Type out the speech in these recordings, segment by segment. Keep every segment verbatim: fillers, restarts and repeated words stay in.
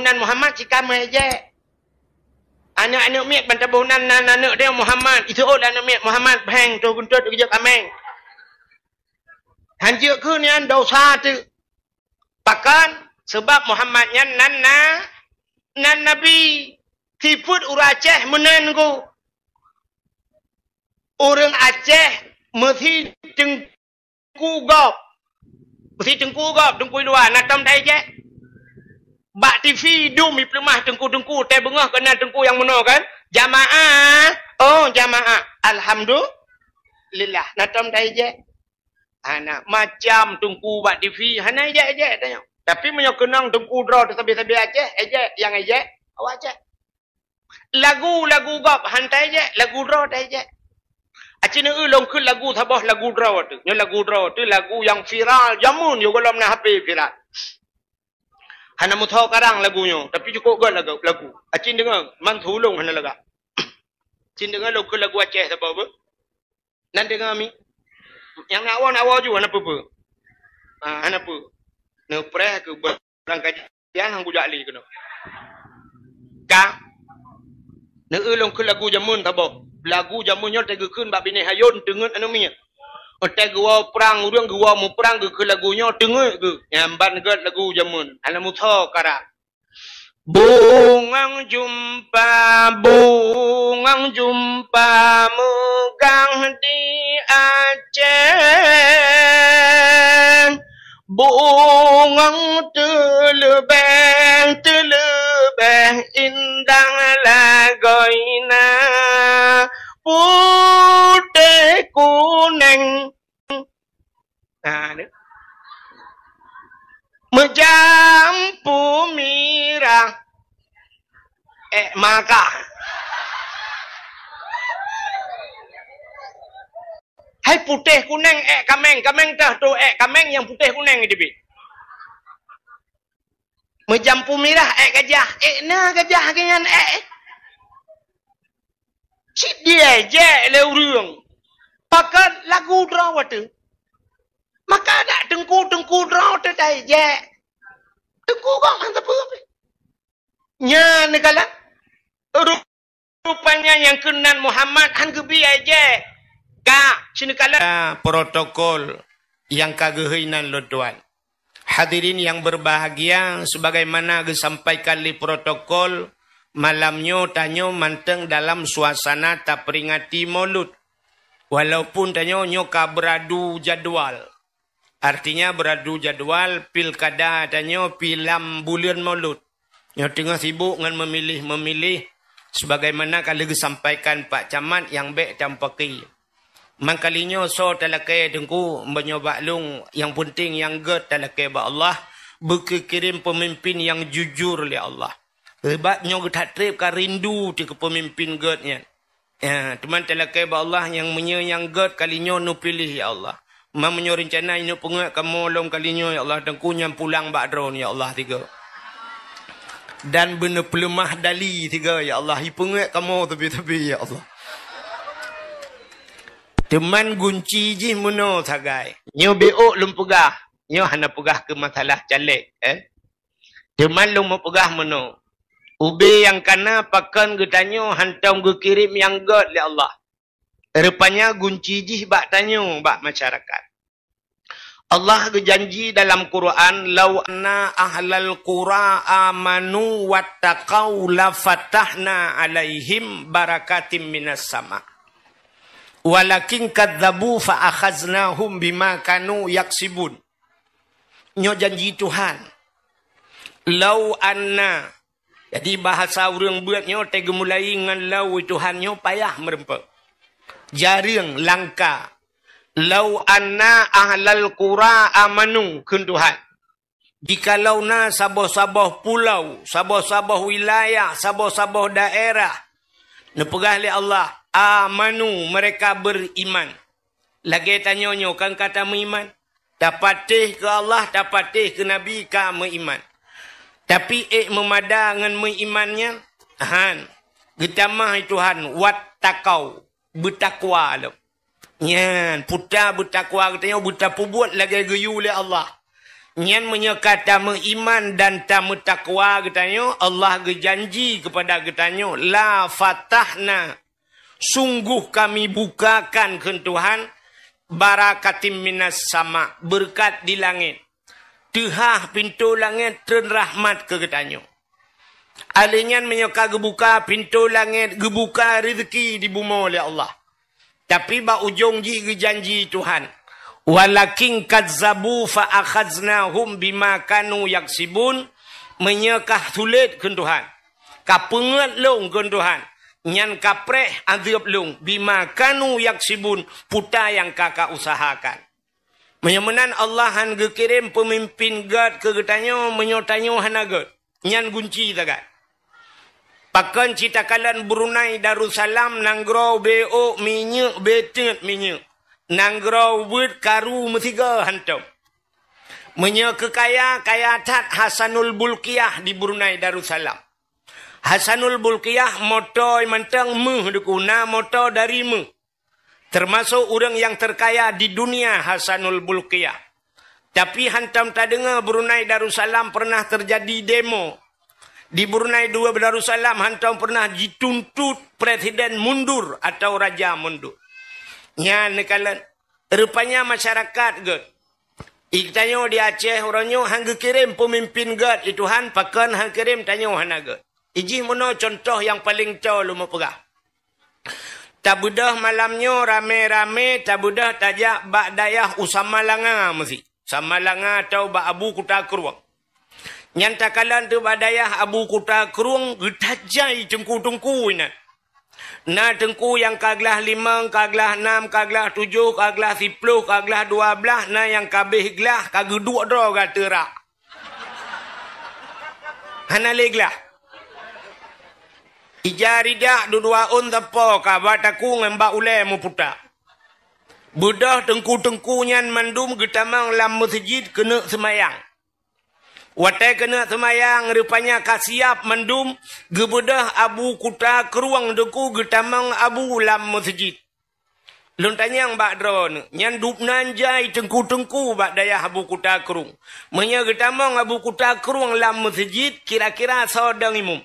nan Muhammad, cit ka meuéjek. Aneuk-aneuk miet ban taboh nan, nan aneuk dia Muhammad. Iseuôt lé aneuk miet Muhammad, bheng, toh guntot, geujok kaméng. Han jeuet keu nyan dosa teuk. Pakon? Seubab Muhammad nyan nan na, nan nabi. Sifeuet ureuëng Aceh meunan ku. Ureuëng Aceh meusi teungku gob. Meusi teungku gob, teungku luwa, na tom taéjek. Bak T V dum ipeuleumah teungku-teungku, teubeungoh keunan teungku nyang meunoe kan? Jamaah, oh jamaah. Alhamdulillah, na tom taéjek. Hana macam teungku bak T V, hana éjek-éjek tanyoe. Tapi meunyoe keunong teungku droe teusabe-sabe Aceh, éjek nyang éjek, awak Aceh. Lagu, lagu gob han taéjek, lagu droe taéjek. Aci neueu lôn kheun lagu saboh lagu droe teuh. Nyoe lagu droe teuh lagu nyang viral jameun yoh gohlom na H P viral. Hana meusoe karang lagu nyoe, tapi cukôp göt lagu, lagu. Aci deungoe, man su lôn hana lagak. Aci deungoe lôn kheun lagu Aceh saboh beuh. Nan deungoe mi. Nyang na awoe, na awoe ju hana peue-peue. Ha, hana peue. Neupreh keu barang kajian han kujak lé keunoe. Ka. Neueu lôn kheun lagu jameun saboh. Lagu jameun nyoe teugeukheun bak binéh ayôn teungeut aneuk miet. Watèe geuwoe prang ureueng geuwoe muprang geukheun lagu nyoe teungeut geuh. Nyan ban göt lagu jameun. Hana meusoe karang. Bungöng jumpa, bungöng jumpa meugah di Aceh. Bungöng teuleubeh, teuleubeh indah lagoina putéh kunéng. Ha, ni. Meujampu mirah. Ék maka. Hai putéh kunéng ék kaméng, kaméng teuh tu ék kaméng nyang putéh kunéng di bi. Meujampu mirah ék gajah, ék na gajah geuh nyan ék. Cit diéjek lé ureueng. Pakon lagu droe teuh. Maka dak teungku-teungku droe teuh taéjek. Teungku kong han sapeue pih. Nyan neukalon. Rupanya nyang keunan Muhammad han geubi éjek. Ka, seuneukala. Protokol nyang ka geuhôi nan lôn tuan. Hadirin yang berbahagia, sebagaimana geusampaikan lé protokol, malam nyoe tanyoe mantong dalam suasana taperingati Maulud. Walaupun tanyoe nyoe ka beuradu jadwal. Artinya beuradu jadwal pilkada tanyoe pi lam buleuen Maulud. Nyoe teungoh sibuk ngon meumiléh-meumiléh, sebagaimana ka lheueh geusampaikan Pak Camat nyang bék tampaki. Mangkalinyoe soe talakée teungku, meunyoe bak lôn, nyang peunteng nyang gét talakée bak Allah, beukeukirém peumimpén nyang jujur lé Allah. Sabab nyoe geutak treb ka rindu teuh keu peumimpén gét nyan. Ya, teuma talakée bak Allah nyang meunyoe nyang gét kalinyoe neupiléh, ya Allah. Ma meunyoe reuncana neupeungét kamoe lom kalinyoe, ya Allah, teungku nyan pulang bak droeneuh, ya Allah, tiga. Dan beuneupeuleumah dali tiga, ya Allah, ipeungét kamoe teubi-teubi, ya Allah. Teuma gunci jih meunoe sagai. Nyoe bék lôn peugah, nyoe hana peugah keu masalah caleg, eh. Teuma lôn meupeugah meunoe, ubé nyang kana pakon geutanyoe hantom geukirém nyang gét lé Allah. Rupanya gunci jih bak tanyoe, bak masyarakat. Allah geujanji dalam Quran, "Lau anna ahlal qura amanu wattaqau lafatahna alaihim barakatim minas sama. Walakin kadzabu fa akhaznahum bima kanu yaksibun." Nyoe janji Tuhan. "Lau anna." Jadi, bahasa ureuëng beuet nyoe teugeumulai ngon "lau", Tuhan nyoe payah meureumpok. Jareueng langka. "Lau anna ahlal qura amanu," kheun Tuhan. Jikalau na saboh-saboh pulau, saboh-saboh wilayah, saboh-saboh daerah, neupeugah lé Allah, "Amanu," mereka beriman. Lagée tanyoe nyoe kan ka tameuiman. Tapatéh keu Allah, tapatéh keu Nabi ka meuiman. Tapi ék meumada ngon meuiman nyan? Han. Geutamah Tuhan, "Wattaqau," beutakwa lom. Nyan, puta beutakwa geutanyoe beutapeubuet lagée geuyue lé Allah. Nyan meunyoe ka tameuiman dan tameutakwa geutanyoe, Allah geujanji keupada geutanyoe, "La fatahna, sungguh Kami bukakan," kheun Tuhan, "barakatim minas sama, beureukat di langét. Teuhah pintoe langét treun rahmat keu geutanyoe." Alèh nyan meunyoe ka geubuka pintoe langét, geubuka reuzeuki di bumoe lé Allah. Tapi bak ujong jih geujanji Tuhan, "Walakin kazzabu fa akhaznahum bima kanu yaksibun." Meunyoe ka sulet kheun Tuhan, ka peungét lôn kheun Tuhan, nyan ka preh azeub lôn, "bima kanu yaksibun," puta nyang ka ka usahakan. Meunyoe meunan Allah han geukirém peumimpin gét keu geutanyoe meunyoe tanyoe hana gét. Nyan gunci sagai. Pakon cit takalon Brunei Darussalam, nanggroe beuôk minyeuk, beuteut minyeuk. Nanggroe ubit karu meusigoe hantom. Meunyoe keu kaya, kaya that Hasanul Bulkiah di Brunei Darussalam. Hasanul Bulkiah moto mantong méuh dikeue, na moto dari méuh. Termasuk ureuëng nyang terkaya di dunia Hasanul Bulkiah. Tapi hantom tadeungoe Brunei Darussalam pernah terjadi demo. Di Brunei dua Darussalam hantom pernah jituntut presiden mundur atau raja mundur. Nyan neukalon, rupanya masyarakat gét. Geutanyoe di Aceh uroe nyoe han geukirém peumimpin gét, i Tuhan pakon han kirém tanyoe hana gét. Ijih meunoe contoh nyang paleng toe lôn meupeugah. Tabeudôh malam nyoe ramé-ramé tabeudôh tajak bak dayah u Samalanga meusi. Samalanga atau bak Abu Kuta Krueng. Nyan takalon teuk bak dayah Abu Kuta Krueng geutajai teungku-teungku inan. Na teungku nyang ka glah limong, ka glah nam, ka glah tujoh, ka glah siploh, ka glah dua blaih, na nyang ka abéh glah, ka geuduek droe gata rak. Hana lé glah. Ija ridak dua-dua ôn teupô ka bak takue ngon bak ulée meuputa. Beudôh teungku-teungku nyan mandum geutamong lam meuseujid keuneuk seumayang. Watée keuneuk seumayang, rupanya ka siab mandum, geubeudôh Abu Kuta Krueng teungku geutamong abu lam meuseujid. Lôn tanyong bak droeneuh, nyan dubnan jai teungku-teungku bak dayah Abu Kuta Krueng. Meunyoe geutamong Abu Kuta Krueng lam meuseujid, kira-kira soe dong imum?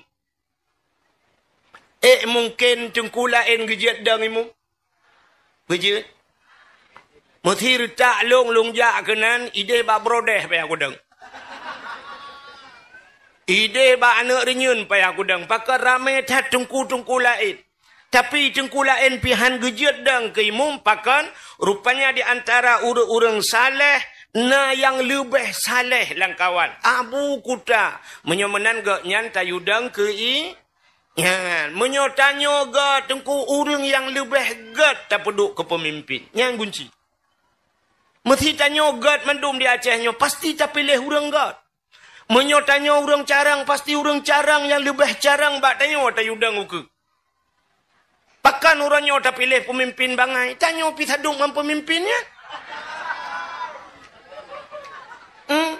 Ék mungken teungku laén geujeuet dong imum? Beujeuet. Meusi reutak lông, lông jak keunan, idéh bak brodeh payah kudong. Idéh bak aneuk reunyeun payah kudong. Pakon ramé that teungku-teungku laén. Tapi teungku laén pih han geujeuet dong keu imum, pakon? Rupanya di antara ureuëng-ureuëng saleh na nyang leubeh saleh lam kawan. Abu Kuta. Meunyoe meunan gobnyan tayue dong keu i, nyan. Meunyoe tanyoe gét teungku ureuëng nyang leubeh gét tapeuduek keu peumimpin. Nyan gunci. Meusi tanyoe gét mandum di Aceh nyoe, pasti tapiléh ureuëng gét. Meunyoe tanyoe ureuëng carông, pasti ureuëng carông nyang leubeh carông bak tanyoe tayue dong ukeue. Pakon uroe nyoe tapiléh peumimpin bangai, tanyoe pih sadum ngon peumimpin nyan. Hmm.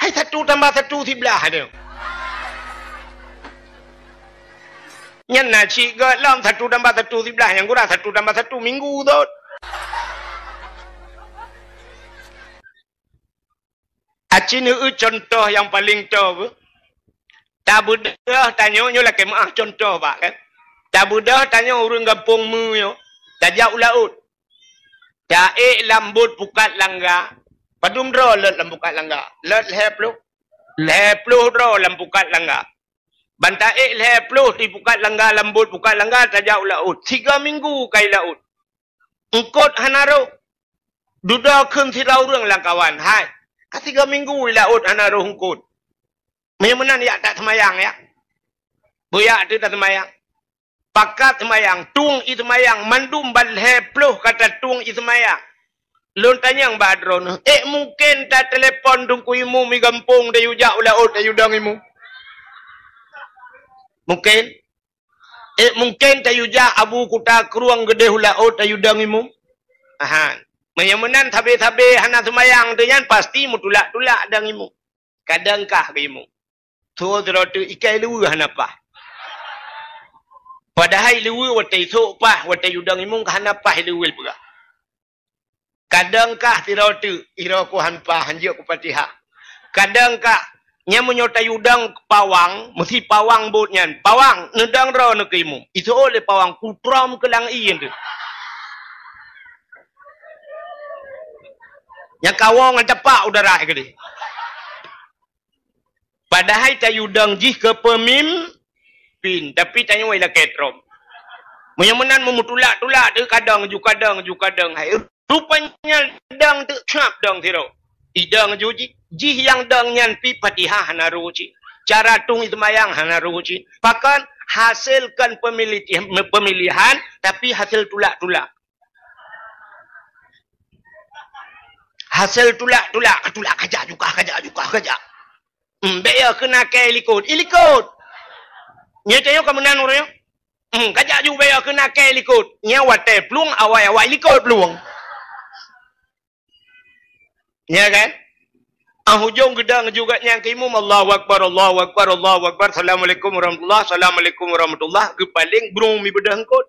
Hai satu tambah satu siblaih tu. Nyan na cit gét lom satu tambah satu siblaih, nyang gura satu tambah satu minggu tu. Aci neueu contoh nyang paleng toe beuh. Tabeudôh tanyoe nyoe lakée meuáh contoh bak kan. Tabeudôh tanyoe ureuëng gampông meu nyoe, tajak u laôt. Taék lam bot pukat langga. Padum droe lheueh lam pukat langga? Lheueh lhée ploh. Lhée ploh droe lam pukat langga. Ban taék lhée ploh di pukat langga lam bot pukat langga tajak u laôt. Sigoe minggu kai laôt. Eungkot hana roh. Dudoe kheun sidroe ureuëng lam kawan, "Hai, ka sigoe minggu i laôt hana roh eungkot." Meunyoe meunan yak that seumayang yak. Beuyak teuk that seumayang. Pakat seumayang, tueng i seumayang, mandum ban lhée ploh ka tatueng i seumayang. Lôn tanyong bak droeneuh, ék mungken tatelepon teungku imum i gampông tayue jak u laôt tayue dong imum? Mungken? Ék mungken tayue jak Abu Kuta Krueng geudeh u laôt tayue dong imum? Ahan. Meunyoe meunan sabe-sabe hana seumayang teuh nyan pasti meutulak-tulak dong imum. Kadang kah keu imum. Soe sidroe teuk ikai luweue hana paih. Padahai luweue watée isôk paih, watée yue dong imum ka hana paih luweue peugah. Kadang kah sidroe teuk, sidroe ku han pah, hanjeuet ku Fatihah. Kadang kah, nyan meunyoe tayue dong pawang, meusi pawang buet nyan. Pawang, neudong droeneuh keu imum. Iseuôt lé pawang, kutrom keu lam ié teuh. Nyang ka woe ngon tapak udara keudeh. Padahai tayue dong jih keu peumimpin, tapi tanyoe ilakée trom. Meunyoe meunan meumutulak-tulak teuh kadang ju kadang ju kadang. Hai, rupanya dong teuk cap dong sidroe. Idong ju jih, jih nyang dong nyan pi Fatihah hana rôh cit. Cara tueng seumayang hana rôh cit. Pakon hasilkan pemilih-, pemilihan, tapi hasil tulak-tulak. Hasil tulak-tulak, tulak kajak juga, kajak juga, kajak. Hmm, bék ya keunakai likot, ilikot. Nyoe teuh ka meunan ureuëng. Hmm, kajak ju bék ya keunakai likot. Nyoe watée plueng, awai-awai likot plueng. Ya kan? Ah, ujong geudang juga nyang keu imum, Allahu Akbar, Allahu Akbar, Allahu Akbar, Assalamualaikum warahmatullah, Assalamualaikum warahmatullah, geupaléng brung mi beudeuh eungkot.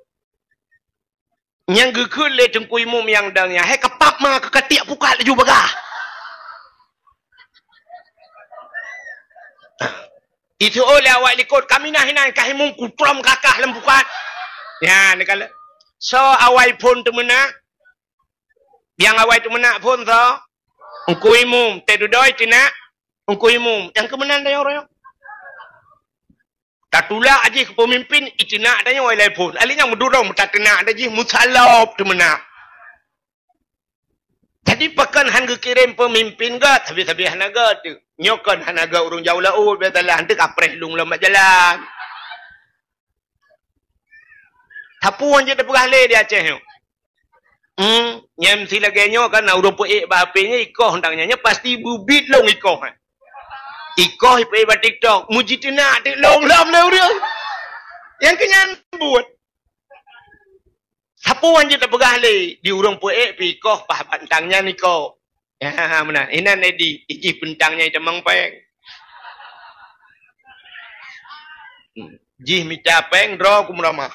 Nyang geukheun lé teungku imum nyang dang nyan, "Hai kapap ma keu katiek pukat laju bagah." Itu oh lé awai likot, "Kami nah inan kah imum kutrom kakah lam pukat." Nyan neukalon. So awai phon teumeunak. Nyang awai teumeunak phon so. Teungku imum, teududoe teunak. Teungku imum, nyang keumeunan dayong royong. Tatulak jih keu peumimpin, iteunak tanyoe ilai phon. Alèh nyan meudurong meutateunak dah jih, meusalop teumeunak. Jadi pakon han geukirém peumimpin gét, sabe-sabe hana gét teuh. Nyoe kon hana gét ureuëng jauh laôt, biasalah, han teuh kapreh lung lam bak jalan. Sapeue nyang jeuet teupeugah lé di Aceh nyoe? Hmm, nyang meusi lagèe nyoe kan, na ureuëng peuék bak H P nyoe ikoh tang nyan, nyan pasti beubiet lôn ikoh, eh. Ikoh ipeuék bak TikTok, mujiteunak teuk lôn lom lé ureuëng. Nyang keu nyan buet. Sapeue nyang jeuet teupeugah lé di ureuëng peuék pi ikoh paih bak tang nyan ikoh. Ya, meunan. Inan Edi, ijih peue tang nyan itamong péng. Hmm. Jih mita péng, droe ku meuramah.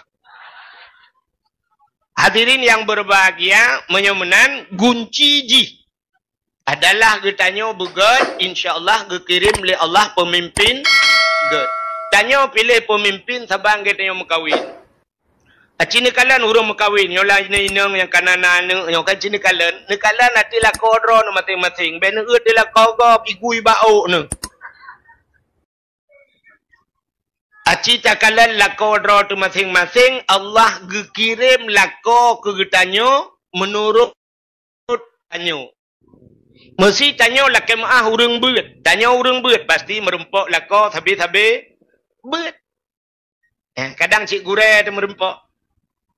Hadirin yang berbahagia, meunyoe meunan, gunci jih adalah geutanyoe beugét, insya Allah geukirém lé Allah peumimpin gét. Tanyoe piléh peumimpin saban geutanyoe meukawen. Aci neukalon ureuëng meukawen, nyoe lah inong-inong nyang ka na aneuk nyoe kan ci neukalon. Neukalon até lakoe droeneuh maséng-maséng. Bék neuôt di lakoe gob, igui bak ôk neuh. Aci takalon lakoe droe teuh maséng-maséng, Allah geukirém lakoe keu geutanyoe meunurot tanyoe. Meusi tanyoe lakée meuáh ureuëng beuet. Tanyoe ureuëng beuet pasti meurumpok lakoe sabe-sabe beuet. Eh, kadang cit gurée teuh meurumpok.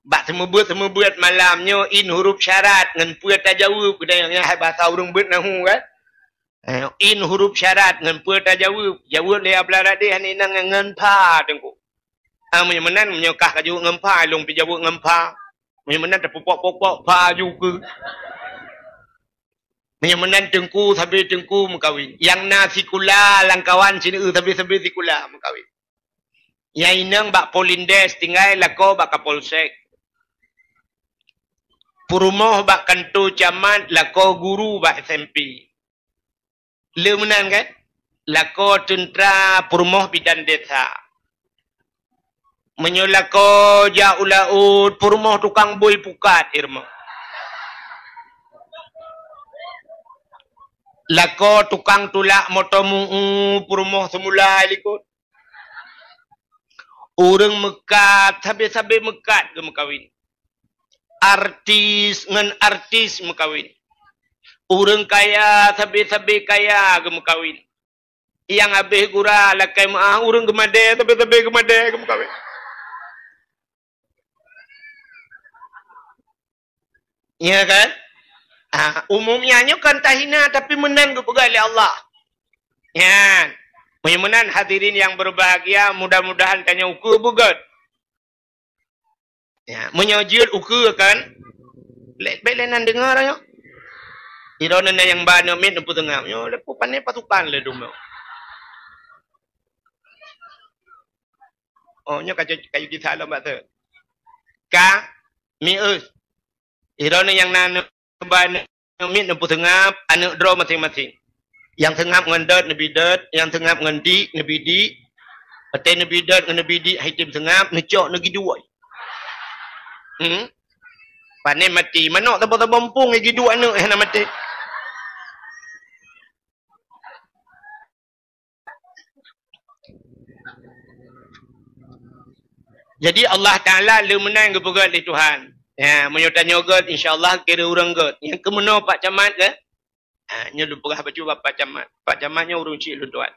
Bak seumeubeuet-seumeubeuet malam nyoe in huruf syarat ngon peue tajaweueb, geutanyoe nyan hai basa ureuëng beuet nahu kan. Eh, in huruf syarat ngon peue tajaweueb. Jaweueb lé Abdullah Radeh hana inong ngon pha teungku. Ah, meunyoe meunan, meunyoe kah kajaweueb ngon pha, lôn pih jaweueb ngon pha. Meunyoe meunan tapupok-pupok pha ju keu. Meunyoe meunan teungku sabe teungku meukawen. Nyang na sikula lam kawan sineuk sabe-sabe sikula meukawen. Nyang inong bak Polindes tinggai lakoe bak Kapolsek. Peurumoh bak kanto camat, lakoe guru bak S M P. Le meunan kan? Lakoe teuntra peurumoh bidan desa. Meunyoe lakoe jak u laôt peurumoh tukang bui pukat ireumoh. Lakoe tukang tulak moto meu-eu peurumoh seumula likot. Ureuëng meukat sabe-sabe meukat geumeukawen. Artis ngon artis meukawen. Ureuëng kaya sabe-sabe kaya geumeukawen. Nyang habéh gura lakée meuáh ureuëng geumadée sabe-sabe geumadée geumeukawen. Ya kan? Ah, umumnya nyoe kan tahina tapi meunan geupeugah lé Allah. Nyan. Meunyoe meunan hadirin yang berbahagia, mudah-mudahan tanyoe ukeue beugét. Ya, meunyoe jeuet ukeue kan, lé, bék lé nan deungoe nyoe. Sidroe na nyang ba aneuk miet neupeuteungoh. Nyoe lé peue pané pasukan lé dum nyoe. Oh, nyoe ka, ka, ka kisah lom bak tu. Ka, mius. Sidroe na nyang na aneuk ba aneuk Aneuk miet neupeuseungab, aneuk droe maséng-maséng. Nyang seungab ngon dot neubi dot, nyang seungab ngon dik neubi dik. Watée neubi dot ngon neubi dik hai tem seungab, neucok neugiduek. Hmm? Pané maté, manök saboh-saboh muphom giduek aneuk hana maté. Jadi Allah Taala le meunan geupeugét lé Tuhan. Ya, meunyoe tanyoe gét, insya Allah kira ureuëng gét. Nyang keumeunoe Pak Camat ke? Ha, nyoe lôn peugah bacut bak Pak Camat. Pak Camat nyoe ureuëng chik lôn tuan.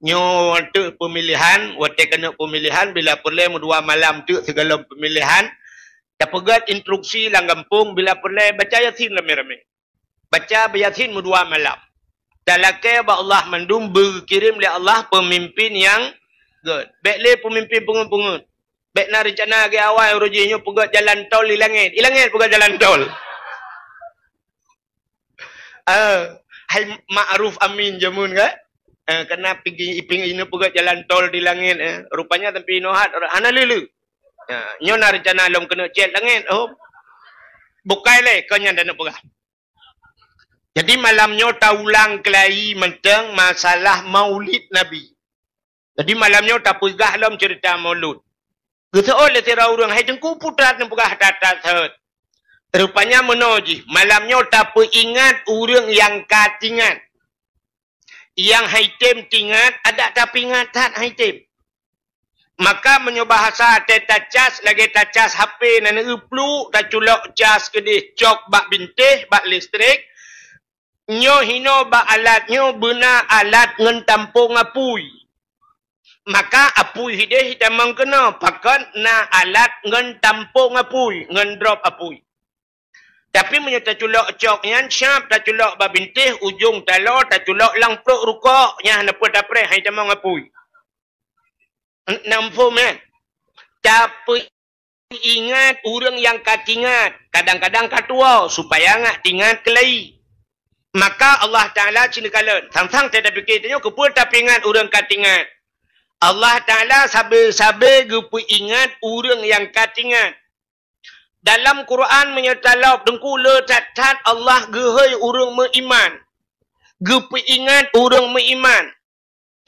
Nyoe teuk peumilihan, watée keuneuk peumilihan, bila peureulée meudua malam teuk sigohlom peumilihan, tapeugét instruksi lam gampông, bila peureulée baca Yasin ramé-ramé. Baca Yasin meudua malam. Talakée bak Allah mandum beukirém lé Allah peumimpin nyang gét. Bék lé peumimpin peungeuet-peungeuet. Bék na reuncana lagée awai uroe jih nyoe peugét jalan tol di langét. Di langét peugét jalan tol. Eh, hai Ma'ruf Amin jameun kan? Eh, kena pigi iping inoe peugét jalan tol di langét, eh. Rupanya sampai inoe hat hana lé-lé. Ya, nyoe na reuncana lom keuneuk cét langét, oh. Bukai lé, kon nyan taneuk peugah. Jadi malam nyoe taulang keulai mantong masalah Maulid Nabi. Jadi malam nyoe tapeugah lom ceurita Maulud. Geuseuôt lé sidroe ureuëng, "Hai Teungku, peue that neupeugah that-that seuôt?" Rupanya meunoe jih, malam nyoe tapeuingat ureuëng nyang ka tingat. Nyang hai tem tingat, adak tapeuingat that hai tem. Maka meunyoe bahasa até tacas lagée tacas H P na neueu pluek, taculok cas keudeh cok bak bintéh, bak listrik, nyoe hinoe bak alat nyoe beuna alat ngon tampông apui. Maka apui hideh tamong keunoe, pakon na alat ngon tampông apui, ngon drop apui. Tapi meunyoe taculok cok nyan, siab taculok bak bintéh, ujong taloe taculok lam pruet rukok, nyan hana peue tapreh, hai tamong apui. Namphom, eh? Tapeuingat ureuëng nyang ka tingat, kadang-kadang ka tuwoe, supaya ngat tingat keulai. Maka Allah Taala cit neukalon, sang-sang teuh tapike tanyoe keupeue tapeuingat ureuëng ka tingat. Allah Taala sabe-sabe geupeuingat ureuëng nyang ka tingat. Dalam Quran meunyoe talop Teungku le that-that Allah geuhôi ureuëng meuiman. Geupeuingat ureuëng meuiman.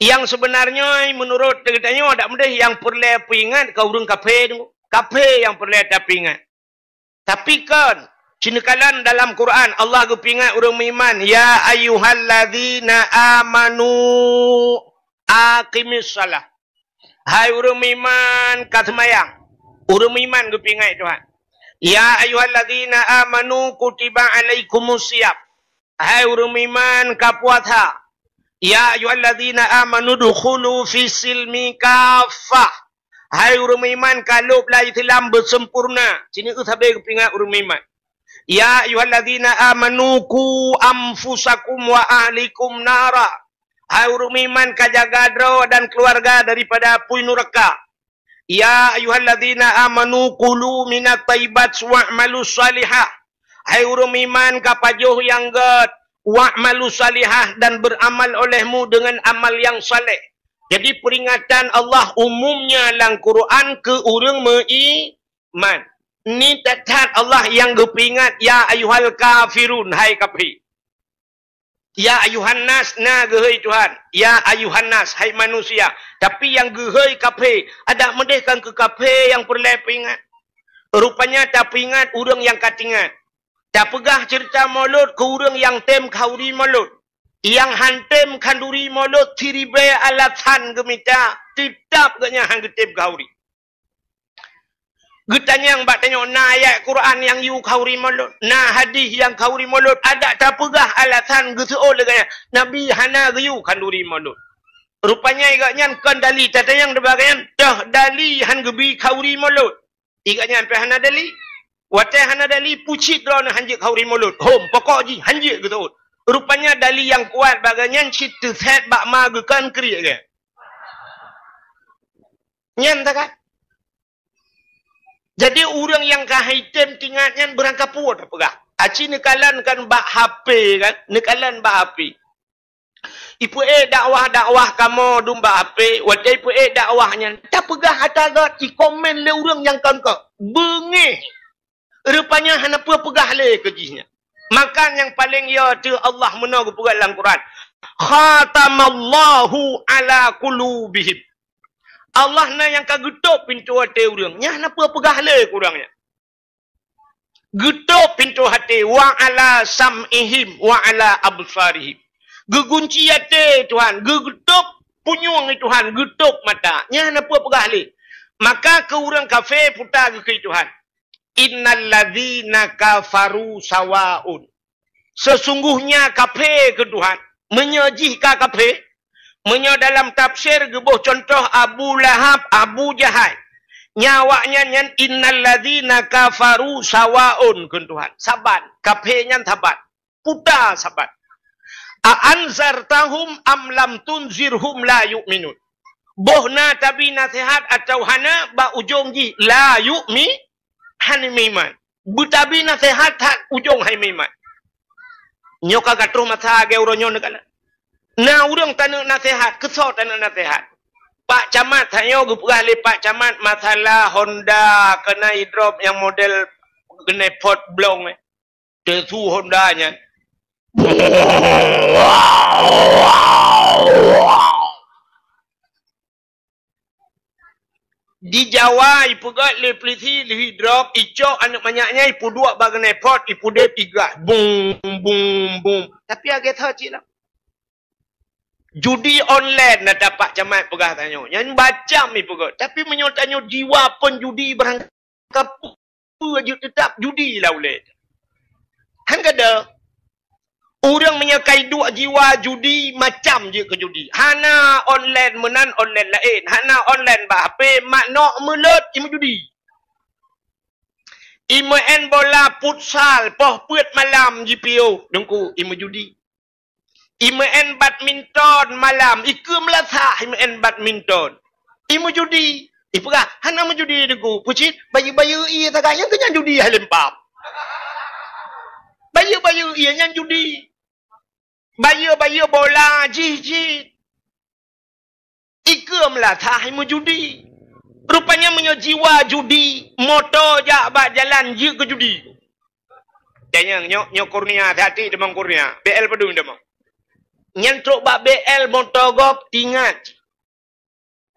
Nyang seubeunarnyoe meunurot geutanyoe adak meudeh nyang peureulée peuingat ka ureuëng kafé Teungku. Kafé nyang peureulée tapeuingat. Tapi kon, cit neukalon dalam Quran Allah geupeuingat ureuëng meuiman, "Ya ayyuhalladzina amanu aqimis shalah." Hai ureuëng meuiman ka seumayang. Ureuëng meuiman geupeuingat Tuhan. "Ya ayyuhalladzina amanu kutiba alaikumus siyam." Hai ureuëng meuiman ka puasa. "Ya ayyuhalladzina amanu dukhulu fis silmi kaffah." Hai ureuëng meuiman ka lôb lam Islam beusempurna. Cit neueu sabe geupeuingat ureuëng meuiman. "Ya ayyuhalladzina amanu qu anfusakum wa ahlikum nara." Hai ureuëng meuiman ka jaga droe dan keuluwarga daripada apui nuraka. "Ya ayyuhalladzina amanu kulu minat thayyibat wa'malus shalihah." Hai ureuëng meuiman ka pajoh nyang gét, "wa'malus shalihah," dan beramal olehmu dengan amal yang saleh. Jadi peringatan Allah umumnya lam Quran keu ureuëng meuiman. Ni that-that Allah nyang geupeuingat, "Ya ayyuhal kafirun," hai kafé. "Ya ayuhan nas" na geuhôi Tuhan. "Ya ayuhan nas," hai manusia. Tapi nyang geuhôi kafé, adak meudeh kan keu kafé nyang peureulée peuingat. Rupanya tapeuingat ureuëng nyang ka tingat. Tapeugah ceurita Maulud keu ureuëng nyang tem khanduri Maulud. Nyang han tem khanduri Maulud siribée alasan geumita, teutap geuhnyan han geutem khanduri. Geutanyong bak tanyoe, na ayat Quran nyang yue khanduri Maulud, na hadih nyang khanduri Maulud, adak tapeugah alasan geuseuôt lé geuhnyan, Nabi hana geuyue khanduri Maulud. Rupanya geuhnyan kon dali, tatanyong bak geuhnyan, toh dali han geubi khanduri Maulud. Geuhnyan pih hana dali. Watée hana dali, pucit droeneuh han jeuet khanduri Maulud. Hom, pokok jih han jeuet geuseuôt. Rupanya dali nyang kuat bak geuhnyan cit teusét bak ma geukheun kriek geuh. Nyan takat. Jadi ureuëng nyang ka hai tem tingat nyan beurangkapeue tapeugah. Aci neukalon kan bak H P kan, neukalon bak H P. Ipeuék dakwah-dakwah kamoe dum bak H P, watée ipeuék dakwah nyan, tapeugah ata gét, ikomen lé ureuëng nyang kon-kon. Beungéh. Rupanya hana peue peugah lé keu jih nyan. Maka nyang paleng yo teuh Allah meunoe geupeugah lam Quran, "Khatamallahu ala qulubihim." Allah na nyang ka geutôb pintoe até ureuëng. Nyan na peue peugah lé keu ureuëng nyan? Geutôb pintoe até, "Wa ala sam'ihim wa ala absarihim." Geugunci até Tuhan, geu-, geutôb punyueng Tuhan, geutôb mata. Nyan na peue peugah lé? Maka keu ureuëng kafé puta geukheun Tuhan, "Innal ladzina kafaru sawaun." Sesungguhnya kafé keu Tuhan. Meunyoe jih ka kafé, meunyoe dalam tafsir geuboh contoh Abu Lahab, Abu Jahal, nyan awaknyan nyan, "Innal ladzina kafaru sawaun," keu Tuhan. Saban, kafé nyan saban. Puta saban. "A anzartahum am lam tunzirhum la yu'minun." Boh na tabi naseuhat atawa hana, bak ujong jih la yu'mi, hana meuiman. Beutabi naseuhat that ujong hai meuiman. Nyoe ka ka troh masa lagée uroe nyoe neukalon. Na ureuëng taneuk naseuhat, keusoe taneuk naseuhat. Pak Camat, tanyoe geupeugah lé Pak Camat masalah Honda keunan idrop nyang model keunan pot blong, eh. Teusu Honda nyan. Di Jawa, ipeugét lé peulisi, lheueh idrop, icok aneuëk manyak nyan, ipeuduek bak keunan pot, ipudeb igas. Bum, bum, bum. Tapi lagée that cit lah. Judi online na Pak Camat peugah tanyoe. Nyan macam ipeugét. Tapi meunyoe tanyoe jiwa pun judi barang kapeue jeuet teutap judi lah ulée. Han kada. Ureuëng meunyoe ka iduek jiwa judi, macam jeuet keu judi. Hana online meunan, online laén. Hana online bak H P, mak nok meulot, imeujudi. Imeu'en bola futsal, poh peuet malam jipiôh, Teungku, imeujudi. Imeu'en badminton malam, ikeu meulasah imeu'en badminton. Imeujudi. Ipeugah, hana meujudi Teungku. Peucit, bayeue-bayeue ie sagai, nyan keuh nyan judi hai lempam. Bayeue-bayeue ie nyan judi. Bayeue-bayeue bola jih cit. Ikeu meulasah imeujudi. Rupanya meunyoe jiwa judi, moto jak bak jalan jeuet keu judi. Tanyong, nyoe, nyoe Kurnia, hati-hati tamong Kurnia. B L padum tamong. Nyan trok bak B L moto gob tingat.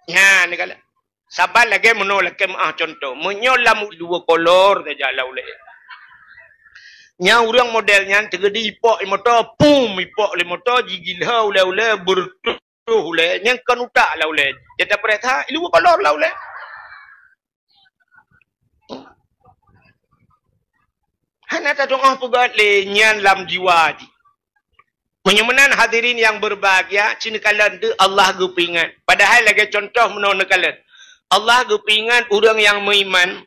Nyan, neukalon. Saban lagée meunoe lakée meu'ah contoh. Meunyoe lam dua kolor saja lah ulée. Nyan ureuëng model nyan teugedi ipok lé moto, pum, ipok lé moto, jigila ulée-ulée, beureutoh ulée, nyan kon utak lah ulée. Jata peuriksa, ilu kolor lah ulée. Hana tatu'oh peugét lé nyan lam jiwa jih. Meunyoe meunan hadirin nyang beubahgia, ci neukalon deuek Allah geupeuingat. Padahai lagée contoh meunoe neukalon. Allah geupeuingat ureuëng nyang meuiman.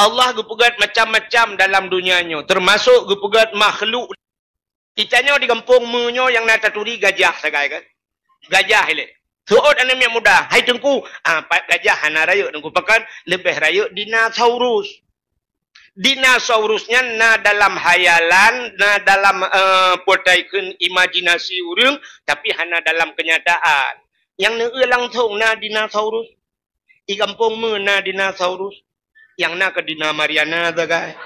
Allah geupeugét macam-macam dalam dunia nyoe, teumasok geupeugét makhluk. Di tanyoe di gampông meunyoe nyang na taturi gajah sagai kan? Gajah ilée. Seuôt aneuëk miet muda, "Hai Teungku, ah, pat gajah hana rayeuk Teungku, pakon leubeh rayeuk dinosaurus." Dinosaurus nyan na dalam hayalan, na dalam, eh, peue ta kheun imajinasi ureuëng, tapi hana dalam kenyataan. Nyang neueu langsong na dinosaurus. Di gampông meu na dinosaurus. Nyang na keu dina Mariana sagai.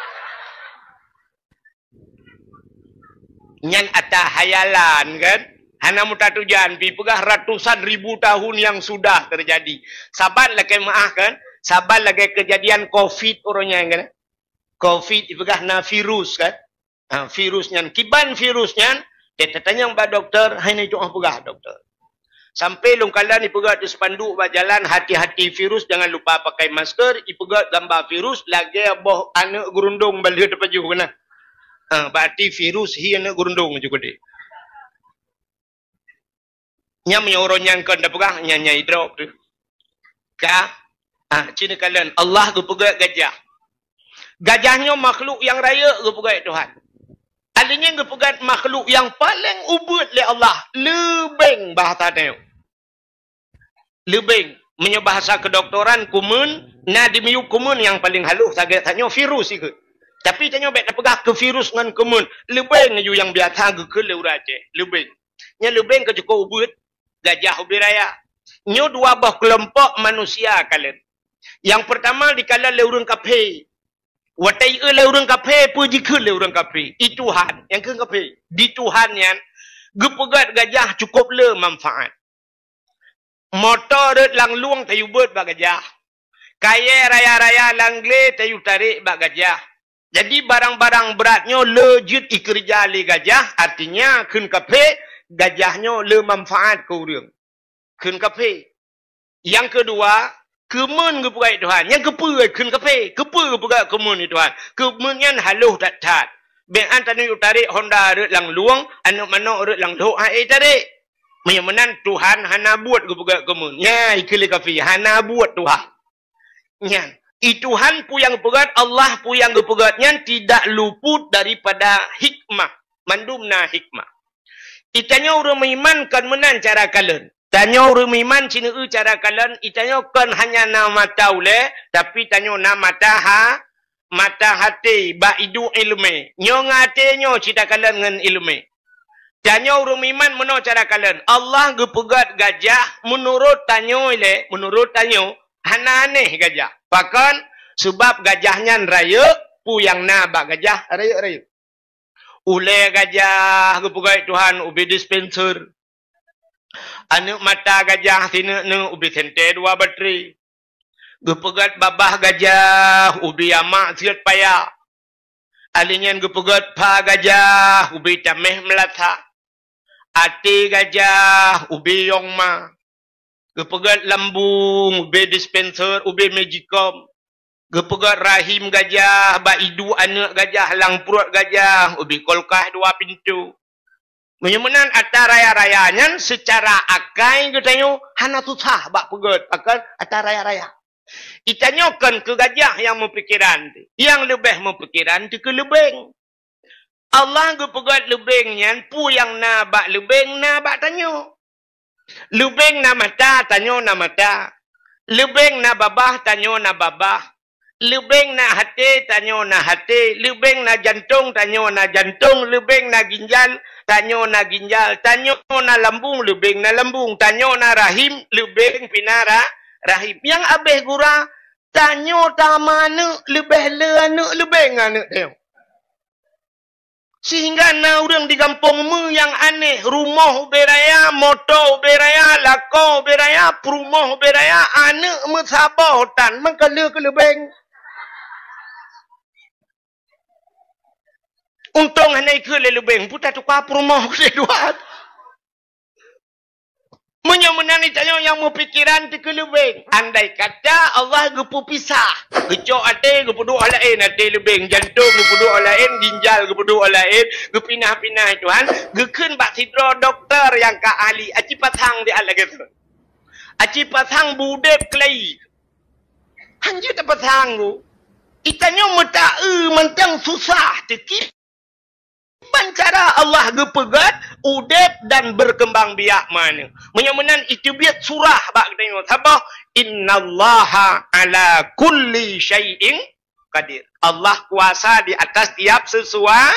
Nyan ata hayalan kan? Hana meutatujan, pi peugah ratusan ribu tahun yang sudah terjadi. Saban lagée meu'ah kan? Saban lagée kejadian covid uroe nyan kan? Covid ipeugah na virus kan? Ha, virus nyan. Kiban virus nyan, teuh tatanyong bak dokto, hai nyan tu'oh peugah dokto. Sampai lôn kalon ipeugah di spanduk bak jalan, "Hati-hati virus, jangan lupa pakai masker," ipeugah gambar virus, lagée boh aneuëk geurundong balheueh teupajoh keunan. Ha, berarti virus hi aneuëk geurundong ju keudeh. Nyan meunyoe uroe nyan kon tapeugah, nyan, nyan idrop tu. Ka, ah, ci neukalon, Allah geupeugét gajah. Gajah nyoe makhluk nyang rayeuk geupeugét Tuhan. Alinyan geupeugét makhluk nyang paleng ubeuet lé Allah, leubeng bahasa tanyoe. Leubeng, meunyoe bahasa kedoktoran kumeun, na di miyueb kumeun nyang paleng halôh sagai tanyoe virus ikeu. Tapi tanyoe bék tapeugah keu virus ngon kumeun, leubeng aju nyang biasa geukheun lé ureuëng Aceh, leubeng. Nyan leubeng ka cukôp ubeuet, gajah ubit raya. Nyoe dua boh keulompok manusia kalon. Nyang peurtama dikalon lé ureuëng kafé. Watèe jieu lé ureueng kafé, peue jikheun lé ureueng kafé? I Tuhan, nyang kheun kafé. Di Tuhan nyan, geupeugèt gajah cukôp le manfaat. Moto rhot lam lueng tayue beuet bak gajah. Kayèe raya-raya lam glé tayue tarek bak gajah. Jadi, barang-barang brat nyoe le jeuet ikeureuja lé gajah, artinya kheun kafé, gajah nyoe le manfaat keu ureueng. Kheun kafé. Nyang keudua, keumeun geupeugèt Tuhan. Nyang keupeue kheun kafé? Keupeue geupeugèt keumeun Tuhan? Keumeun nyan halôh that-that. Bèk an tanyoe tarek honda rhot lam lueng, aneuk manok rhot lam lhok han ék tarek. Meunyoe meunan Tuhan hana buet geupeugèt keumeun. Nyan, ikheun lé kafé, hana buet Tuhan. Nyan, i Tuhan peue nyang geupeugèt, Allah peue nyang geupeugèt nyan tidak luput daripada hikmah. Mandum na hikmah. Itanyoe ureueng meuiman kon meunan cara kalon. Tanyoe ureueng meuiman sineuk cara kalon, itanyoe kon hanya na mata ulèe, tapi tanyoe na mata ha-, mata haté, bak iduek ileumèe. Nyoe ngon até nyoe cit takalon ngon ileumèe. Tanyoe ureueng meuiman meunoe cara kalon. Allah geupeugèt gajah, meunurot tanyoe ilèe, meunurot tanyoe, hana aneh gajah. Pakon? Seubab gajah nyan rayeuk, peue nyang na bak gajah rayeuk-rayeuk. Ulèe gajah geupeugèt Tuhan ubé dispenser. Aneuk mata gajah sineuk-neuk ubé sentée dua batré. Geupeugèt babah gajah ubé amak siet paya. Alèh nyan geupeugèt pha gajah ubé tamèh meulasa. Até gajah ubé yong ma. Geupeugèt lambung ubé dispenser, ubé magicom. Geupeugèt rahim gajah, bak iduek aneuk gajah, lam pruet gajah, ubé kulkas dua pintoe. Meunyoe meunan atra raya-raya nyan, seucara akai geutanyoe hana susah bak peugèt, pakon atra raya-raya. Itanyoe kon keu gajah nyang meupikeran, nyang leubeh meupikeran dikeue leubeng. Allah geupeugèt leubeng nyan, peue nyang na bak leubeng na bak tanyoe. Leubeng na mata, tanyoe na mata. Leubeng na babah, tanyoe na babah. Leubeng na haté, tanyoe na haté. Leubeng na jantong, tanyoe na jantong. Leubeng na ginjal, tanyoe na ginjal. Tanyoe na lambung, leubeng na lambung. Tanyoe na rahim, leubeng pih na ra-, rahim. Nyang abéh gura, tanyoe tameuaneuk, leubeh le aneuk leubeng aneuk tanyoe. Sehingga na ureueng di gampông meu nyang aneh, rumoh ubé raya, moto ubé raya, lakoe ubé raya, peurumoh ubé raya, aneuk meusaboh tan, meukeuleu keu leubeng. Untông hana ikheun lé leubeng, peue tatuka peurumoh keu sidua. Meunyoe meunan tanyoe nyang meupikeran dikeue leubeng. Andai kata Allah geupeupisah, geucok até geupeuduek laén, até leubeng, jantong geupeuduek laén, ginjal geupeuduek laén, geupinah-pinah Tuhan, geukheun bak sidroe dokto nyang ka ahli, aci pasang di alat lagèe tu. Aci pasang budeb keulai. Hanjeuet tapasang tu. Itanyoe meutaeu mantong susah teuki. Ban cara Allah geupeugèt udeb dan berkembang biak meuaneuk. Meunyoe meunan iteubiet surah bak geutanyoe saboh, "Innallaha ala kulli syai'in qadir." Allah kuasa di atas tiap sesuatu.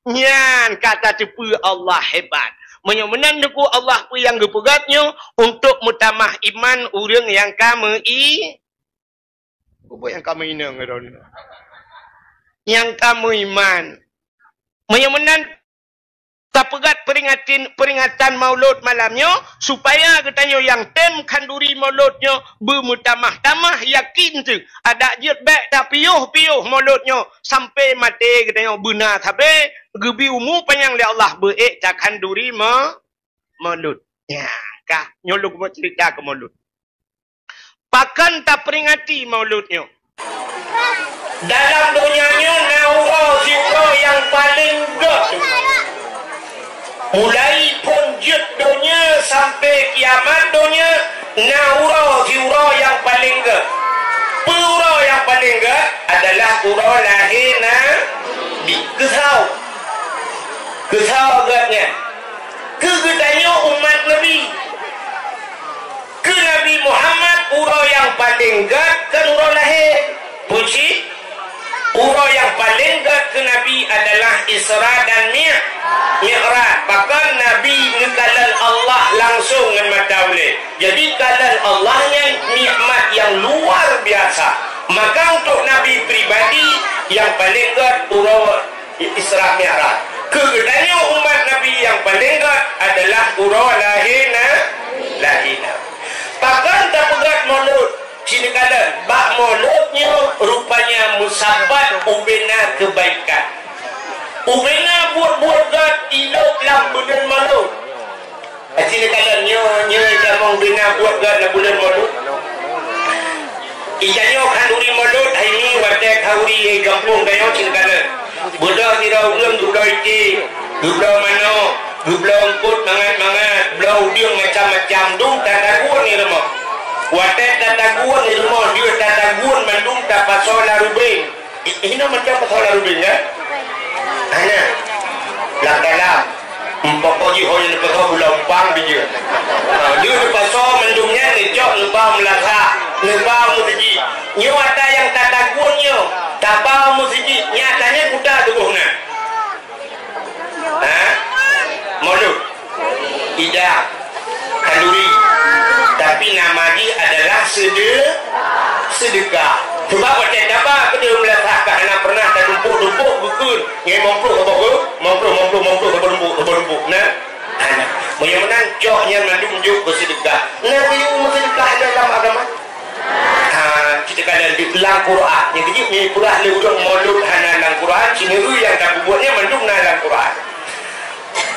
Nyan ka tateupeue Allah hebat. Meunyoe meunan Teungku, Allah peue nyang geupeugèt nyoe untuk meutamah iman ureueng nyang ka meu-i-, Ubak nyang ka meuinong droeneuh. Nyang ka meuiman. Meunyoe meunan, tapeugèt peuringatan, peuringatan Maulud malam nyoe, supaya geutanyoe nyang tem khanduri Maulud nyoe beumeutamah-tamah yakin teuh. Adak jeuet bèk tapiôh-piôh Maulud nyoe sampai maté geutanyoe beuna sabe geubi umu panyang lé Allah beu ék takhanduri ma-, Maulud. Nyan ka, nyoe lôn keumeung cerita keu Maulud. Pakon taperingati Maulud nyoe? Dalam donya nyoe na uroe siuroe nyang paleng gèt. Mulai phôn jeuet donya sampai kiamat donya, na uroe siuroe nyang paleng gèt. Peue uroe nyang paleng gèt? Adalah uroe lahé Nabi. Keusoe? Keusoe gèt nyan? Keu geutanyoe umat Nabi. Keu Nabi Muhammad, uroe nyang paleng gèt kon uroe lahé. Puji, uroe nyang paleng gèt keu Nabi adalah Isra dan Mi-, Mi'raj. Pakon Nabi geukalon Allah langsong ngon mata ulèe. Jadi, kalon Allah nyan nikmat nyang luar biasa. Maka, untuk Nabi pribadi, Nyang paleng gét uroe Isra Mi'raj. Keu geutanyoe umat Nabi nyang paleng gét adalah uroe lahé na-, lahé Nabi. Pakon tapeugét Maulud? Ci neukalon, bak Maulud nyoe rupanya meusabat ubena keubaikan. Ubena buet-buet gét ilôb lam buleuen Maulud. Aci neukalon nyoe, nyoe tamong bina buet gét lam buleuen Maulud. Ija nyoe khanduri Maulud, hai nyoe watée khanduri gampông tanyoe ci neukalon. Beudôh sidroe ureuëng geubloe iték, geubloe manok, geubloe eungkôt mangat-mangat, bloe udeueng macam-macam, dum tatagun di rumoh. Watée tatagun di rumoh, deuh tatagun mandum tapasoe lam rubeng. Ih, ih, inoe macam pasal lalu binggai. Hana. Lam dalam. Empok jih ho nyang neupasoe gula umpang bijeu. Ha, dia neupasoe mandum nyan neucok neuba meulasah, neuba meuseujid. Nyoe ata nyang tatagun nyoe, taba meuseujid. Nyatanya kuta tuboh na. Ha? Maulud. Ija. Khanduri. Tapi nama jih adalah sede-, sedekah. Sebab watée taba keudeh meulasah ka hana pernah tatumpok-tumpok bukon. Ngai mongploh saboh ke, mongploh, mongploh, mongploh saboh tumpok, saboh tumpok. Nah. Hana. Meunyoe meunan cok nyan mandum jok keu sedekah. Nabi meusedekah dalam agama. Ha, kita kalian di lam Quran. Nyang kejut ni pernah le ureuëng Maulud hana lam Quran, sineuri nyang tapubuatnya mandum na lam Quran.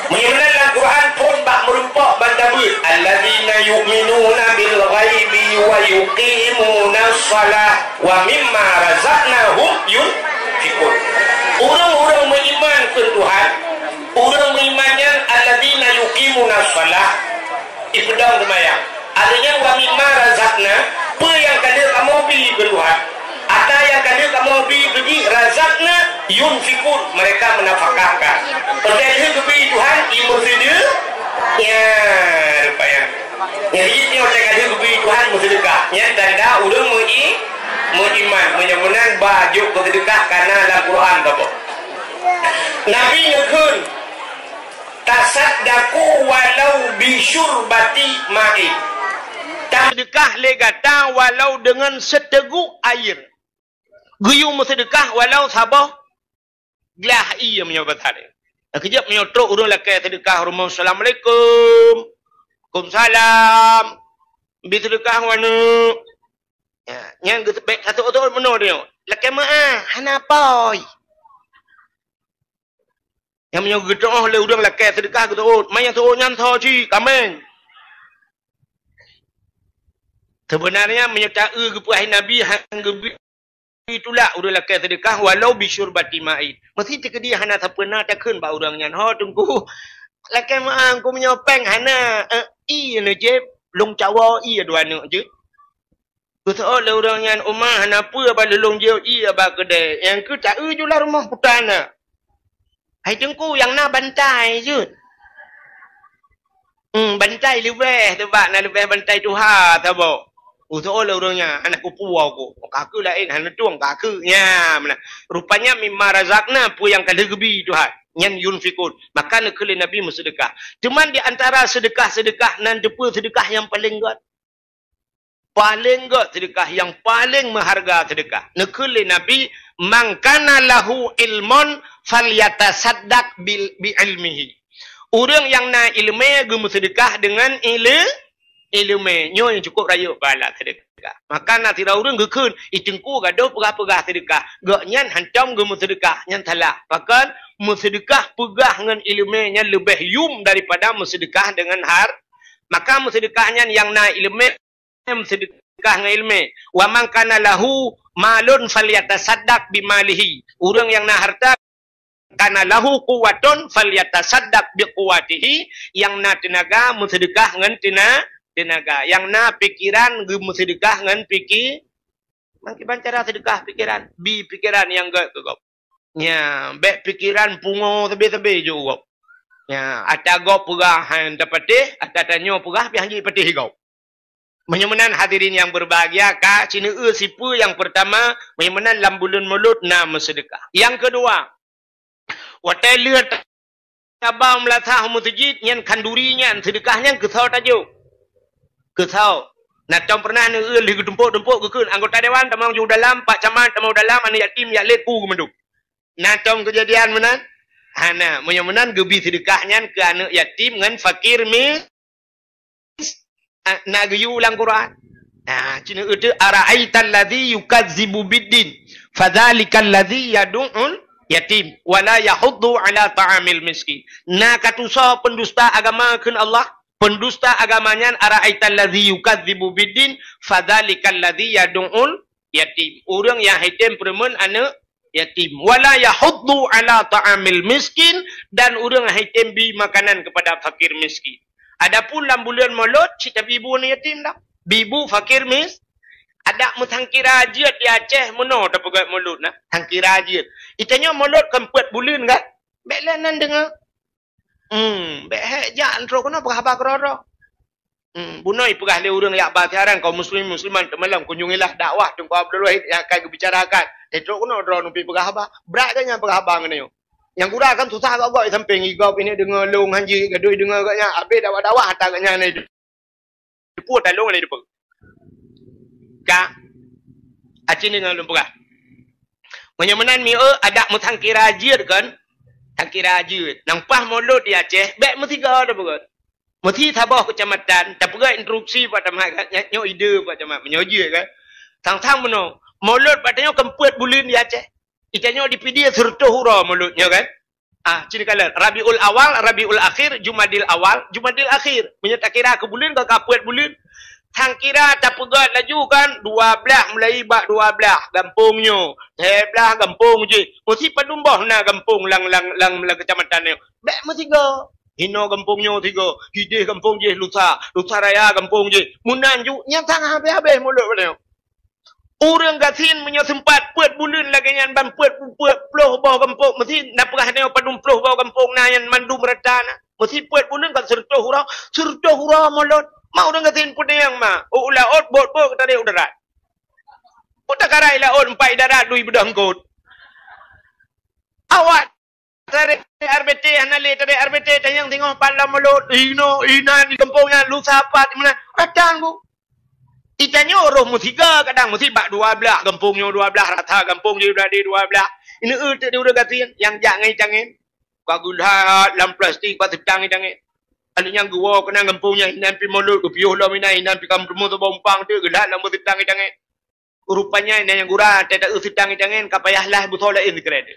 Meunyoe meunan lam Quran phon bak meurumpok ban tabeuet, "Alladzina yu'minuna bil ghaibi wa yuqimunas shalah wa mimma razaqnahum yunfiqun." Ureuëng-ureuëng meuiman keu Tuhan, ureuëng meuiman nyan alladzina yuqimunas shalah, ipeudong seumayang. Artinya, "Wa mimma razaqna", peue nyang ka lheueh kamoe bi keu Tuhan. Ata nyang ka lheueh kamoe bi keu jih, "razaqna yunfiqun", mereka menafkahkan. Watée lheueh geubi Tuhan, i meuseudeu-, ya, rupanya. Jadi, nyoe watée ka lheueh geubi Tuhan meuseudekah. Nyan tanda ureuëng meui-, meuiman. Meunyoe meunan ba jok keu seudekah kana lam Quran saboh. Nabi neukheun, "Tasaddaqu walau bi syurbati ma'in." Taseudekah lé gata walau deungon seuteugok air. Geuyue meuseudekah walau saboh glah ié meunyoe basa lé. Keujeuet meunyoe trok ureuëng lakée seudekah rumoh, "Assalamualaikum." "Waalaikumsalam." "Bi seudekah waneuk." Ya, nyan geuteubiet satu oto meunoe dia. Lakée meu'ah, hana poi. Nyang meunyoe geuteu'oh lé ureuëng lakée seudekah geuteu'ot, manyang teu'ot nyan tho cit, kaméng. Sebenarnya meunyoe ta-eu geupeuhai Nabi han geubi tulak ureuëng lakée seudekah walau bi syurbati ma'in. Meusti teukeudi hana sapeue na takheun bak ureuëng nyan, "Ho Teungku, lakée meu'ah keu meunyoe péng hana, eh, ié neujieb, lôn cawoe ié dua neuk jeuet." Geuteu'ot lé ureuëng nyan, "Uma, hana peue, ba lôn jiôh ié ba keudée." Nyang keu ta-eu ju lam rumoh kuta na. "Hai Teungku, nyang na bantai jeuet." Hmm, bantai leubeh, teubak na leubeh bantai tuha saboh. Geuteu'ot lé ureuëng nyan, "Hana kupuwoe ku. Ka keu laén, hana tueng ka keu." Nya, meunan. Rupanya mimma razaqna, peue nyang ka lheueh geubi Tuhan. Nyan yunfiqun. Maka neukheun lé Nabi meuseudekah. Cuman di antara seudekah-seudekah nan teupeue seudekah nyang paleng gét. Paleng gét seudekah, nyang paleng meuharga seudekah. Neukheun lé Nabi, "Man kana lahu ilmun falyatasaddaq bil, bi ilmihi." Ureuëng nyang na iéleumé geumeuseudekah deungon ilé-, iéleumé. Nyoe nyang cukup rayeuk pahala seudekah. Maka na sidroe ureuëng geukheun, "Ih Teungku, gadôh peugah-peugah seudekah." Gobnyan hantom geumeuseudekah, nyan salah. Pakon? Meuseudekah peugah ngon iéleumé nyan leubeh yum daripada meuseudekah deungon har-, maka meuseudekah nyan nyang na iéleumé meuseudekah ngon iéleumé. "Wa man kana lahu malun falyatasaddaq bimalihi." Ureuëng nyang na hareuta, "kana lahu quwwatun falyatasaddaq biquwwatihi." Nyang na teunaga meuseudekah ngon teuna-, teunaga. Nyang na pikeran geumeuseudekah ngon pike-, meukiban cara seudekah pikeran, bi pikeran nyang gét keu gob. Nya, bék pikeran pungo sabe-sabe ju gob. Nya, ata gob peugah han tapatéh, ata tanyoe peugah pih han jipatéh gob. Meunyoe meunan hadirin yang berbahagia, ka sineue sipeue nyang pertama, meunyoe meunan lam buleuen Maulud na meuseudekah. Nyang keudua, watée lheueh taba meulasah meuseujid nyan khanduri nyan, seudekah nyan keusoe tajok. Keusoe. Na tom pernah neueu lheueh geutumpôk-tumpôk geukheun anggota dewan tamong ju dalam, pak camat tamong dalam, aneuk yatim jak lé ku geumandum. Na tom keujadian meunan? Hana, meunyoe meunan geubi seudeukah nyan keu aneuk yatim ngon fakir mis-, ah, na geuyue lam Quran. Nah, cina itu, "Ara'aital ladzi yukazzibu biddin, fadzalikal ladzi yadu'ul yatim, wala yahuddu ala ta'amil miskin." Na ka tusoe pendusta agama kheun Allah, pendusta agama nyan, "Ara'aital ladzi yukazzibu biddin, fadzalikal ladzi yadu'ul yatim." Ureuëng nyang haitem peureumeun aneuk yatim. "Wala yahuddu ala ta'amil miskin," dan ureuëng haitem bi makanan kepada fakir miskin. Adapun lam buleuen Molot, cit tabi bu aneuk yatim dah. Bi bu fakir mis-, adak meusangkira jeuet di Aceh meunoe tapeugét Molot nah. Sangkira jeuet. Itanyoe Molot kan peuet buleuen kan? Bék lé nan deungoe. Hmm, bék hék jak trok keunoe peugah haba keudroe-droe. Hmm, bunoe peugah lé ureuëng yak ba siaran kaum muslimin muslimat teumalam kunjungilah dakwah Teungku Abdul Wahid nyang akan geubicarakan. Trok keunoe droeneuh pih peugah haba. Brat geuh nyan peugah haba ngon nyoe. Nyang gura kan susah gok-gok sampéng igop ini deungoe long hanji gadoi deungoe gok nyan. Habéh dakwah-dakwah ata gok nyan. Teupeu talong lé depan. Ka. Aci deungoe lôn peugah. Meunyoe meunan mieu adak meusangkira jeuet kan? Sangkira jeuet. Nang paih Molot di Aceh, bék meusigoe tapeugét. Meusi saboh keucamatan, tapeugét instruksi pak camat kan? Nyoe, nyoe ide pak camat, meunyoe jeuet kan? Sang-sang meunoe, Molot pat tanyoe kan peuet buleuen di Aceh. Itanyoe di Pidie sireutôh uroe Molot nyoe kan? Ah, cina kalon. Rabiul Awal, Rabiul Akhir, Jumadil Awal, Jumadil Akhir. Meunyoe takira keu buleuen, ka peuet buleuen. Sangkira tapeugét laju kan, dua blaih mulai bak dua blaih gampông nyoe. Lhée blaih gampông jih. Meusi padum boh na gampông lam, lam, lam, lam keucamatan nyoe. Bék meusigoe. Hinoe gampông nyoe sigoe. Hideh gampông jih lusa. Lusa Raya gampông jih. Meunan ju, nyan sang habéh-habéh Molot nyoe. Ureuëng gasien meunyoe seumpat peuet buleuen lagée nyan ban peuet, peuet ploh boh gampông, meusi na peugah nyoe padum ploh boh gampông na nyan mandum rata na. Meusi peuet buleuen kan sireutôh uroe, sireutôh uroe Molot. Ma ureuëng gasien peudayang ma, u laôt bot-bot ka tarek u darat. Peue takarai laôt empat darat dui beudoh eungkôt. Awak Tarek R B T hana lé, tarek R B T tanyong singoh pat lam Molot, inoe, inan, di gampông nyan, lusa pat, di meunan. Rata ngon. Itanyoe roh meusigoe kadang meusi bak dua blaih, gampông nyoe dua blaih, rata gampông jih dua blaih. Ini eu teuk di ureuëng gasien nyang jak ngon itangen. Ka geulhat lam plastik bak seutang itangen. Aneuk nyan geuwoe keunan gampông nyan, inan pih Molot, geupiôh lom inan, inan pih ka meuteumé saboh umpang teuk, geulhat lam beuseutang itangen. Rupanya inan nyang gura, teuta eu seutang itangen ka payah lah beusoe laén sikrek.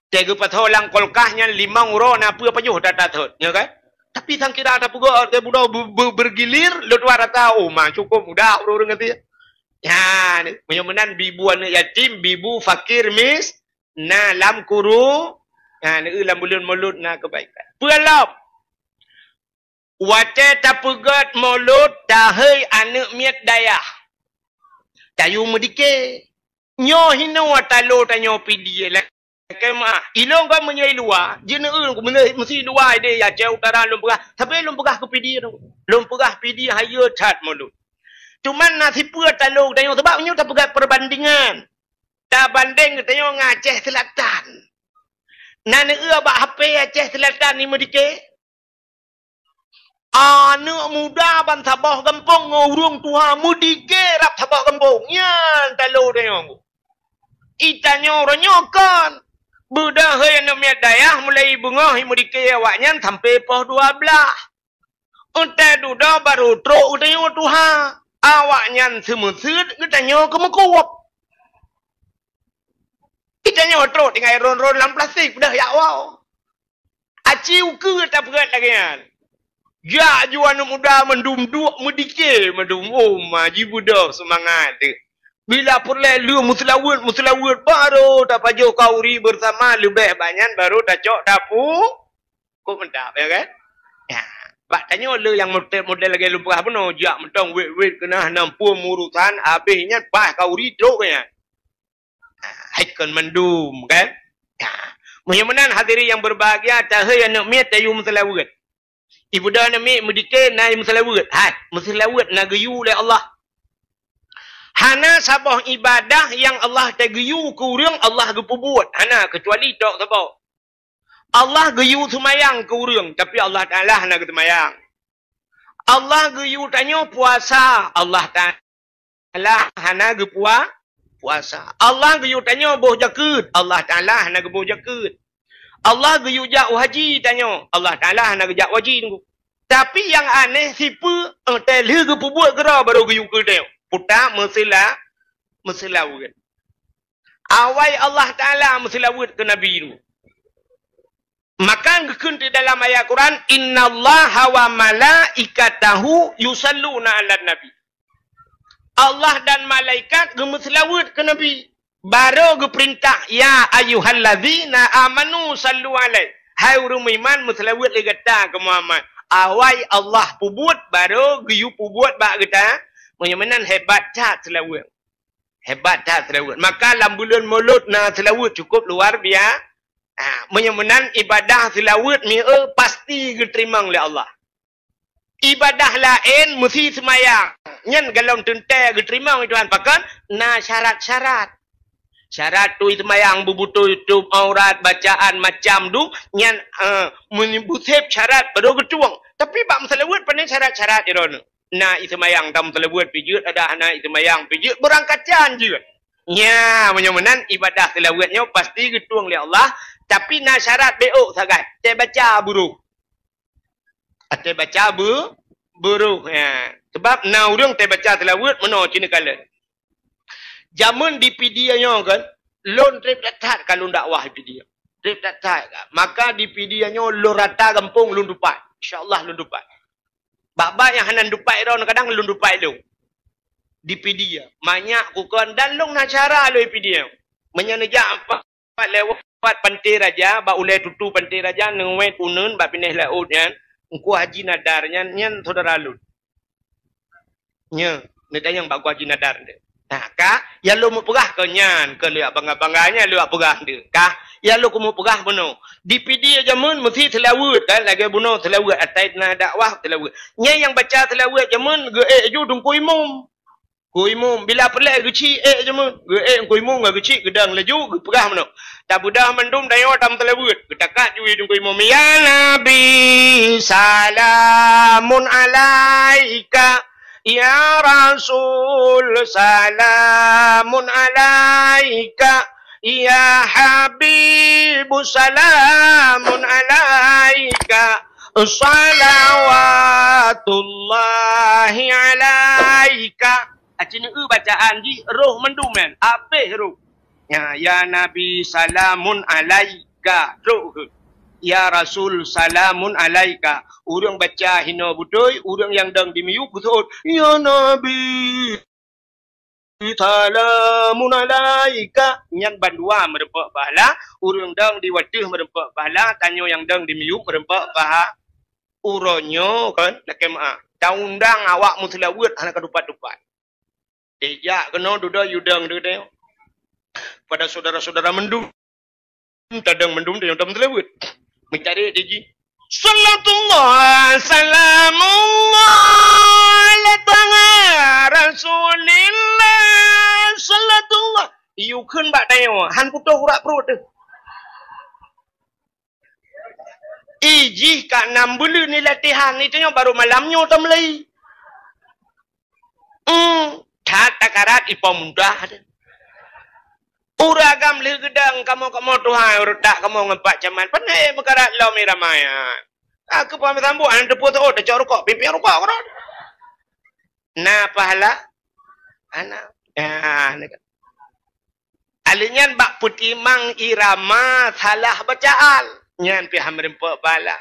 Teugeupeusoe lam kulkas nyan limong uroe na peue pajoh that-that thot, nyo kan? Tapi sangkira tapeugah teubudoe be-, be-, bergilir, lheueh tuha rata, oh, ma, cukup mudah ureuëng-ureuëng ngerti. Nyan, meunyoe meunan bibu aneuk yatim, bibu fakir mis-, na lam kuru-, nyan, eu lam buleuen Molot na keubaikan. Peue lom? Watée tapeugét Molot, tahei aneuk miet dayah. Tayue meudike. Nyoe hinoe talo tanyoe Pidie lakée meuah. Ilôn ka meunyoe i luwa, jeuneuen meusi luwa ideh Aceh Utara lôn peugah, tapi lôn peugah keu Pidie tu. Lôn peugah Pidie hayeue that Molot. Cuman na sipeue talo tanyoe, sabab nyoe tapeugét perbandingan. Tabandeng tanyoe ngon Aceh Selatan. Na neueu bak H P Aceh Selatan ni meudike. Aneuk muda ban saboh gampông ngon ureuëng tuha meudike rab saboh gampông. Nyan talo tanyoe. Itanyoe uroe nyoe kon. Beudahai aneuk miet dayah mulai beungoh meudike awaknyan sampai poh dua blaih. Utai dudoe barô trok geutanyoe tuha. Awaknyan seumeuseut geutanyoe keumeukuwöb. Geutanyoe trok tinggai ron-ron lam plastik peudeh jak woe. Aci ukeue tapeugét lagée nyan. Jak ju aneuk muda mandum duek meudike mandum, oh, ma jibeudôh seumangat teuh. Bila peureulée lheueh meuseulaweuet-meuseulaweuet barô tapajoh kauri beusama leubeh banyak barô tacok tapu-, kok mantap, ya kan? Ya. Bak tanyoe le nyang model-model lagée lôn peugah bunoe, jak mantong wet-wet keunah nam pue murusan, habéh nyan paih kauri trok nyan. Hai kon mandum, kan? Ya. Meunyoe meunan hadirin yang berbahagia, tahei aneuk miet tayue meuseulaweuet. Ibuda aneuk miet meudike na meuseulaweuet. Hai, meuseulaweuet na geuyue lé Allah. Hana saboh ibadah nyang Allah tageuyue keu ureuëng Allah geupeubuet. Hana, keucuali tok saboh. Allah geuyue seumayang keu ureuëng, tapi Allah Taala hana geuseumayang. Allah geuyue tanyoe puasa, Allah Taala hana geupua-, puasa. Allah geuyue tanyoe boh jakeuet, Allah Taala hana geuboh jakeuet. Allah geuyue jak u haji tanyoe, Allah Taala hana geujak u haji teungku. Tapi nyang aneh sipeue, eh, teuh lheueh geupeubuet keudroe baru geuyue keu tanyoe. Puta meusila-, meuseulaweuet. Awai Allah Taala meuseulaweuet keu Nabi tu. Maka geukheun di dalam ayat Quran, "Innallaha wa malaikatahu yusalluna 'alan nabi." Allah dan malaikat geumeuseulaweuet keu Nabi. Baru geupeurintah, "Ya ayyuhallazina amanu sallu 'alaihi." Hai ureuëng meuiman, meuseulaweuet lé gata keu Muhammad. Awai Allah peubuet, baru geuyue peubuet bak gata. Meunyoe meunan hebat that seulaweuet. Hebat that seulaweuet. Maka lam buleuen Mulod na seulaweuet cukup luar bia-, ha, meunyoe meunan ibadah seulaweuet mieu pasti geuteurimong lé Allah. Ibadah laén meusi seumayang. Nyan golom teuntée geuteurimong lé Tuhan. Pakon? Na syarat-syarat. Syarat tu seumayang beubutôi tueb aurat, bacaan macam tu, nyan, eh, meunibuseb syarat baru geutueng. Tapi bak meuseulaweuet pane syarat-syarat droeneuh. Na iseumayang tam seulaweuet pih jeuet, adak hana iseumayang pih jeuet, beurangkacan jeuet. Nya, meunyoe meunan ibadah seulaweuet nyoe pasti geutueng lé Allah, tapi na syarat bék sagai, teubaca buroh. Teubaca bu-, buroh. Ya. Sebab na ureuëng teubaca seulaweuet meunoe cit neukalon. Jameun di Pidie nyoe kan, lôn treb that-that ka lôn dakwah di Pidie. Treb that-that ka. Maka di Pidie nyoe lôn rata gampông lôn tupat. Insya Allah lôn tupat. Bak-bak nyang hana tupat droe kadang lôn tupat lôn. Di Pidie. Manyak kukon dan lôn na syedara lôn di Pidie. Meunyoe neujak apa lewat Pantai Raja, bak ulée tutu Pantai Raja, neuwét uneun bak pinéh laôt nyan, Teungku Haji Nadar nyan, nyan syedara lôn. Nya, neutanyong bak Teungku Haji Nadar nyan. Nah, ka, ya lôn meupeugah keu nyan, keu lôn bangga-bangga nyan lôn peugah nyan. Ka, ya lôn keumeung peugah bunoe. Di Pidie jameun meusi seulaweuet, kan, lagée bunoe seulaweuet, asai na dakwah seulaweuet. Nyan nyang baca seulaweuet jameun geuék ju Teungku Imum. Ku Imum, bila peureulée geuchik ék jameun, geuék Teungku Imum ngon geuchik geudong laju geupeugah meunoe. Tabeudôh mandum dayoe tam seulaweuet, geutakat ju Teungku Imum, "Ya Nabi, salamun alaika. Ya Rasul, salamun alaika. Ya Habibu, salamun alaika. Salawatullahi alaika." Aci neueu bacaan jih roh mandum nyan, abéh roh. Ya, ya Nabi, salamun alaika, trok keuh. Ya Rasul, salamun alaika. Ureuëng baca hinoe beutôi, ureuëng nyang dong di miyueb geuseuôt, "Ya Nabi, salamun alaika." Nyan bandua meureumpok pahala, ureuëng dong di wateueh meureumpok pahala, tanyoe nyang dong di miyueb meureumpok paha-, uroe nyoe kan, lakée meu'ah. Taundang awak meuseulaweuet hana ka tupat-tupat. Dijak keunoe dudoe yue dong dudoe. Pada syedara-syedara mandum, tadong mandum tanyong tam seulaweuet. Meucari di jih. Salatullah, salamullah, ala taha Rasulillah, salatullah. Yue kheun bak tanyoe, han putôh urat pruet teuh. Ih jih ka nam buleuen ni latihan, ni tanyoe baru malam nyoe tameulai. Hmm, that takarat ipo mudah deh. Ureuëng agam lheueh geudong kamoe-kamoe tuha, ureuëng tak kamoe ngon Pak Camat. Pane meukarat lom irama nyan. Aku paham sambung, aneuk teupeu teuôt, tacok rukok, pimpin rukok keudroe. Na pahala? Hana. Ya, ni kan. Alèh nyan bak peutimang irama salah bacaan. Nyan pih han meureumpok pahala.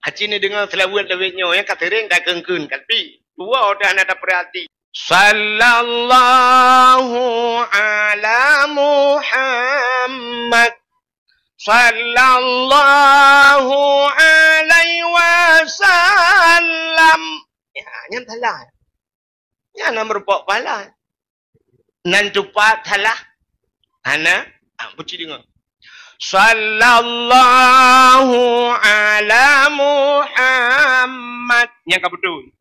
Aci neudeungoe seulaweuet lawét nyoe nyang ka seuréng takheun-kheun, tapi dua udah hana tapeurati. Sallallahu ala Muhammad. Sallallahu alaihi wasallam. Ya, nyan salah. Nyan na meureumpok pahala. Nan tupat salah. Hana, ah, peuci deungoe. Sallallahu ala Muhammad. Nyang ka beutôi.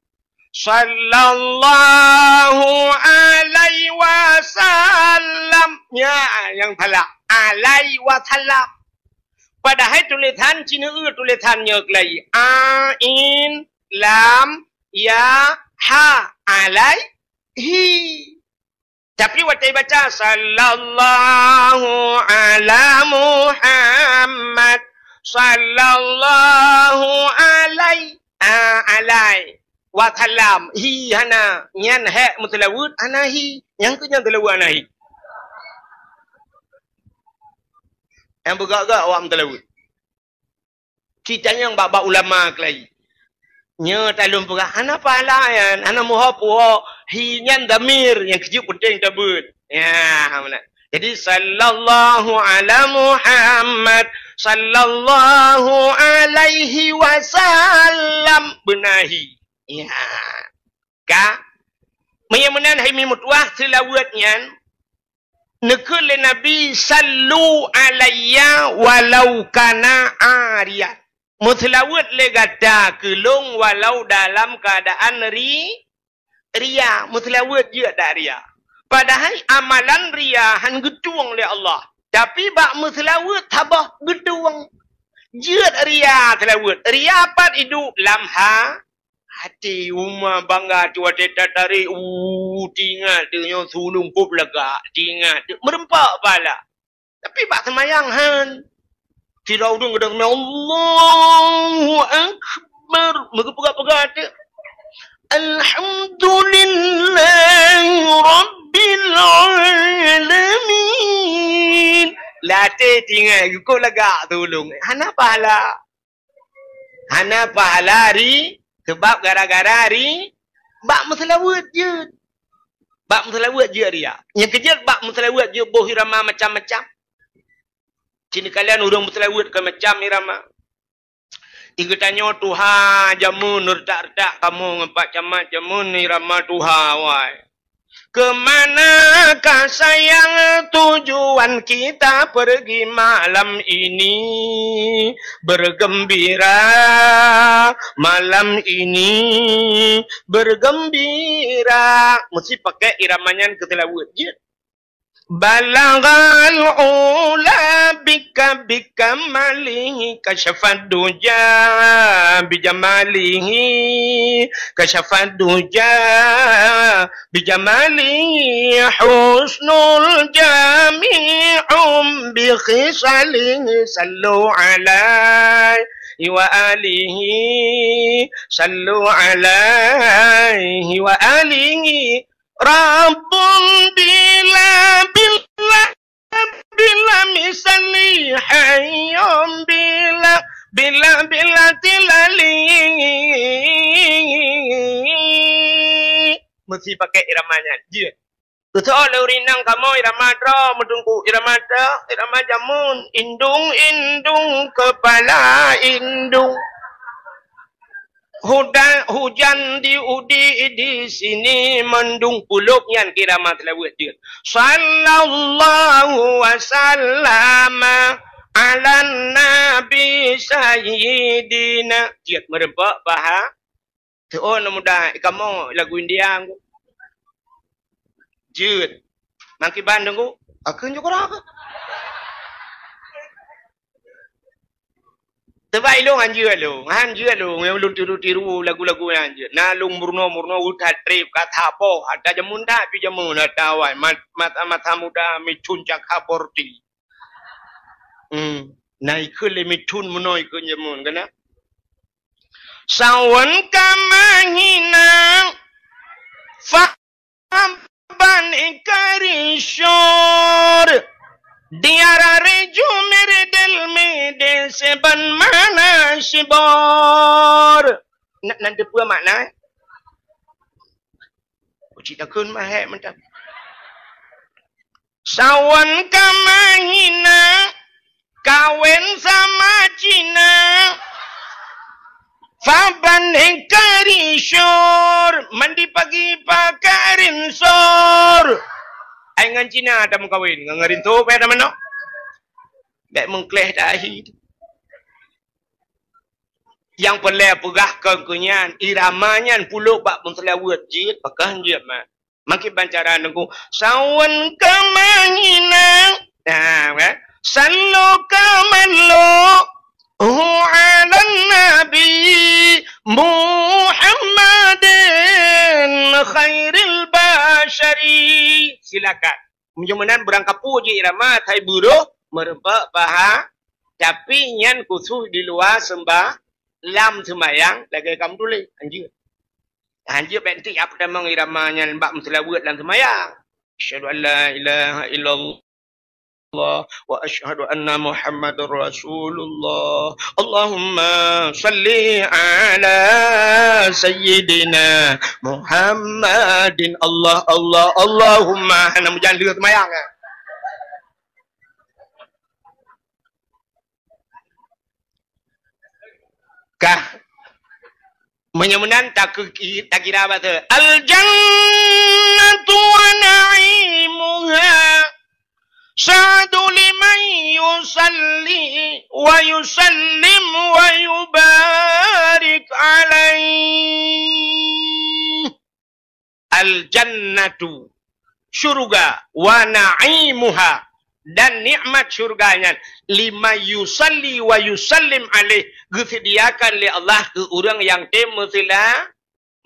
Sallallahu alaihi wasallam. Nya, nyang salah. Alaihi wasallam. Padahai tulésan Cina eu tulésan nyoe keulai. Ain, lam, Ya, ha, alaihi. Tapi watée baca, "Sallallahu ala Muhammad, sallallahu alai-, a, alai, wa sallam." Hi hana, nyan hek meuseulaweuet hana hi. Nyang keu nyan seulaweuet hana hi. Nyang beugak-gak awak meuseulaweuet. Ci tanyong bak-bak ulama keulayi. Nyoe talôn peugah, hana pahala nyan, hana muho puho, hi nyan damir nyang keujeuet peunteng tabeuet. Ya, meunan. Jadi, sallallahu ala Muhammad, sallallahu alaihi wasallam, beuna hi. Ya. Ka? Meunyoe meunan hai mi meutuwah seulaweuet nyan, neukheun lé Nabi, "Sallu alayya walau kana ariyan." Meuseulaweuet lé gata keu lôn walau dalam keuadaan ri-, ria. Meuseulaweuet jeuet dak ria. Padahai amalan ria han geutueng lé Allah. Tapi bak meuseulaweuet saboh geutueng. Jeuet ria seulaweuet. Ria pat iduek lam ha-, Até uma bangga tu watée tatarek, uh, tingat teuh nyoe sulông pop lagak, tingat teuh meureumpok pala. Tapi bak seumayang han. Sira ureuëng kadang seumayang, "Allahu Akbar." Meugeupeugah-peugah teuh, "Alhamdulillahi Rabbil Alamin." Laté tingat, kok lagak sulông. Hana pahala. Hana pahala ri, sebab gara-gara ri, bak meuseulaweuet jeuet. Bak meuseulaweuet jeuet ria. Nyang keujeuet bak meuseulaweuet jeuet boh irama macam-macam. Ci neukalian ureuëng meuseulaweuet keu macam irama. Geutanyoe tuha jameun retak-retak kamoe ngon Pak Camat jameun irama tuha wai. Kemanakah sayang tujuan kita pergi malam ini? Bergembira malam ini, bergembira. Meusti pakai irama nyan keu seulaweuet jeuet. Balaghal ula bika, bikamalihi, kasyafad duja bijamalihi, kasyafad duja bijamalihi, husnul jami'un bikhisalihi. Sallu alaihi wa alihi, sallu alaihi wa alihi. Rabbun bila, bila, bila misali, hayyun bila, bila, bila tilali. Meusti pakai irama nyan. Jeuet. Keusoe lé ureuëng inong kamoe irama droe, meuteungku, irama droe, irama jameun. Indung, indung, kepala indung. Huda-, hujan di udi di sini mendung, pulop nyan keu irama seulaweuet jeuet. Sallallahu wasallama ala nabi sayyidina. Jeuet meureumpok paha. Teuôn muda, kamoe lagu India ngku. Jeuet. Mangkiban ngku. Aku nyukura ke? Teubai lôn han jeuet lôn, han jeuet lôn, nyang lôn tiru-tiru lagu-lagu nyan jeuet. Na lôn meurunoe-meurunoe utat treb, ka that boh, ata jameun that pi jameun, ata awai, mat-, mata-mata muda micun cak haborti. Hmm. Na ikheun lé micun meunoe ikheun jameun, kana? Sawan ka mahina, fa- Ban ikari syur, diara reju miridil midi seben mana sibor. Nak nan teupeue makna? Uci takun mahek mantap. Sawan ka mahina, kawen sama Cina. Faban hengkari syur, mandi pagi pakai rinsor. Ai ngan Cina dah meukawen, ngan rinsor payah dah manok. Bek mengkleh dah ahi. Yang perlu peugah kon keu nyan, irama nyan pulok bak peuseulaweuet jeuet, pakon jeuet mat. Makin bancaran nunggu. Sawan ka mahina. Nah, kan? Sallu ka mallu. Hu alan nabi. Muhammadin khairil basyari. Silakan. Meunyoe meunan beurangkapeue jih irama, thai buroh meureumpok paha, tapi nyan khusus di luwa seumbah-, lam seumayang lagèe kamoe tuléh. Hanjeuet. Hanjeuet bèk tiep tamong irama nyan bak meuseulaweuet lam seumayang. Asyhadu an la ilaha illallah wa asyhadu anna Muhammadar Rasulullah. Allahumma shalli ala sayyidina Muhammadin. Allah, Allah, Allahumma. Hana meujan lheueh seumayang. Kah? Meunyoe meunan, taku-, takira bak tu. Al-jannatu wa na'imuha sa'du liman yusalli wa yusallim wa yubarik alaih. Al-jannatu, syurga, wa na'imuha, dan nikmat syurga nyan, liman yusalli wa yusallim alaih, geuseudiakan lé Allah keu ureuëng nyang tem meuseula-,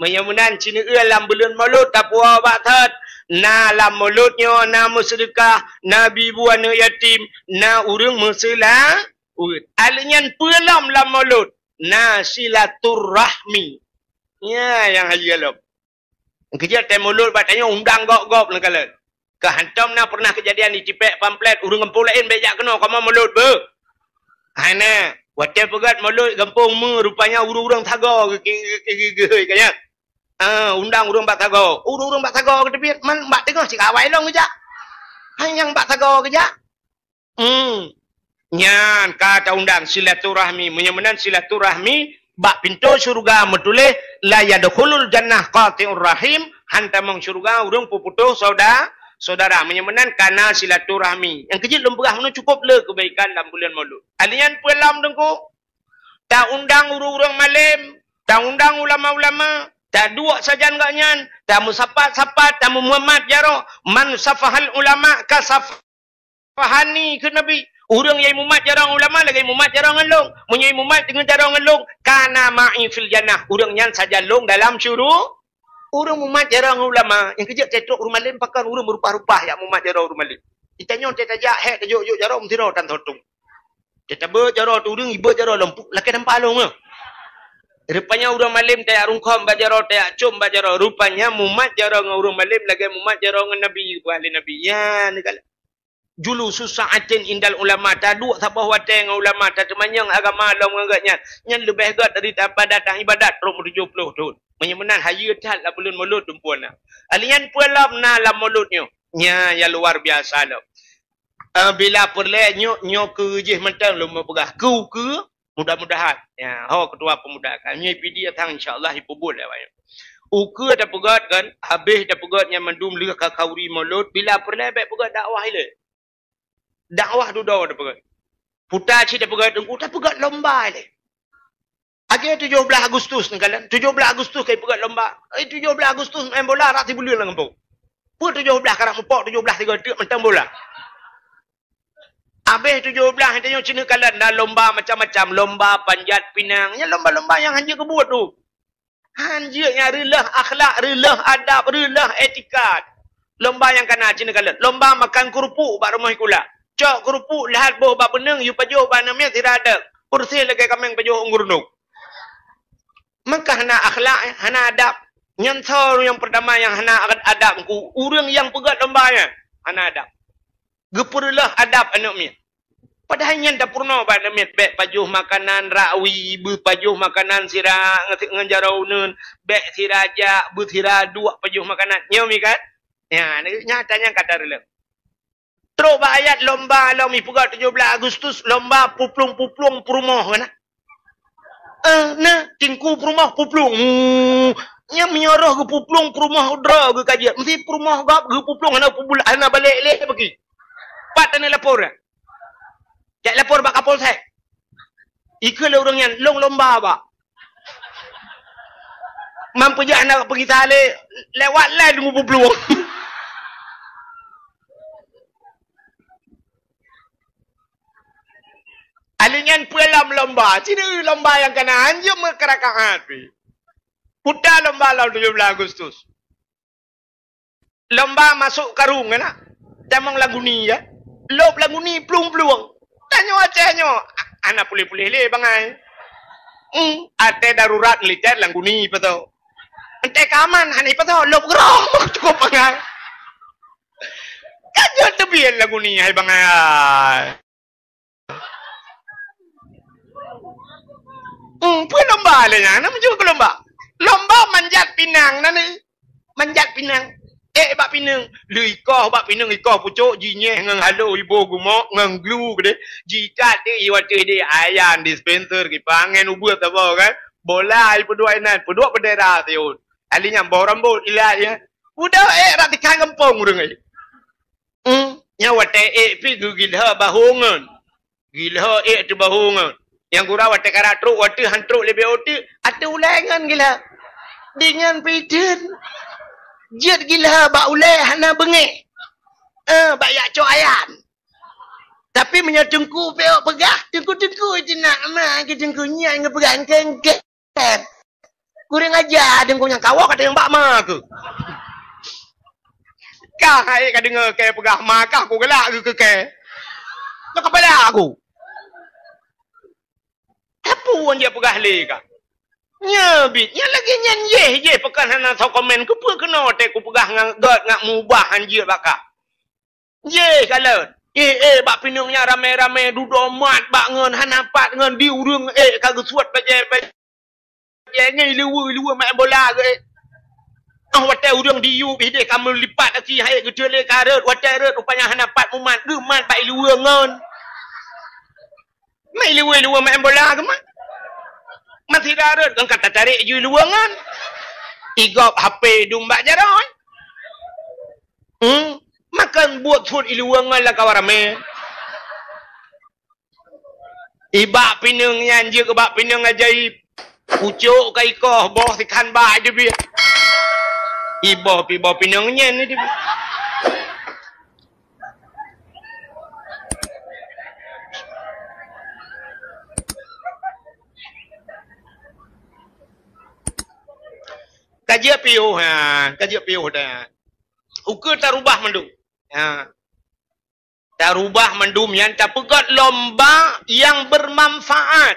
meunyoe meunan, sineue lam buleuen Maulud tapuwoe bak that, na lam Maulud nyoe na meuseudeukah, na bi bu aneuëk yatim, na ureuëng meuseula-, uet. Aleuh nyan peue lom lam Maulud, na silaturahmi. Nyan nyang hayeue lom. Keujeuet tée Maulud bak tanyoe undang gob-gob neukalon. Ka hantom na pernah keujadian jicipék pamflet ureuëng gampông laén bék jak keunoe kamoe Maulud beuh. Hana, watée peugét Maulud gampông meu rupanya ureuëng-ureuëng sagoe geu-, geu-, geu-, geu-, geu-, geu-, ka nyan. Ah, undang ureuëng bak sagoe. Ureuëng-ureuëng bak sagoe geuteubiet, man bak teungoh cit awai lom geujak. Hai nyang bak sagoe geujak. Hmm. Nyan ka taundang silaturahmi. Meunyoe meunan silaturahmi bak pintoe syeuruga meutuléh, "La yadkhulul jannah qati'ur rahim," han tamong syeuruga ureuëng peuputôh sauda-, saudara. Meunyoe meunan ka na silaturahmi. Nyang keujeuet lôn peugah meunoe cukôp le keubaikan lam buleuen Maulud. Aleuh nyan peue lom Teungku? Taundang ureuëng-ureuëng malém, taundang ulama-ulama, taduek sajan gobnyan, tameusapat-sapat, tameumat jaroe. "Man safahal ulama kasaf-" Fahani keu Nabi, ureuëng nyang mumat jaroe ngon ulama lagée mumat jaroe ngon lôn. Meunyoe mumat deungon jaroe ngon lôn, kana ma'i fil jannah. Ureuëng nyan sajan lôn dalam syuru-, ureuëng mumat jaroe ngon ulama, nyang keujeuet teutrok ureuëng malém pakon ureuëng meurupah-rupah jak mumat jaroe ureuëng malém. Di tanyoe teuh tajak hék tajok-jok jaroe meusidroe tan thotong. Teutabeuet jaroe tu ureuëng ibeuet jaroe lom pu-, lakée nampak lôn nyoe. Rupanya ureuëng malém tajak rungkhom bak jaroe, tajak com bak jaroe. Rupanya mumat jaroe ngon ureuëng malém lagée mumat jaroe ngon Nabi, buah lé Nabi. Nyan kala. Julusu sa'atin indal ulama, taduek saboh watée ngon ulama, tateumanyong agama lom ngon gobnyan, nyan leubeh gét dari daripada taibadat rot meutujoh ploh thon. Meunyoe meunan hayeue that lam buleuen Maulud tumpu na. Aleuh nyan peue lom na lam Maulud nyoe? Nyan nyang luar biasa lom. Eh, bila peureulée nyoe, nyoe keu jih mantong lôn meupeugah keu, keu Mudah-mudahan. Ya, ho ketua pemuda kan. Nyoe P D datang, insya Allah, ipubuet lé awaknyan. Ukeue tapeugét kan, habéh tapeugét nyan mandum lheueh ka khauri Maulud, bila peureulée bék peugét dakwah ilée. Dakwah dudoe tapeugét. Puta cit tapeugét, Teungku, tapeugét lomba ilée. Akhé tujoh blaih Agustus neukalon, tujoh blaih Agustus ka ipeugét lomba. Eh, tujoh blaih Agustus main bola rot sibuleuen lam gampông. Peue tujoh blaih karab mupok, tujoh blaih tiga teuk mantong bola. Habéh tujoh blaih tanyoe cit neukalon na lomba macam-macam, lomba panjat pinang. Nyan lomba-lomba nyang hanjeuet keubuet tu. Hanjeuet nyang reuloh akhlak, reuloh adab, reuloh etika. Lomba nyang kana cit neukalon. Lomba makan keurupuk bak rumoh sikula. Cok keurupuk lheueh boh bak beuneueng, yue pajoh bak aneuk miet sira deuek. Peureséh lagée kaméng pajoh u gurundong. Maka hana akhlak, hana adab. Nyan soe nyang peurtama nyang hana adab Teungku, ureuëng nyang peugét lomba nyan hana adab. Geupeureuloh adab aneuk miet. Padahai nyan tapeurunoe bak aneuk miet, bék pajoh makanan rakwi, beupajoh makanan sira ngon, ngon jaroe uneuen, bék sira jak, beusira duek pajoh makanan. Nyoe mi kan? Nyan, nyata nyan ka tareuloh. Trok bak ayat lomba lom ipeugah tujoh blaih Agustus, lomba puplueng-puplueng peurumoh kan? Eh, na, Teungku peurumoh puplueng. Hmm, nyan meunyoe roh geupuplueng peurumoh droe geukajiet. Meusti peurumoh gob geupuplueng hana pubul-, hana balek lé bagi. Pat hana lapor dah. Jak lapor bak Kapolsek. Ikeue lé ureuëng nyan, lôn lomba bak. Man peujak hana peugisa lé, lewat lé deungon puplueng. Alèh nyan peue lom lomba? Ci deuh lomba nyang kana, hanjeuet meukeurakaat pih. Puta lomba lom tujoh belas Agustus. Lomba masôk karông kana. Tamong lam guni ya. Lôb lam guni plueng-plueng. Tanyoe Aceh nyoe, a-, hana puléh-puléh lé bangai. Hmm, até darurat militer lam guni peutô. Enté ka aman, hana peutô, lôb grong, cukôp bangai. Ka jeuet teubiet lam guni, hai bangai. Hmm, peue lomba lé nyan? Na meujeuet keu lomba. Lomba manjat pinang na ni. Manjat pinang. Ék bak pineung. Lheuh ikoh bak pineung, ikoh pucôk, jinyéh ngon halo, iboh gumok, ngon glu keudéh. Jiikat deh, iwateuh deh, ayan, dispenser, kipeue angén, ubeut saboh kan. Bola, ipeuduek inan, peuduek beudera siôn. Alèh nyan boh rambôt, ilat ya. Udah ék rot ikan gampông ureueng ék. Hmm, nyan watèe ék pih geugilha bahô ngon. Gilha ék teuh bahô ngon. Nyang gura watèe karap trôk, watèe han trôk leubeh ôk teuk, ateueh ulèe ngon gilha. Deungon pih theun. Jeuet gilha bak ulèe hana beungéh. Eh, bak jak cok ayan. Tapi meunyoe teungku pih peugah, teungku-teungku itu nak ma, ke teungku nyan geupeugah engkén-engkén. Kurang aja, deungku nyang kawak ka teumbak ma keuh. Kah hai ka deungoe kèe peugah ma kah, kugalak keuh keu kèe. Nyoe kepala aku. Apa wan dia peugah lé kah? Nya bit, nya lagèe nyan yeh, yeh pekan hana soe komen. Keupeue keunoe teuh kupeugah ngon gèt ngon mubah hanjeuet bak kah. Jéh kalon. Eh, eh, bak pineung nyan ramé-ramé dudoe mat bak ngon hana pat ngon di ureueng, eh, ka geusuet bajèe-bajèe ngon ileue-ileue main bola geuh, eh. Oh, watèe ureueng diyueb idéh ka meulipat aci hai geuteulé ka rhot, watèe rhot rupanya hana pat mumat, geumat bak ileue ngon. Mak ileue-ileue main bola geumat. Masih rhot ngon ka tatarek ju ileue ngon. Igop H P dum bak jaroe. Hmm? Makon buet phon iluweue ngon lam kawan ramé. Ibak pineung nyan jeuet keu bak pineung ajaéb. Pucôk ka ikoh, boh sikhan bak teubiet. Iboh pih boh pineung nyan teubiet. Ka jeuet piôh, ha, ka jeuet piôh dah. Ukeue tarubah mandum. Ha. Tarubah mandum nyan tapeugöt lomba nyang bermanfaat.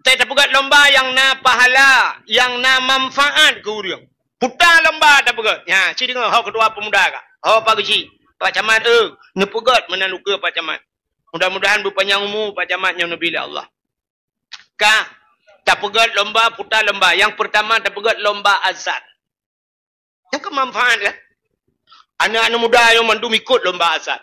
Utai tapeugöt lomba nyang na pahala, nyang na manfaat keu ureueng. Puta lomba tapeugöt. Nyan, ci deungoe ho ketua pemuda ka. Ho Pak Geuchik, Pak Camat, eh, neupeugöt meunan ukeue Pak Camat. Mudah-mudahan beupanyang umu Pak Camat nyoe neubi lé Allah. Ka tapeugöt lomba, puta lomba. Nyang peurtama tapeugöt lomba azan. Nyang keu manfaat kan? Aneuk-aneuk muda nyoe mandum ikot lomba azan.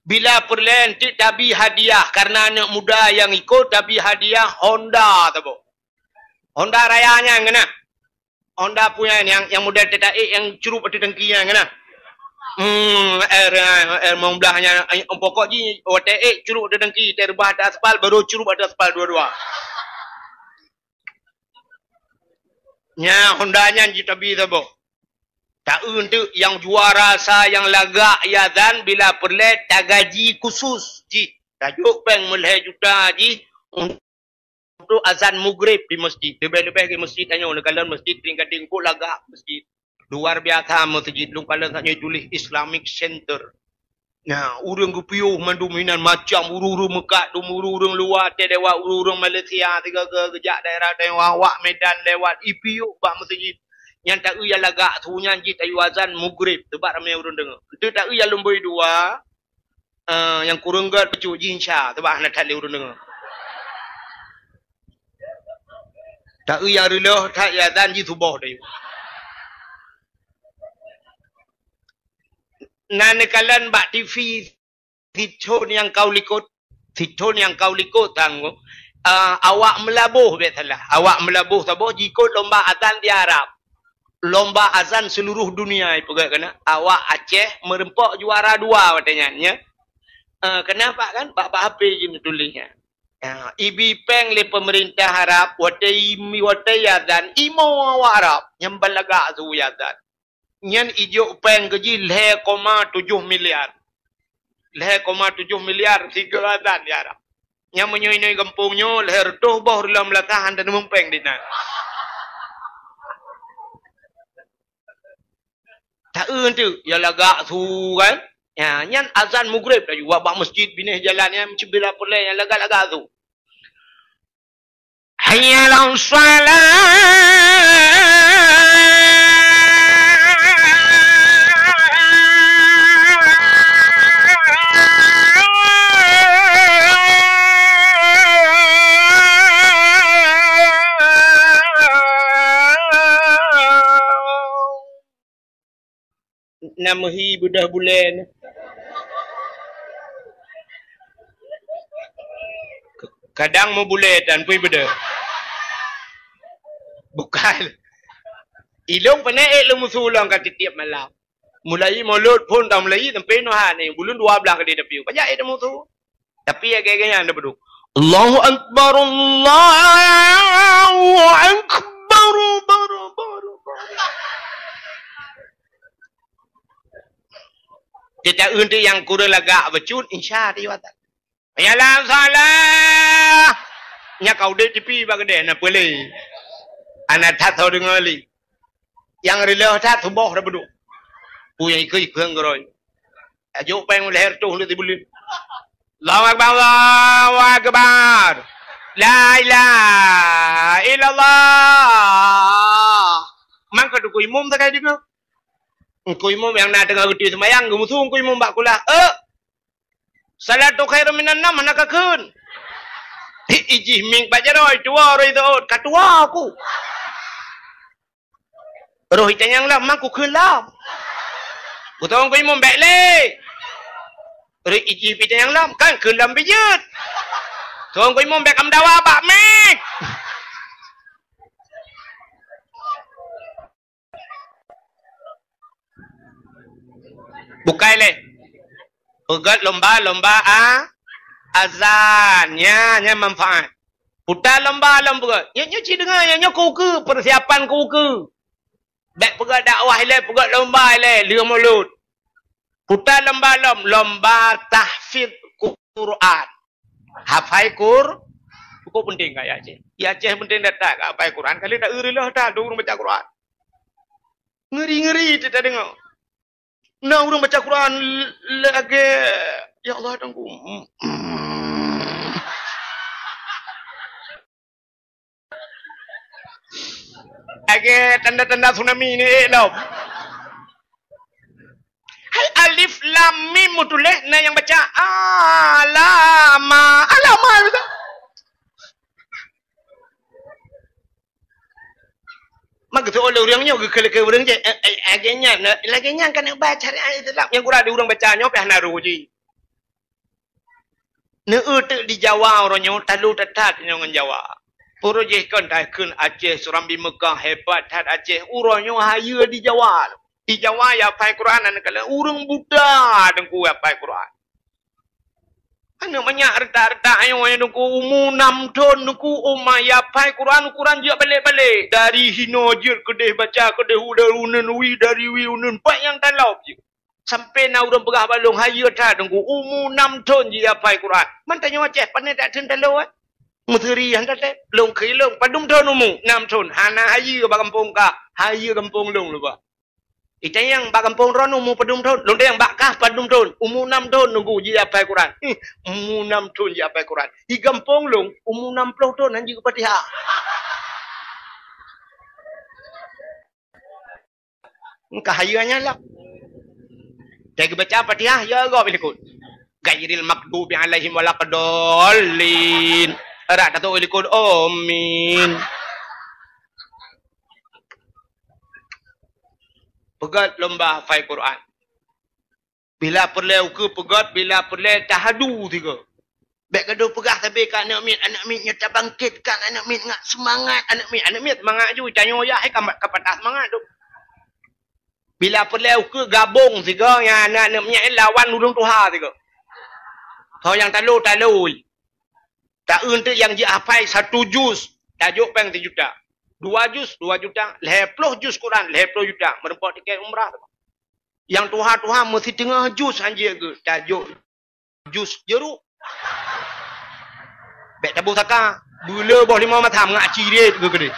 Bila peureulèe enteuk tabi hadiah, karena aneuk muda nyang ikot tabi hadiah Honda saboh. Honda Raya nyan keunan. Honda punya nyang, nyang model teuta ék nyang curup ateueh tangki nyan keunan. Hmm, R, R lima belas nyan, eh, pokok jih watèe ék curup ateueh tangki, terbah ateueh aspal, baru curup ateueh aspal dua-dua. Nya Honda nyan jitabi saboh. Taeu enteuk nyang juara sa nyang lagak azan bila peureulèe tagaji khusus jih. Tajok péng meulhèe juta jih untuk azan mugrib di masjid. Leubèh-leubèh di masjid tanyoe, neukalon masjid Tring Gading, kok lagak masjid. Luar biasa masjid, lôn kalon saat nyoe tuléh Islamic Center. Nah, ureueng geupiôh mandum inan macam, ureueng-ureueng meukat, ureueng-ureueng luwa, teuh lewat ureueng-ureueng Malaysia, sigoe-goe geujak daerah Taiwan, awak Medan lewat, ipiôh bak meuseujid. Nyan taeu nyang lagak su nyan jih tayue azan mugrib, teubak ramé ureueng deungoe. Enteuk taeu nyang lumbôi dua, eh, nyang kureueng göt bacut jih insya, teubak hana that lé ureueng deungoe. Taeu nyang reuloh that azan jih suboh tayue. Na neukalon bak T V sithon nyang ka u likot, sithon nyang ka u likot tanggong, ah, awak Meulaboh bèk salah. Awak Meulaboh saboh jikot lomba azan di Arab. Lomba azan seluruh dunia ipeugöt keunan. Awak Aceh meureumpok juara dua watèe nyan, nya. Ah, kenapa kan? Bak, bak H P jih neutuléh nyan. Ah, ibi péng lé peumeurintah Arab, watèe imi, watèe azan, imo awak Arab nyang ban lagak su azan. Nyan ijok péng keu jih lhèe koma tujoh miliar. Lhèe koma tujoh miliar sigoe azan di Arab. Nyang meunyoe inong gampông nyoe lhèe reutôh boh reuloh meulasah hana neumueng péng di nan. Taeu teuk, ya lagak su kan? Ya, nyan azan Maghrib laju. Wak bak masjid binéh jalan nyan meucubila peureulèe nyang lagak-lagak su. Hayya 'alas shalah. Na meuhi beudôh bulèe nyoe. Kadang meubulèe tan pih beudôh. Bukan. Ilôn peureunah ék lôn meusu lôn ka tiep-tiep malam. Mulai mulod phôn ka mulai sampai nyoe ha nyoe, buleuen dua blaih ka di W. Pajak ék lôn meusu. Tapi lagèe nyan na beudôh. Allahu Akbar, Allahu Akbar, bar, bar, bar. Kita untuk nyang kureueng lagak bacut, insya Allah. Ya la salah. Nya kau dek tipi bak keudè na peulé. Ana that tho deungoe lé. Nyang reuloh that suboh dah beudôh. Pu nyang ikeu-ikeu ngeurôi. Tajok péng lhèe reutôh lé sibuleuen. Allahu Akbar, Allahu Akbar. La ilaha illallah. Mangka teungku imum sagai deungoe. Teungku imum nyang na teungoh geuti seumayang, geumusu teungku imum bak kulah. Eh, salatu khairun minan naum hana kakheun. Ijih mieng bak jaroe tuwoe rhoi seuôt, ka tuwoe ku. Roh itanyong lom, mang kukheun lom. Kutong ku imum bèk lé. Roh ijih itanyong lom, kan kheun lom bijeuet. Tong ku imum bèk kameudawa bak mic. Bukai lé. Peugöt lomba-lomba a-, azan. Nya, nya manfaat. Puta lomba lom peugöt. Nyoe, nyoe ci deungoe, nyoe, nyoe keu ukeue, persiapan keu ukeue. Bèk peugöt dakwah ilèe, peugöt lomba ilèe, lheueh mulod. Puta lomba lom, lomba tahfiz Quran. Hafai Qur-, cukup penting kat Aceh. Di Aceh penting that-that kat hafai Quran. Kali tak ureueng lheueh that, ureueng baca Quran. Ngeri-ngeri teudeungoe. Na ureueng baca Quran l-, lagèe, ya Allah, Tuhanku. Lagèe tanda-tanda tsunami ni, eh, lom. Hai alif lam mim meutuléh, na nyang baca alama, alama, beutôi. Maka tu oleh ureueng nyoe geukheun-kheun ureueng je, eh, eh, lagèe nyan, lagèe nyan kan ba syariat Islam. Nyang kurang di ureueng baca nyoe pih hana roh jih. Neueu teuk di Jawa uroe nyoe, talo that-that nyoe ngon Jawa. Puru jih kon takheun Aceh, Surambi Meukah, hebat that Aceh. Uroe nyoe hayeue di Jawa. Di Jawa ya hafai Quran, aneuk kala ureueng buta deungku ya hafai Quran. Aneuk manyak reutak-reutak nyoe deungku umu nam thon deungku, uma ya hafai Quran, Quran jeuet balek-balek. Dari hinoe jeuet keudeh baca, keudeh uneun wi, dari wi uneun, pat nyang talop jeuet. Sampai na ureueng peugah bak lôn, hayeue that deungku, umu nam thon jih hafai Quran. Man tanyoe Aceh, pane that thon talo, eh? Meuseri han that, eh? Lôn kheun lôn, padum thon umu? Nam thon. Hana hayeue bak gampông kah, hayeue gampông lôn leubeh. Itanyong bak gampông droen umu padum thon? Lôn tanyong bak kah padum thon? Umu nam thon deungku jih hafai Quran. Ih, umu nam thon jih hafai Quran. Di gampông lôn, umu nam ploh thon han jeuet Fatihah. Engka hayeue nyan lah. Dah geubaca Fatihah, ya gob likot. Ghairil maghdubi alaihim waladdallin. Rak tato likot, amin. Peugöt lomba hafai Quran. Bila peureulèe ukeue peugöt, bila peureulèe tahadu sigoe. Bèk gadôh peugah sabe keu aneuk miet, aneuk miet nyoe tabangkitkan aneuk miet ngat seumangat aneuk miet. Aneuk miet seumangat ju, tanyoe yah hai ka, ka patah seumangat tu. Bila peureulèe ukeue gabong sigoe nyan aneuk miet lawan ureueng tuha sigoe. Ho nyang talo, talo. Taeu teuk nyang jeuet hafai satu juz, tajok péng sijuta. Dua juz, dua juta. Lhèe ploh juz Quran, lhèe ploh juta. Meureumpok tiket umrah. Nyang tuha-tuha meusiteungoh juz han jeuet geuh, tajok Jus jeruk. Bèk taboh saka. Beuleu boh limau masam ngat ciret keu keudeh.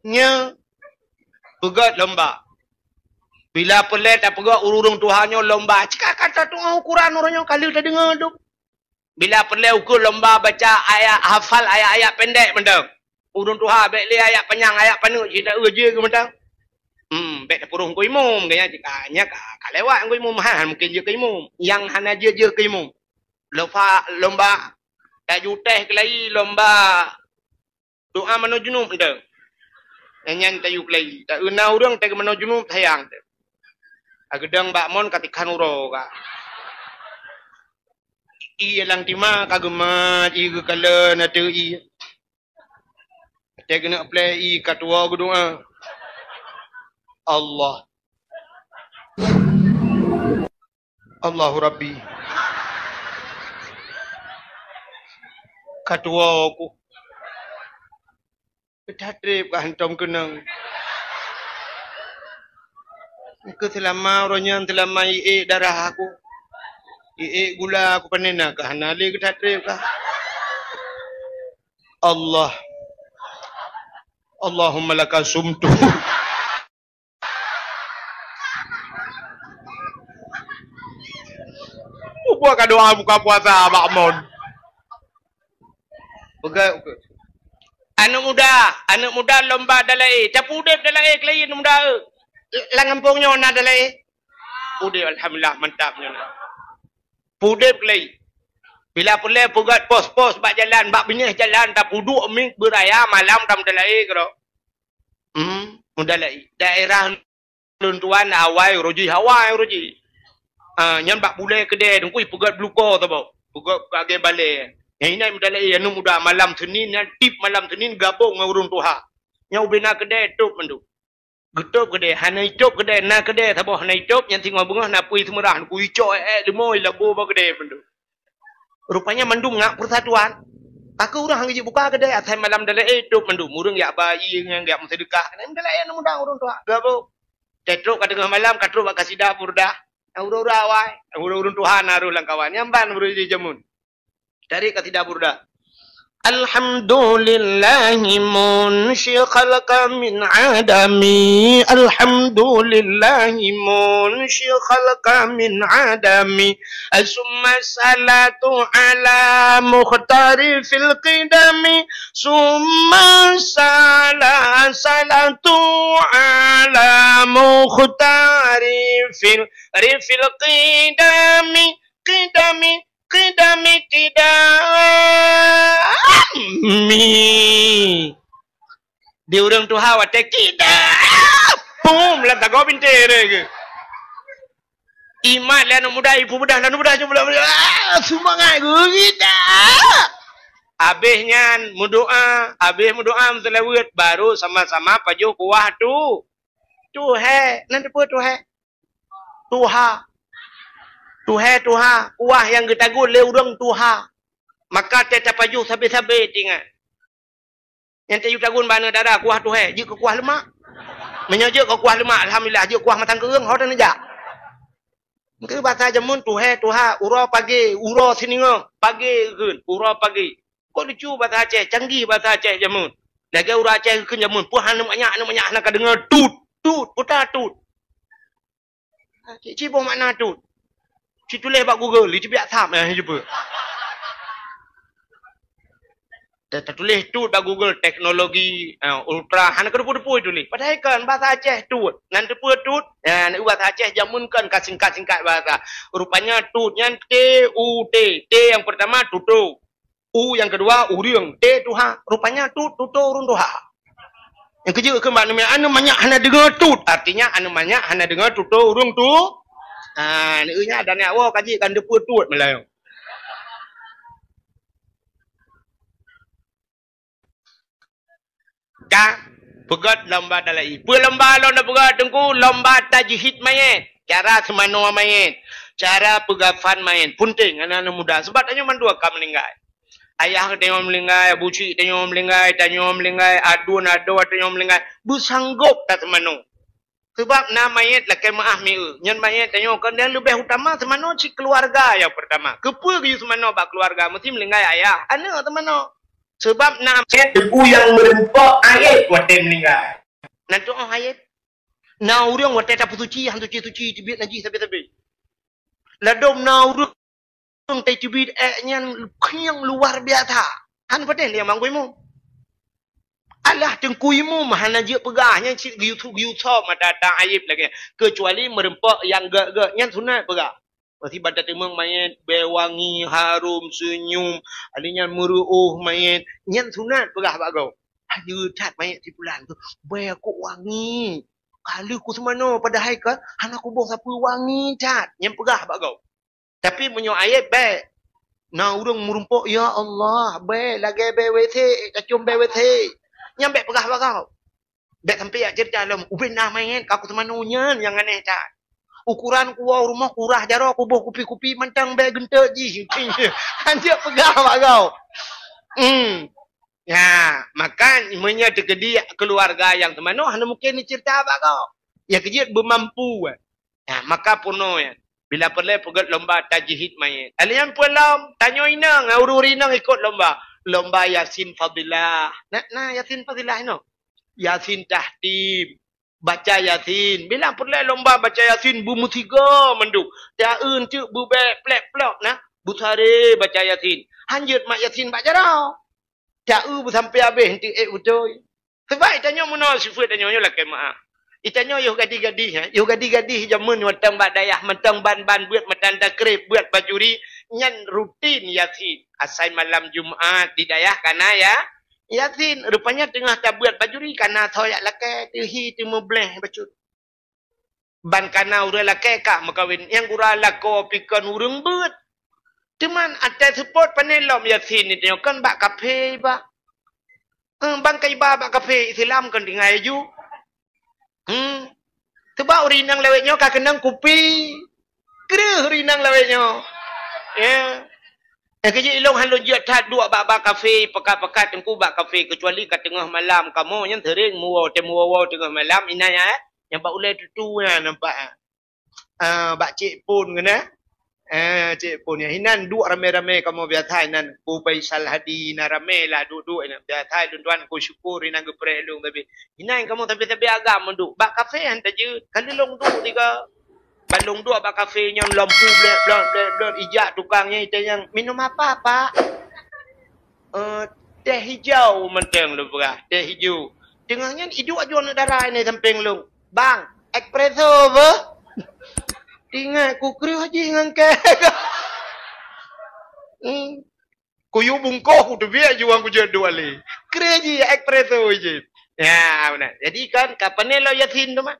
Nyoe peugöt lomba. Bila peureulèe tapeugöt ureueng tuha nyoe lomba, cit ka, ka tatu'oh ukuran uroe nyoe ka lheueh tadeungö dum. Bila peureulèe ukeue lomba baca ayat, hafal ayat-ayat pendek mantong. Ureueng tuha bèk lé ayat panyang, ayat paneuk cit taeu jih keu mantong. Hmm, bèk tapeuruh keu imum, gaya jih ka, nya ka, ka lewat keu imum, ha, mungken jeuet keu imum. Nyang hana jeuet, jeuet keu imum. Lomba, lomba tajutèh keulayi, lomba doa manoe junub mantong. Nyan tayue keulayi. Taeu na ureueng teuh manoe junub sayang teuh. Ageudong bak mon ka tikhan uroe ka. Ie lam tima ka geumat, ie geukalon ateueh ie. Watèe geuneuk plè ie ka tuwoe geudoa. Allah. Allahu Rabbi. Ka tuwoe ku. Ka that trép ka hantom keunong. Keu seulama uroe nyan seulama iék darah aku. Iék gula aku panen na ka hana lé ka that trép ka. Allah. Allahumma laka sumtu. Buka doa buka puasa bak mon. Peugah, aneuk muda, aneuk muda lomba dalai. Tapi udép dalai keulayi aneuk muda, eh. Lam gampông nyoe na dalai. Udép, alhamdulillah, mantap nyoe na. Udép keulayi. Bila peureulèe peugöt pos-pos bak jalan, bak binéh jalan, tapeuduek miet beuraya malam tam dalai keudroe. Hmm, mudalai. Daerah lôn tuan awai uroe jih, awai uroe jih. Ah, nyan bak bulèe keudè teungku peugöt bluko saboh. Peugöt lagèe balèe. Nyan inan mudalai aneuk muda malam Senin nyan tip malam Senin gabong ngon ureueng tuha. Nyan ubé na keudè tôp mandum. Geutôp keudè, hana itôp keudè, na keudè saboh hana itôp, nyan singoh beungoh na pui seumeurah, ku icok èk-èk leumo ilabo bak keudè mandum. Rupanya mandum ngat persatuan. Pakon ureueng han geujeuet buka keudè, asai malam dalai tôp mandum. Ureueng jak ba ie nyan, jak meuseudeukah. Keunan dalai aneuk muda ureueng tuha. Gabong. Teutrok ka teungoh malam, ka trok bak kasidah burdah. Ureueng-ureueng awai, ureueng-ureueng tuha na rôh lam kawan. Nyan ban ureueng jih jameun. Dari kasidah burdah. Alhamdulillahi munsyi khalqa min adami. Alhamdulillahi munsyi khalqa min adami. Summa salatu ala mukhtari fil qidami. Summa sala-, salatu ala mukhtari fil, fil qidami. Qidami, qidami, qidami. Di ureueng tuha watèe qida. Pum, lam tagoe bintéh lagèe. Imat lé aneuk muda, ipeubeudah lé aneuk muda, ah, seumangat geuh qida. Abéh nyan meudoa, abéh meudoa meuseulaweuet, baru sama-sama pajoh kuah tu. Tuhé, nan teupeue tuhé? Tuha. Tuhé, tuha, kuah nyang geutagun lé ureueng tuha. Maka teuh tapajoh sabé-sabé tingat. Nyang tayue tagun bak aneuk dara kuah tuhé, jeuet keu kuah leumak. Meunyoe jeuet keu kuah leumak, alhamdulillah, jeuet kuah matang keureung, ho taneuk jak. Keu basa jameun tuhé, tuha, uroe pagé, uroe siningoh, pagé kheun, uroe pagé. Kok lucu basa Aceh, canggih basa Aceh jameun. Lagèe ureueng Aceh kheun jameun, peue hana manyak, hana manyak, hana ka deungö tut, tut, peue tut. Cit, cit boh makna tut. Cit tuléh bak Google, cit biak tham, eh, jeuet. Ta-, tatuléh tut bak Google teknologi, eh, ultra, hana keudeuh peue-peue tuléh. Padahai kan basa Aceh tut. Nan teupeue tut? Ya, nan basa Aceh jameun kan ka singkat-singkat basa. Rupanya tut nyan T U T. T yang pertama tuto. U yang kedua, ureueng. T tuha. Rupanya tut, tuto ureueng tuha. Nyang keujeuet keu aneuk manyak, aneuk manyak hana deungö tut. Artinya, aneuk manyak hana deungö tuto ureueng tu. Ha, neuk nyan dan nyak woe kaji kan teupeue tut meulayeue. Ka peugöt lomba dalai. Peue lomba lôn peugöt teungku? Lomba tajhid mayét. Cara seumanoe mayét. Cara peugafan mayét. Peunteng aneuk-aneuk muda. Sabab tanyoe mandua ka meuninggai. Ayah tanyoe meuninggai, abu chik tanyoe meuninggai, tanyoe meuninggai, aduen adoe tanyoe meuninggai. Beusanggop taseumanoe. Sabab na manyét lakée meuáh mieu. Nyan manyét tanyoe kon nyang leubeh utama seumanoe cit keuluwarga nyang peurtama. Keupeue geuyue seumanoe bak keuluwarga? Meusti meuninggai ayah, aneuk seumanoe. Sabab na manyét teungku nyang meureumpok ayét watée meuninggai. Na tu'oh ayét. Na ureuëng watée tapeusuci, han suci-suci, teubiet najih sabe-sabe. Ladôm na ureuëng teubiet ék nyan nyang luar biasa. Han patéh lé nyang bang imum. Alah teungku imum hana jeuet peugah nyan cit geuyue-geuyue soe mata ta ayeb lagée. Keucuali meureumpok nyang gét-gét nyan sunat peugah. Meusiban tateumeung manyét, bée wangi, harum, seunyum, ali nyan meureuôh manyét, nyan sunat peugah bak gob. Hayeue that manyét si pulan tu, bée kok wangi. Ka lheueh kuseumanoe padahai ka hana kuboh sapeue, wangi that, nyan peugah bak gob. Tapi meunyoe ayeb bék. Na ureuëng meurumpok, "Ya Allah, bék lagée bée W C, kacom bée W C." Nyan bék peugah bak gob. Bék sampai jak ceurita lom, "Ubé na manyét ka kuseumanoe nyan nyang aneh that. Ukuran kuwoe rumoh kurah jaroe kuboh kupi-kupi mantong bée geunteuk jih." Hanjeuet peugah bak gob. Hmm. Ya, maka meunyoe teukeudi keuluwarga nyang seumanoe hana mungken neuceurita bak gob. Ya keujeuet beumampu. Ya, maka peunoh nyan. Bila peureulée peugét lomba tajhid manyét. Alèh nyan peue lom, tanyoe inong, ureuëng inong ikot lomba. Lomba Yasin Fadilah. Na, na Yasin Fadilah inoe. Yasin Tahtim. Baca Yasin. Bila peureulée lomba baca Yasin beumeusigoe mandum. Taeun teuk beubék plek-plok na. Beusaré baca Yasin. Hanjeuet mat Yasin bak jaroe. Taeu beusampai habéh enteuk ék beutôi. Sabab itanyoe meunoe sifeuet tanyoe nyoe lakée meuáh. Itanyoe yoh gadih-gadih, ha? Yoh gadih-gadih jameun mantong bak dayah, mantong ban-ban beuet, mantong takreb beuet bajuri, nyan rutin Yasin. Asai malam Jumat di dayah kana ya, Yasin. Rupanya teungoh tabeuet bajuri kana soe jak lakée, teuhi teumeubleh bacut. Ban kana ureuëng lakée ka meukawen, nyang gura lakoe pih kon ureuëng beuet. Teuma até seupôt pane lom Yasin nyoe kon bak kafe bak. Eh, ban ka iba bak kafe Islam kon tinggai ju. Hmm. Sebab ureuëng inong lawét nyoe ka keunong kupi. Kreueh ureuëng inong lawét nyoe. Ya. Eh, keujeuet ilong han lôn jeuet that duek bak, bak kafe, pekat-pekat teungku bak kafe, keucuali ka teungoh malam. Kamoe nyan sering meuwoe, tém woe-woe teungoh malam, inan ya, eh. Nyang bak ulée tutu nyan nampak, eh. Ah, bak Cik Pun keunan. Eh, Cik Pun nyan. Inan duek ramé-ramé kamoe biasa inan. Bu Faisal Hadi, inan ramé lah duek-duek inan. Biasa lôn tuan ku syukur inan geupreh lôn tapi. Inan kamoe tapi-tapi agam duek. Bak kafe han tajeuet. Ka lheueh lôn duek tiga. Ban lôn duek bak kafe nyan lampu blek, blek, blek, blek, ijak tukang nyan, itanyong, "Minum apa, Pak?" "Eh, teh hijau," mantong lôn peugah, "teh hijau." Teungoh nyan iduek aju aneuk dara inan sampéng lôn. "Bang, espresso beuh?" Ingat ku kreueh jih ngon kée. Hmm. Kuyue bungkôh kuteubiet aju ngon kujeuet duek lé. Kreueh jih espresso jih. Ya, beuna. Jadi kan, ka pane lom Yasin teuma.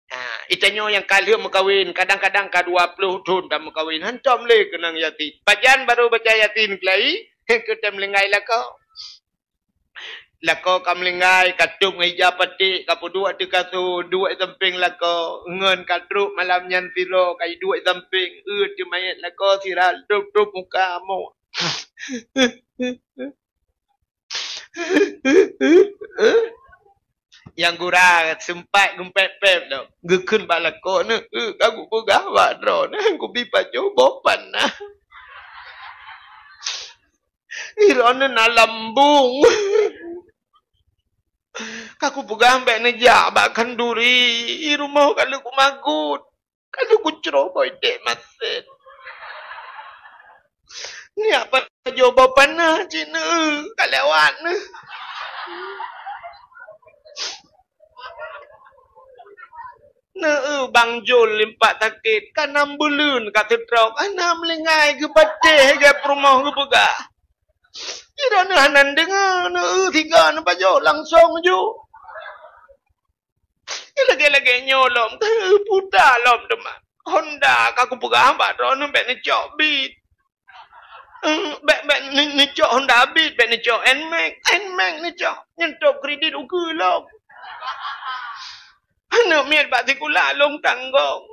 Ha, itanyoe nyang ka lheueh meukawen, kadang-kadang ka dua ploh thon tameukawen, hantom lé keunong Yasin. Pajan barô baca Yasin keulai, keu tém linggai lakoe. Lakoe ka meulinggai, ka tôb ngon ija paték, ka peuduek ateueh kasô, duek sampéng lakoe, ngon ka trok malam nyan sidroe, ka iduek sampéng, eu teuh manyét lakoe sira, tôb-tôb muka amoe. Nyang gura seumpat geumpép-pép lom, geukheun bak lakoe, "Neu, eu, ka kupeugah bak droeneuh, kubi pajoh boh panah. Droeneuh na lambung. Ka kupeugah bék neujak bak khanduri, rumoh ka lheueh kumagut." Ka lheueh kucroh boh idék masén. Neujak pajoh boh panah cit, neu, ka lewat, neu. Neu, bang jol limpat sakét, ka nam buleuen ka seutrok, hana meulinggai geupatéh gét peurumoh geupeugah. Jih droeneuh hana deungoe, neu, sigoe neupajoh langsong ju. Lagée-lagée nyoe lom, puta lom teuma. Honda ka kupeugah bak droeneuh bék neucok Beat. Eh, bék, bék ne-, neucok Honda Beat, bék neucok Nmax. Nmax neucok, nyan tôb kredit ukeue lom. Aneuk miet bak sikula lôn tanggong.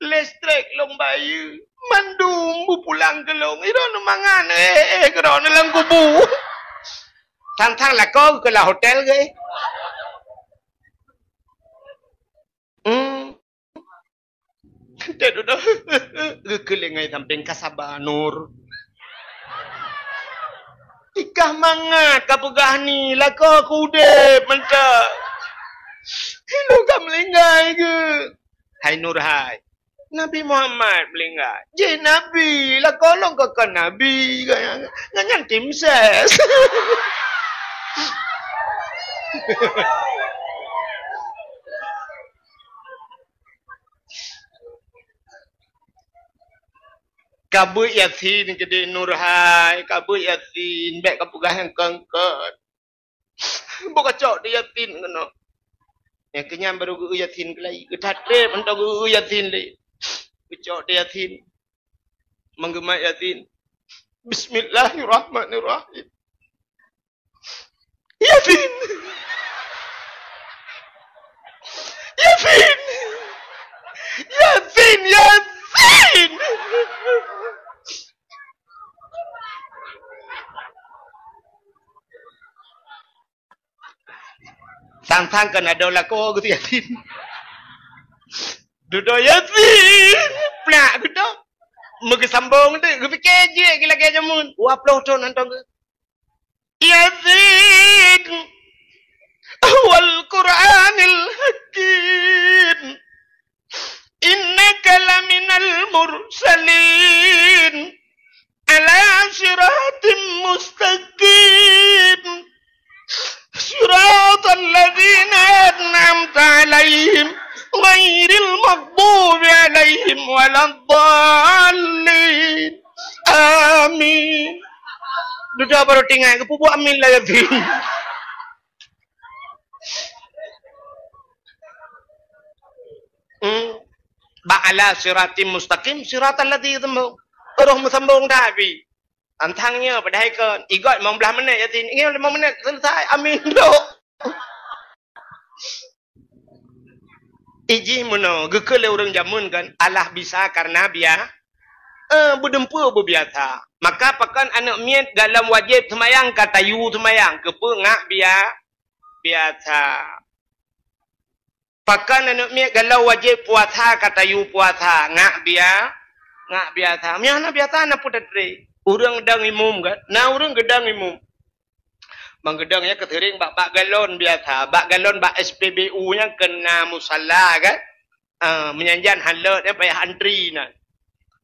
Listrik lôn bayeue. Mandum beupulang keu lôn. Droeneuh mangat, eh, eh, keu droeneuh lam kubu. Sang-sang lakoe keu lam hotel geuh. Hmm. Teuh dudoe. Geukeuléng ai sampéng ka saba Nur. Ikah mangat ka peugah ni, lakoe keu udeb mantong. Ilôn ka meulinggai geuh. Hai Nur hai. Nabi Muhammad meulinggai. Jih Nabi, lakoe lôn ka kon Nabi. Nyan tim ses. Ka beuet Yasin keudeh Nur hai, ka beuet Yasin, bèk ka peugah nyang kon-kon. Boh kacok di Yasin keunoe. Nyang keunyan baru geu Yasin keulai. Geuthatrép mantong geu Yasin lé. Geucok di Yasin. Meugeumah Yasin. Bismillahirrahmanirrahim. Yasin. Yasin. Yasin, Yasin. Sang-sang kan ada lakoe geutu Yasin. Dudoe Yasin. Plak geudoe. Meugeusambong tu, geupike jih lagèe jameun. Dua ploh thon hantong geuh. Yasin. Wal Qur'anil Hakim. Innaka laminal mursalin. Ala siratim mustaqim. Siratal ladzina an'amta 'alaihim ghairil maghdubi 'alaihim waladdallin. Amin. Dudoe baru tinggai geupeubuet amin lagèe nyan. Hmm. Bak ala siratim mustaqim, siratal ladzi sambong. Roh meusambong dah abi. Antang nyoe padahai kon. Igot limong blah menit Yasin. Ingat limong menit selesai. Amin dok. Ijih meunoe, geukheun lé ureueng jameun kan, alah bisa karena bia-, eh, beudeumpue beubiasa. Maka pakon aneuk miet galom wajéb seumayang ka tayue seumayang, keupeue ngak bia-, biasa. Pakon aneuk miet galom wajéb puasa ka tayue puasa, ngak bia-, ngak biasa. Meunyoe hana biasa, na peue tatré? Ureueng geudong imum kan? Na ureueng geudong imum. Ban geudong nyan keuseuring bak, bak galon biasa, bak galon bak S P B U nyan keu na musala kan. Ah, meunyan jan han lôt nyan payah antri na.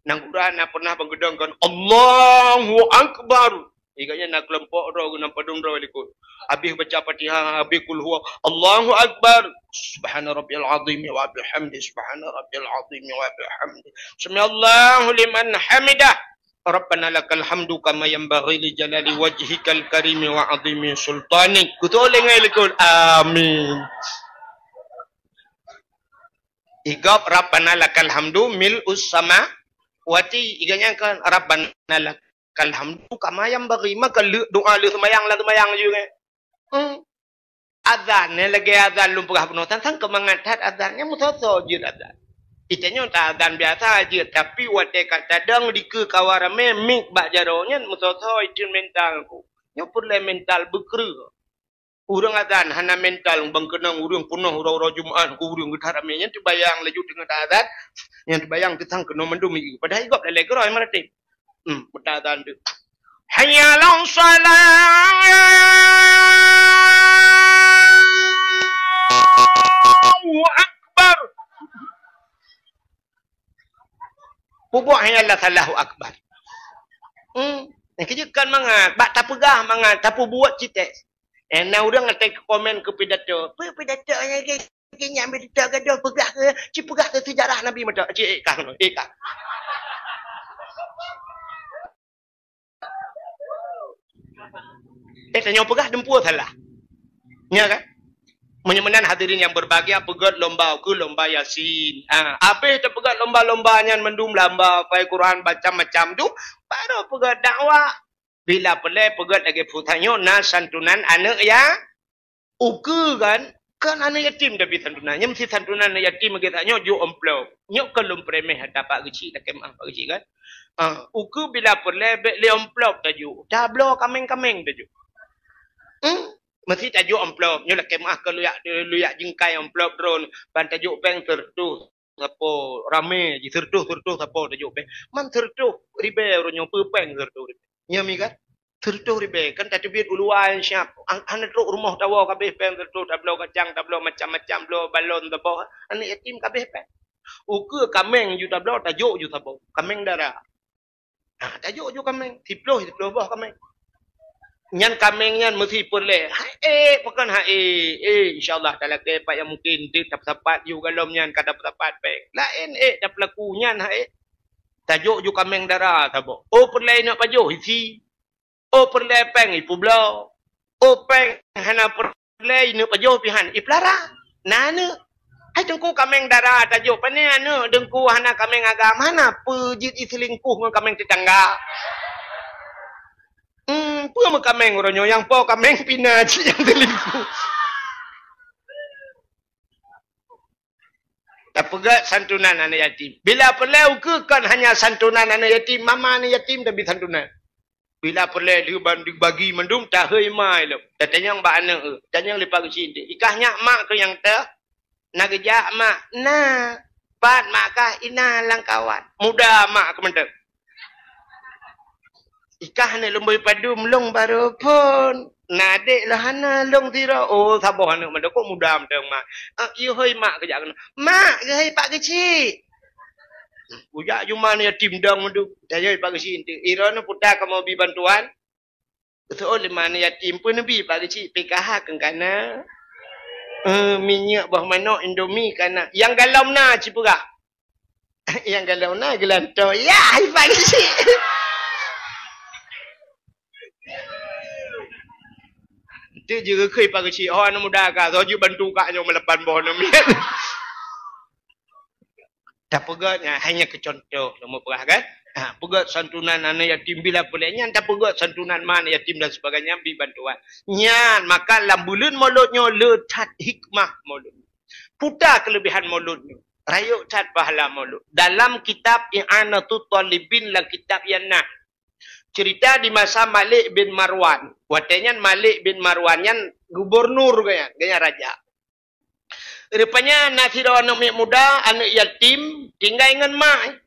Nang gura na pernah ban geudong kan, "Allahu Akbar." Iga nyan na keulompok droe geuh, na padum droe likot. Habéh baca Fatihah, habéh Qul Huwa, "Allahu Akbar. Subhana rabbiyal azim wa bihamdi, subhana rabbiyal azim wa bihamdi. Sami'allahu liman hamidah. Rabbana lakal hamdu kama yanbaghi li jalali wajhikal karimi wa azimi sultanik." Kutuleng ai likot. Amin. Igob Rabbana lakal hamdu mil'us samawati. Iga nyan kan Rabbana lakal hamdu kama yanbaghi. Maka le-, doa le seumayang lam seumayang je kan. Hmm. Azan nyan lagèe azan lôn peugah bunoe, sang-sang keu mangat that azan nyan, meusoe-soe jeuet azan. Itanyoe ta azan biasa jeuet, tapi watèe ka tadong dikeue kawa ramè, mik bak jaroe nyan meusoe-soe instrumental ku. Nyoe peureulèe mental beukreueh. Ureueng azan hana mental, ban keunong ureueng peunoh uroe-uroe Jumat ku ureueng geuthat ramè nyan teubayang laju teungoh ta azan, nyan teubayang teusang keunoe mandum ié. Padahai igob lalè keudroe meuratib. Hmm, meuta azan tu. Hayya 'alas shalah. Allahu Akbar. Peubuet hayya 'alas shalah, Allahu Akbar. Hmm, nyang keujeuet kan mangat, bak tapeugah mangat, tapeubuet cit teuh. Eh, na ureueng até komen keu pidato. Peue pidato nyang ke Keu nyan beuteutap gadoh peugah keu, ci peugah keu seujarah Nabi mantong. Ci, eh, kah, eh, kah. Eh, tanyoe peugah deumpue salah. Nya kan? Meunyoe meunan hadirin yang berbahagia, peugöt lomba keu lomba Yasin. Ha, habéh tapeugöt lomba-lomba nyan mandum, lomba hafai Quran macam-macam tu, baru peugöt dakwah. Bila peureulèe peugöt lagèe peue tanyoe na santunan aneuk ya-, Ukeue kan, kan aneuk yatim tapi santunan. Nyan meusti santunan aneuk yatim lagèe that nyoe jok amplop. Nyoe kan lôn premeh ata Pak Geuchik, lakèe meu'ah Pak Geuchik kan. Ah, ukeue bila peureulèe bèk lé amplop tajok. Tabloe kaméng-kaméng tajok. Hmm? Meusti tajok amplop. Nyoe lakèe meu'ah keu luyak, luyak jingkai amplop droen ban tajok péng seureutôh. sapo ramé jih, seureutôh, seureutôh sapo tajok beh. Man seureutôh ribée uroe nyoe peue péng seureutôh ribée. Nyan mi kan? Seureutôh ribée kan tateubiet u luwa nyang siap. An-, hana trok rumoh tawoe ka abéh péng seureutôh, tabloe kacang, tabloe macam-macam, bloe balon saboh. Aneuk yatim ka abéh péng. Ukeue kaméng ju tabloe, tajok ju saboh. Kaméng dara. Ha, tajok ju kaméng, siploh, siploh boh kaméng. Nyan kaméng nyan meusi peureulée. Hai, eh, pakon hai, eh, eh, insya Allah talakée pat nyang mungken, deuek tapeusapat ju galom nyan ka tapeusapat péng. Laén, eh, tapeulaku nyan hai, eh. Tajok ju kaméng dara saboh. Oh, peureulée neuk pajoh, isi. Oh, peureulée péng, ipubloe. Oh, péng hana peureulée, ineuk pajoh pih han, ipeulara. Na aneuk. Hai teungku, kaméng dara tajok, pane aneuk teungku hana kaméng agam, hana peue jeuet iseulingkuh ngon kaméng tetangga. Hmm, peue meukaméng uroe nyoe nyang po kaméng pih na cit nyang seulingkuh. Tapeugét santunan aneuk yatim. Bila peureulée ukeue kon hanya santunan aneuk yatim, mama aneuk yatim tabi santunan. Bila peureulée lheueh ban dibagi mandum, tahôi ma ilom. Tatanyong bak aneuk, eh, tanyong lé Pak Geuchik, "I kah nyak mak keuh nyang teuh?" "Na geujak mak." "Na, pat mak kah?" "Ina lam kawan." Muda mak keuh mantong. "I kah aneuk lôn bui padum, lôn barô phon." "Na adék lôn hana, lôn sidroe." Oh, saboh aneuk mantong, kok muda mantong mak. "Ah, i hôi mak geujak keunoe." "Mak, geuhôi Pak Geuchik." Ujak jumah aneuk yatim dong meudu. Tayue Pak Geuchik enteuk. Iroe nyoe puta kamoe bi bantuan. Seuôt lima aneuk yatim pun neubi Pak Geuchik P K H keu kana. Eh, minyeuk boh manok Indomie kana. Nyang galom na cipeugah. Nyang galom na geulantoe. Ya, hai Pak Geuchik. Enteuk jeureukhui Pak Geuchik. Oh, aneuk muda ka. Soe jeuet bantu kak nyoe meulapan boh aneuk miet. Tapeugét nyan hanya keu contoh, lôn peugah kan? Ha, peugét santunan aneuk yatim bila peureulée nyan, tapeugét santunan ma aneuk yatim dan sebagainya, bi bantuan. Nyan, maka lam buleuen Maulud nyoe le that hikmah Maulud. Puta keuleubehan Maulud nyoe. Rayeuk that pahala Maulud. Dalam kitab I'anatut Thalibin, lam kitab nyan na cerita di masa Malik bin Marwan. Watée nyan Malik bin Marwan nyan gubernur geuh nyan, geuh nyan raja. Rupanya na sidroe aneuk miet muda, aneuk yatim, tinggai ngon mak.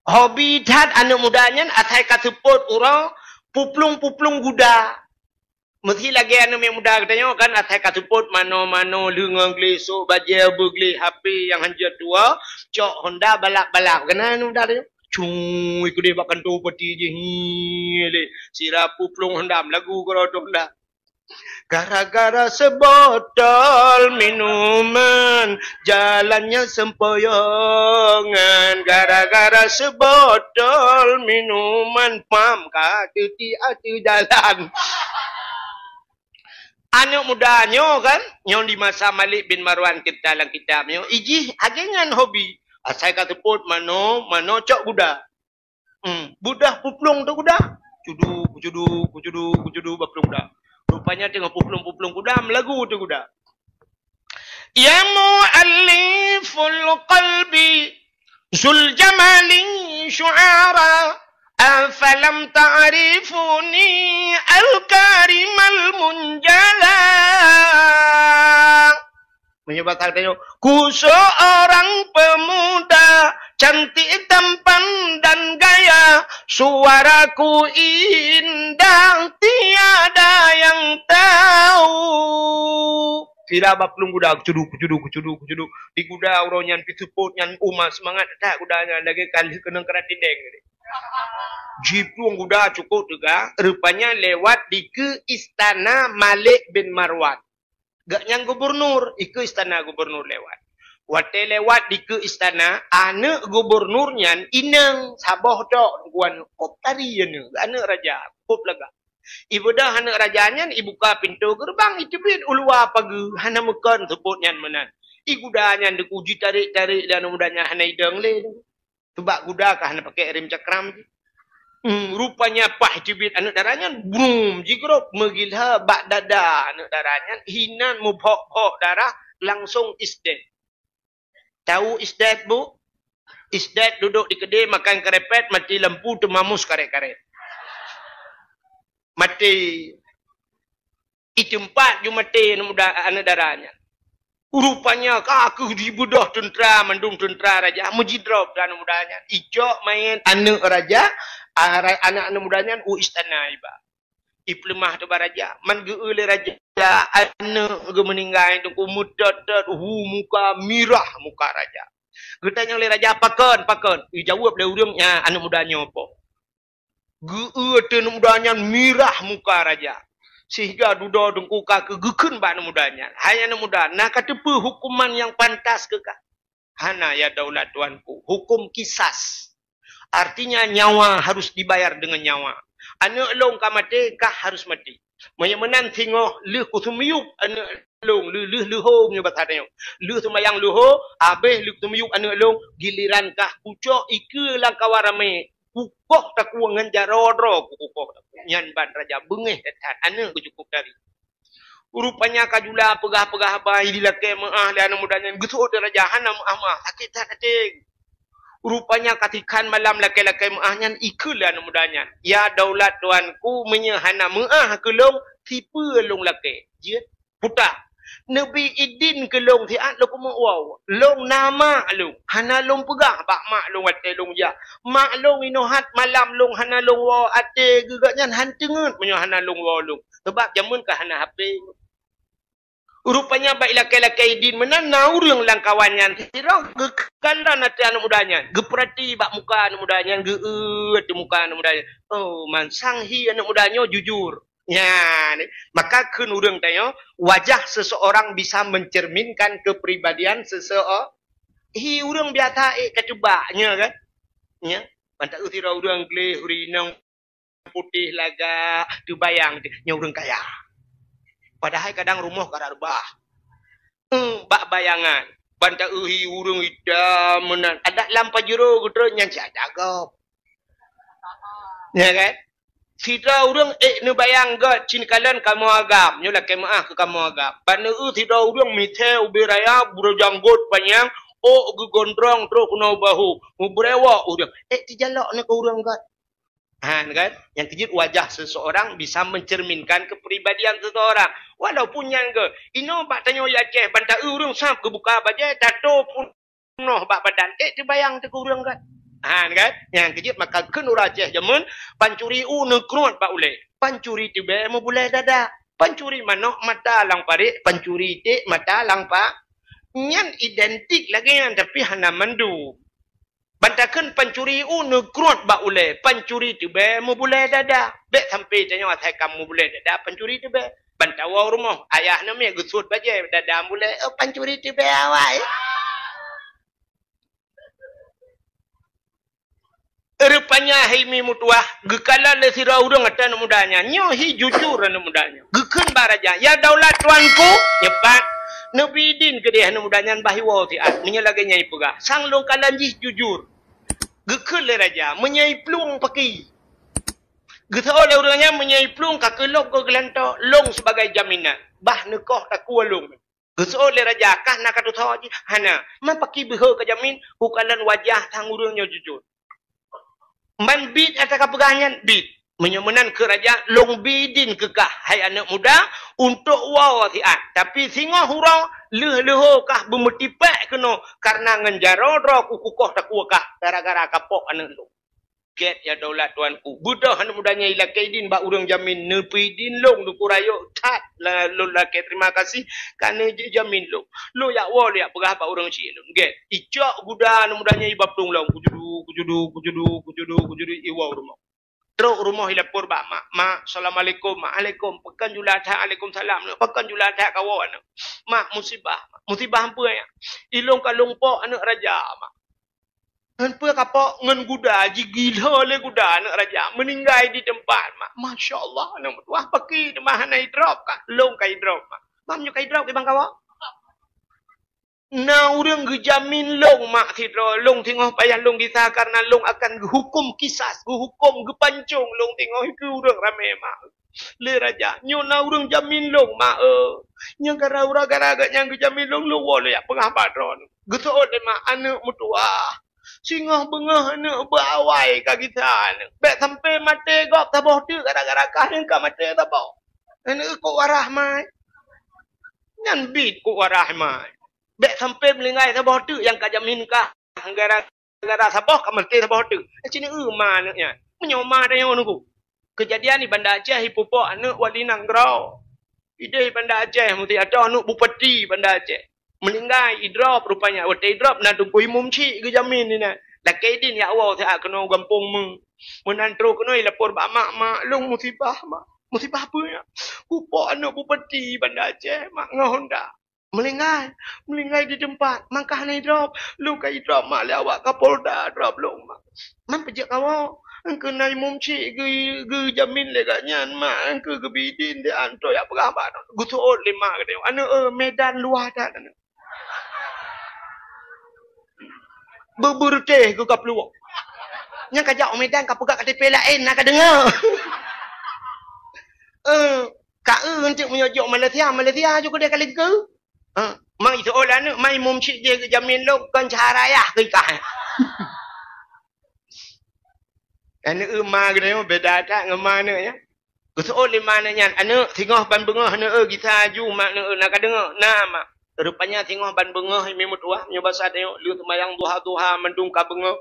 Hobi that aneuk muda nyan asai ka seupôt uroe puplueng-puplueng guda. Meusi lagée aneuk miet muda geutanyoe kan, asai ka seupôt mano-mano, leungeung gleh, sôk bajée beugleh, H P nyang hanjeuet tuwoe, cok Honda balap-balap. Keunan aneuk muda tanyoe. Cung, ikude bak kantô peuti jih, hi, lé. Sira puplueng Honda, meulagu keudroe Honda. Gara-gara sebotol minuman, jalannya sempoyongan. Gara-gara sebotol minuman, pam ka teuti ateueh jalan. Aneuk muda nyoe kan, nyang di masa Malik bin Marwan cerita lam kitab nyoe, ijih lagée nyan hobi. Asai ka seupôt mano, mano cok guda. Hmm, beudah puplueng teuh guda. Cudu, cudu, cudu, cudu bak plueng guda. Rupanya teungoh puplueng-puplueng guda, meulagu teuh guda. Ya mu'alliful qalbi, zul jamali syu'ara, afalam ta'rifuni al-karimal munjala. Meunyoe basa geutanyoe, ku seorang pemuda cantik tampan dan gaya, suaraku indah tiada yang tahu. Sira bak plueng guda, kucudu, kucudu, kucudu, kucudu. Di guda uroe nyan pi seupôt nyan uma seumangat that guda nyan lagée ka lheueh keunong keurat dindeng. Jiplueng guda cukôp teuga, rupanya lewat dikeue istana Malik bin Marwan. Geuh nyan gubernur, ikeue istana gubernur lewat. Watée lewat dikeue istana, aneuk gubernur nyan inong saboh tok, guan kop tari aneuk, aneuk raja, kop lagak. Ibeudôh aneuk raja nyan, ibuka pintoe geureubang, iteubiet u luwa pageue, hana meukon seupôt nyan meunan. Iguda nyan deuku jitarek-tarek lé aneuk muda nyan hana idong lé. Teubak guda ka hana pakai rem cakram jih. Hmm, rupanya paih teubiet aneuk dara nyan, brum, jigrôp meugila bak dada aneuk dara nyan, hinan mubhok-bhok darah, langsung isdet. Tahu isdet, Bu? Isdet duduk di keudè makan keurepet, mati lampu, teumamus karet-karet. Mati. Iteumpat ju mati aneuk muda, aneuk dara nyan. Rupanya ka kheueh jibeudôh teuntra, mandum teuntra raja meujidrob aneuk muda nyan. Icok manyét aneuk raja, a, ra-, aneuk-aneuk muda nyan u istana iba. Ipeuleumah teuh bak raja. Man geu-eu lé raja aneuk geuh meuninggai, teungku meutot-tot, hu muka, mirah muka raja. Geutanyong lé raja, "Pakon, pakon?" Ijaweueb lé ureuëng nyan, aneuk muda nyoe po. Geu-eu teuh aneuk muda nyan mirah muka raja. Sehingga dudoe teungku ka kheueh geukheun bak aneuk muda nyan, "Hai aneuk muda, na kateupeue hukuman nyang pantas keu kah?" "Hana, ya daulat tuanku, hukum kisas. Artinya nyawa harus dibayar dengan nyawa. Aneuk lôn ka maté, kah harus maté. Meunyoe meunan singoh lheueh kuseumiyueb aneuk lôn, lheueh, lheueh leuho meunyoe basa tanyoe. Lheueh seumayang leuho, habéh lheueh kuseumiyueb aneuk lôn, giliran kah kucok ikeue lam kawan ramé, kukoh takue ngon jaroe droe kukoh takue." Nyan ban raja beungéh that-that, aneuk geuh cukup tari. Rupanya ka jula peugah-peugah haba dilakée meuáh lé aneuk muda nyan, geuseuôt lé raja hana meuáh-meuáh, sakét that até. Rupanya ka tikhan malam lakée-lakée meuáh nyan, ikheun lé aneuk muda nyan, "Ya daulat tuanku, meunyoe hana meuáh keu lôn, sipeue lôn lakée?" Jeuet puta. "Neubi idin keu lôn siat lôn keumeuk woe. Lôn na mak lôn, hana lôn peugah bak mak lôn watée lôn jak. Mak lôn inoe that malam lôn hana lôn woe, até geuh gobnyan han teungeut meunyoe hana lôn woe lôn. Sabab jameun ka hana hapé." Rupanya bak ilakée-lakée idin meunan na ureuëng lam kawan nyan sidroe geukalon ateueh aneuk muda nyan, geupeurati bak muka aneuk muda nyan, geu-eu ateueh muka aneuk muda nyan. Oh, mansang hi aneuk muda nyoe jujur. Nyan, maka kheun ureuëng tanyoe, wajah seseorang bisa mencerminkan kepribadian seseorang. Hi ureuëng biasa ék ka teuba, nya kan? Nya, ban taeu sidroe ureuëng gleh, uri inong, putéh lagak, teubayang nyoe ureuëng kaya. Padahai kadang rumoh ka reubah. Hmm, bak bayangan. Ban taeu hi ureuëng itam meunan. Adak lam pajero geutrön nyan siat dagom. Ya kan? Sidroe ureuëng ék neubayang gét, cit kalon kamoe agam, nyoe lakée meuáh keu kamoe agam. Ban neueu sidroe ureuëng misée ubé raya, beureujanggôt panyang, ôk geugondrong trok keunoe bahu, meubrewok ureuëng. Ék teujalok neuh keu ureuëng gét. Ha, kan? Nyang keujeuet wajah seseorang bisa mencerminkan kepribadian seseorang. Walaupun nyan gét, inoe bak tanyoe Aceh, ban taeu ureuëng sab geubuka bajée, tato pun noh bak badan, ék teubayang teuh keu ureuëng gét. Ha, kan? Nyang keujeuet maka kheun ureuëng Aceh jameun, pancuri u neukruet bak ulée, pancuri teubée meubulée dada, pancuri manok mata lam parék, pancuri iték mata lam pa-, nyan identik lagée nyan, tapi hana mandum. Ban takheun pancuri u neukruet bak ulée, pancuri teubée meubulée dada. Bék sampai tanyoe asai ka meubulée dada pancuri teubée. Ban tawoe rumoh, ayah neumiet geusuet bajée dada bulée, "Oh, pancuri teubée awai." Rupanya hai mi meutuwah, geukalon lé sidroe ureuëng ateueh aneuk muda nyan. Nyoe hi jujur aneuk muda nyan. Geukheun bak raja, "Ya daulat tuanku, nyoe pat, neubi idin keudeh aneuk muda nyan bah iwoe siat, meunyoe lagée nyan ipeugah. Sang lôn kalon jih jujur." Geukheun lé raja, "Meunyoe iplueng paki." Geuseuôt lé ureuëng nyan, "Meunyoe iplueng ka keuh lôn keu geulantoe, lôn sibagai jaminan. Bah neukoh takue lôn." Geuseuôt lé raja, "Kah na ka tutoe jih?" "Hana." "Man paki beuhe ka jamin?" "Kukalon wajah sang ureuëng nyoe jujur." "Man biet ata ka peugah nyan?" "Biet." "Meunyoe meunan," kheun raja, "lôn bi idin keu kah, hai aneuk muda, untuk woe siat. Tapi singoh uroe lheueh leuho kah beumeutipék keunoe, kareuna ngon jaroe droe kukoh takue kah gara-gara kapok aneuk lôn." Gét ya daulat tuanku. Beudôh aneuk muda nyan ilakée idin bak ureuëng jamin, "Neubi idin lôn, Teungku Rayeuk, that la-, lôn lakée terima kasih ka neujamin lôn. Lôn jak woe, lôn jak peugah bak ureuëng chik lôn." Gét. Icok guda aneuk muda nyan iba plueng lom. Kujudu, kujudu, kujudu, kujudu, kujudu, iwoe rumoh. Trok rumoh ilapor bak mak. "Mak, assalamualaikum, Mak." "Alaikum." "Pakon jula that?" "Alaikum salam." "Pakon jula that kawoe aneuk?" "Mak, musibah, Mak." "Musibah peue, Mak?" "Ilôn ka lôn pok aneuk raja, Mak." "Ngon peue kapok?" "Ngon guda, jigilo lé guda aneuk raja, meuninggai di teumpat, Mak." "Masya Allah, aneuk meutuwah, paki teuma hana idrop kah?" "Lôn ka idrop, Mak." "Bah meunyoe ka idrop, kiban kawoe?" "Na ureuëng geujamin lôn, Mak, sidroe. Lôn singoh payah lôn gisa kareuna lôn akan geuhuköm kisas, geuhuköm geupancong lôn singoh keu ureuëng ramé, Mak." Lé raja, "Nyoe na ureuëng jamin lôn, Mak, eh. Nyang gara-gara gata nyan geujamin lôn, lôn woe lôn jak peugah bak droeneuh." Geuseuôt lé mak, "Aneuk meutuwah, singoh beungoh aneuk beuawai ka gisa aneuk. Bék sampai maté gob saboh teuk gara-gara kah nyang ka maté saboh. Aneuk kok warah mai." Nyan biet kok warah mai. Bèk sampoe meuninggai saboh teuk nyang ka jamin kah. Gara-gara saboh ka maté saboh teuk. Cit na eu ma aneuk nyan. Meunyoe ma tanyoe nunggu. Keujadian di Banda Aceh, ipupok aneuk wali nanggroe. Idéh Banda Aceh, musti atoh aneuk bupati Banda Aceh. Meuninggai, idrop rupanya. Watèe idrop, na teungku imum chik geujamin inan. Lakèe idin jak woe siat keunoe gampông meu. Meunan trôh keunoe ilapor bak mak, "Mak, lôn musibah, Mak." "Musibah peue nyan?" "Pupok aneuk bupati Banda Aceh, Mak, ngon honda." "Meuninggai?" "Meuninggai di teumpat, mangkah na idrop." "Lôn ka idrop, Mak, lé awak Kapolda drop lôn, Mak." "Man peujeuet kawoe?" "Engkeu na imum chik geu-, geujamin lé gobnyan, Mak, engkeu geubi idin di anto jak peugah bak aneuk." Geuseuôt lé mak geutanyoe, "Aneuk, eh, Medan luwah that aneuk." Beubeureutéh keu kaplueng. Nyang ka jak u Medan ka peugah K T P laén, na ka deungö. Eh, ka eu eunteuk meunyoe jok Malaysia, Malaysia ju keudeh ka lingkeu. Ha, mang iseuôt lé aneuk, mai mum chik jih geujamin lôn kon cara yah keu ikah. Aneuk eu ma geutanyoe beda that ngon ma aneuk nyan. Geuseuôt lé ma aneuk nyan, "Aneuk, singoh ban beungoh aneuk eu gisa aju mak aneuk eu na ka deungö?" "Na, Mak." Rupanya singoh ban beungoh imé meutuwah, nyoe basa tanyoe lheueh seumayang duha-duha mandum ka beungoh.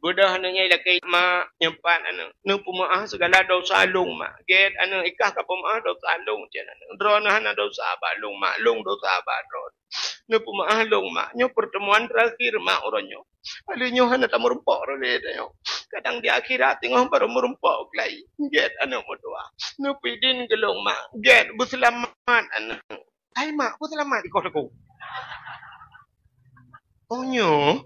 Beudôh aneuk nyan ilakèe, "Mak, nyoe pat aneuk, neupeumeu'ah sigala dosa lôn, Mak." "Gèt aneuk, ikah ka peumeu'ah dosa lôn," cit aneuk. "Droeneuh hana dosa bak lôn, Mak, lôn dosa bak droeneuh." "Neupeumeu'ah lôn, Mak. Nyoe peurtemuan terakhir, Mak, uroe nyoe. Alèh nyoe hana tameurumpok lé tanyoe. Kadang di akhirat teungoh barô meurumpok lagi." "Gèt aneuk meutuwah. Neupeu idin keu lôn, Mak. Gèt beuseulamat aneuk." "Hai mak, peue seulamat ikoh teungku?" "Oh nyoe?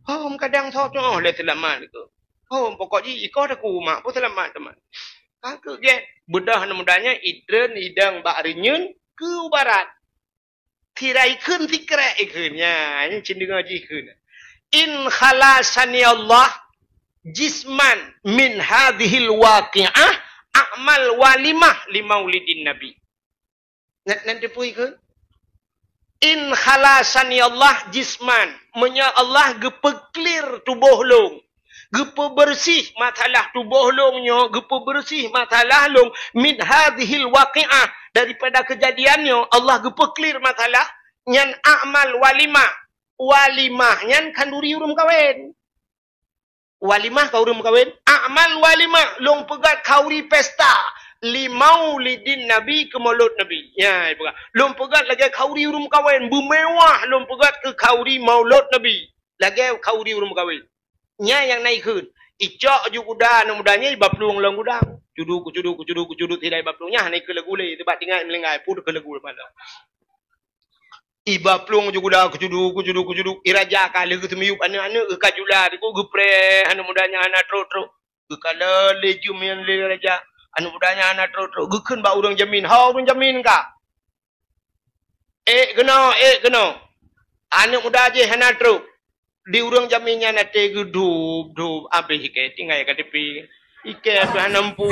Hom kadang soe tu'oh lé seulamat ikoh. Hom pokok jih ikoh teungku mak, peue seulamat teuma." Ka keuh gèt, beudôh aneuk muda nyan itreun idong bak reunyeun keu u barat. Sira ikheun sikrek ikheun. Nyan, nyan cit deungoe jih ikheun. "In khalasani Allah jisman min hadhil waqi'ah a'mal walimah li maulidin Nabi." Nyan, nyan teupeu ikheun. "In khalasani Allah jisman." Meunyoe Allah geupeuklir tuboh lôn, geupeubeureuséh masalah tuboh lôn nyoe, geupeubeureuséh masalah lôn min hadhil waqi'ah, daripada keujadian nyoe, Allah geupeuklir masalah nyan, a'mal walimah. Walimah nyan khanduri ureueng meukawen. Walimah ka ureueng meukawen. A'mal walimah, lôn peugöt khanduri pesta. Li maulidin Nabi, keu maulud Nabi. Nyan, ipeugah. Lôn peugöt lagèe khanduri ureueng meukawen, beumewah lôn peugöt keu khanduri maulud Nabi. Lagèe khanduri ureueng meukawen. Nyan nyang na ikheun. Icok ju guda aneuk muda nyan iba plueng lam gudang. Cudu, kucudu, kucudu, kucudu, sidai iba plueng. Nyan na ikheun lagu lé, teuba tinggai meulinggai, pun keu lagu lé malam. Iba plueng ju guda, kucudu, kucudu, kucudu. I raja ka lheueh geuseumiyueb aneuk-aneuk, geuka jula, geupreh aneuk muda nyan hana trok-trok. Geukalon lé jeuem nyan lé raja, aneuk muda nyan hana trok-trok. Geukheun bak ureueng jamin, "Ho ureueng jamin ka? Ék keunoe, ék keunoe." Aneuk muda jih hana trok. Di ureueng jamin nyan até geudub-dub, abéh ikei tinggai K T P. Ikei abéh hana mampu.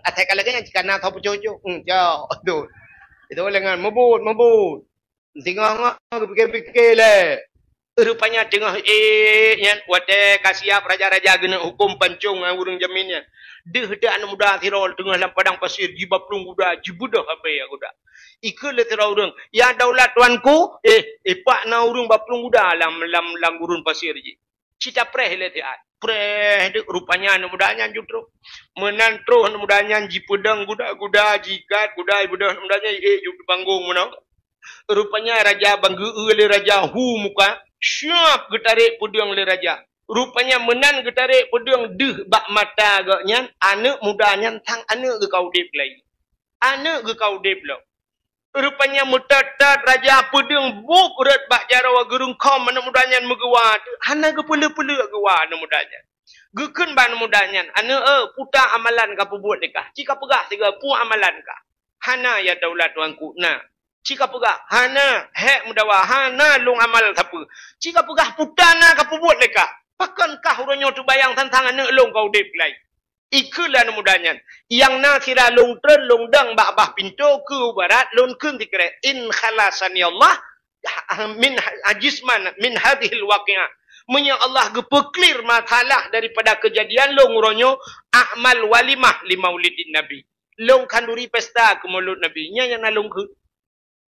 Asai ka lagèe nyan cit kana tho peucok-cok. Hmm, cok. Beutôi. Itu lengan meubuet, meubuet. Singoh-ngoh geupike-pike lé. Rupanya teungoh ék nyan, watèe ka siap raja-raja geuneuk huköm pancong ngon ureueng jamin nyan. Deuh teuh aneuk muda sidroe teungoh lam padang pasir, jiba plueng guda, jibeudôh abèe guda. Ikheun lé sidroe ureueng, "Ya daulat tuanku, eh, eh, pat na ureueng ba plueng guda lam, lam, lam gurun pasir jih." Cit tapreh lé siat. Preh deuh, rupanya aneuk muda nyan ju trok. Meunan trok aneuk muda nyan jipeudong guda-guda, jigat guda, jibeudôh aneuk muda nyan, eh, ju teubanggong meunoe. Rupanya raja ban geu-eu lé raja hu muka, siap geutarek peudeueng lé raja. Rupanya meunan geutarek peudeueng deuh bak mata gobnyan, aneuk muda nyan sang aneuk geuh ka udeb lagi. Aneuk geuh ka udeb lom. Rupanya meutot-tot raja peudeueng buet rot bak jaroe geureungkhom aneuk muda nyan meugeuwa teuh, hana geupeuleuek-peuleuek geuwa aneuk muda nyan. Geukheun bak aneuk muda nyan, "Aneuk, eh, peue ta amalan ka peubuet lé kah? Ci ka peugah sigoe peue amalan kah?" "Hana, ya daulat tuanku, na." "Ci ka peugah?" "Hana, hék meudawa, hana lôn amal sapeue." "Ci ka peugah peue ta na ka peubuet lé kah? Pakon kah uroe nyoe teubayang sang-sang aneuk lôn ka udeb lagi?" Ikheun lé aneuk muda nyan, "Nyang na sira lôn treun lôn dong bak bah pintoe keu barat lôn kheun sikrek, 'In khalasani Allah min ha-, jisman min hadhil waqi'ah.'" Meunyoe Allah geupeuklir masalah daripada keujadian lôn uroe nyoe, a'mal walimah li maulidin Nabi. Lôn khanduri pesta keu maulud Nabi. Nyan nyang na lôn kheun.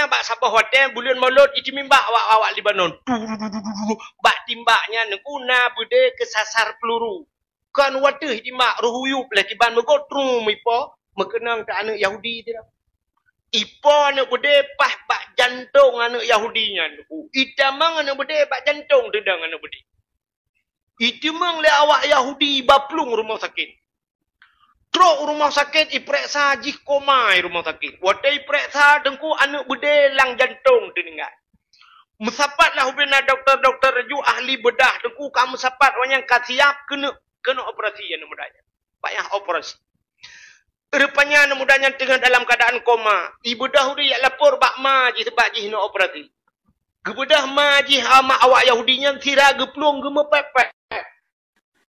Rupanya bak saboh watèe buleuen Molot jiteumimbak awak-awak Lebanon. Bak timbak nyan Teungku na beudé keusasar peuluru. Kon watèe jitimbak, roh uyueb lé kiban meugot trum ipo, meukeunong keu aneuk Yahudi teuh. Ipo aneuk beudé paih bak jantong aneuk Yahudi nyan Teungku. Itamong aneuk beudé bak jantong teudong aneuk beudé. Itimong lé awak Yahudi bak plueng rumoh sakét. Trok u rumoh sakét, ipeuriksa jih koma i rumoh sakét. Watèe ipeuriksa Teungku aneuk beudé lam jantong teuninggai. Meusapat lah ubena dokto-dokto ju ahli beudah Teungku ka meusapat awak nyan ka siap keuneuk, keuneuk operasi aneuk muda nyan. Payah operasi. Rupanya aneuk muda nyan teungoh dalam keuadaan koma. Ibeudah ureueng jak lapor bak ma jih sebab jih neuk operasi. Geubeudah ma jih amak awak Yahudi nyan sira geuplueng geumeupèk-pèk.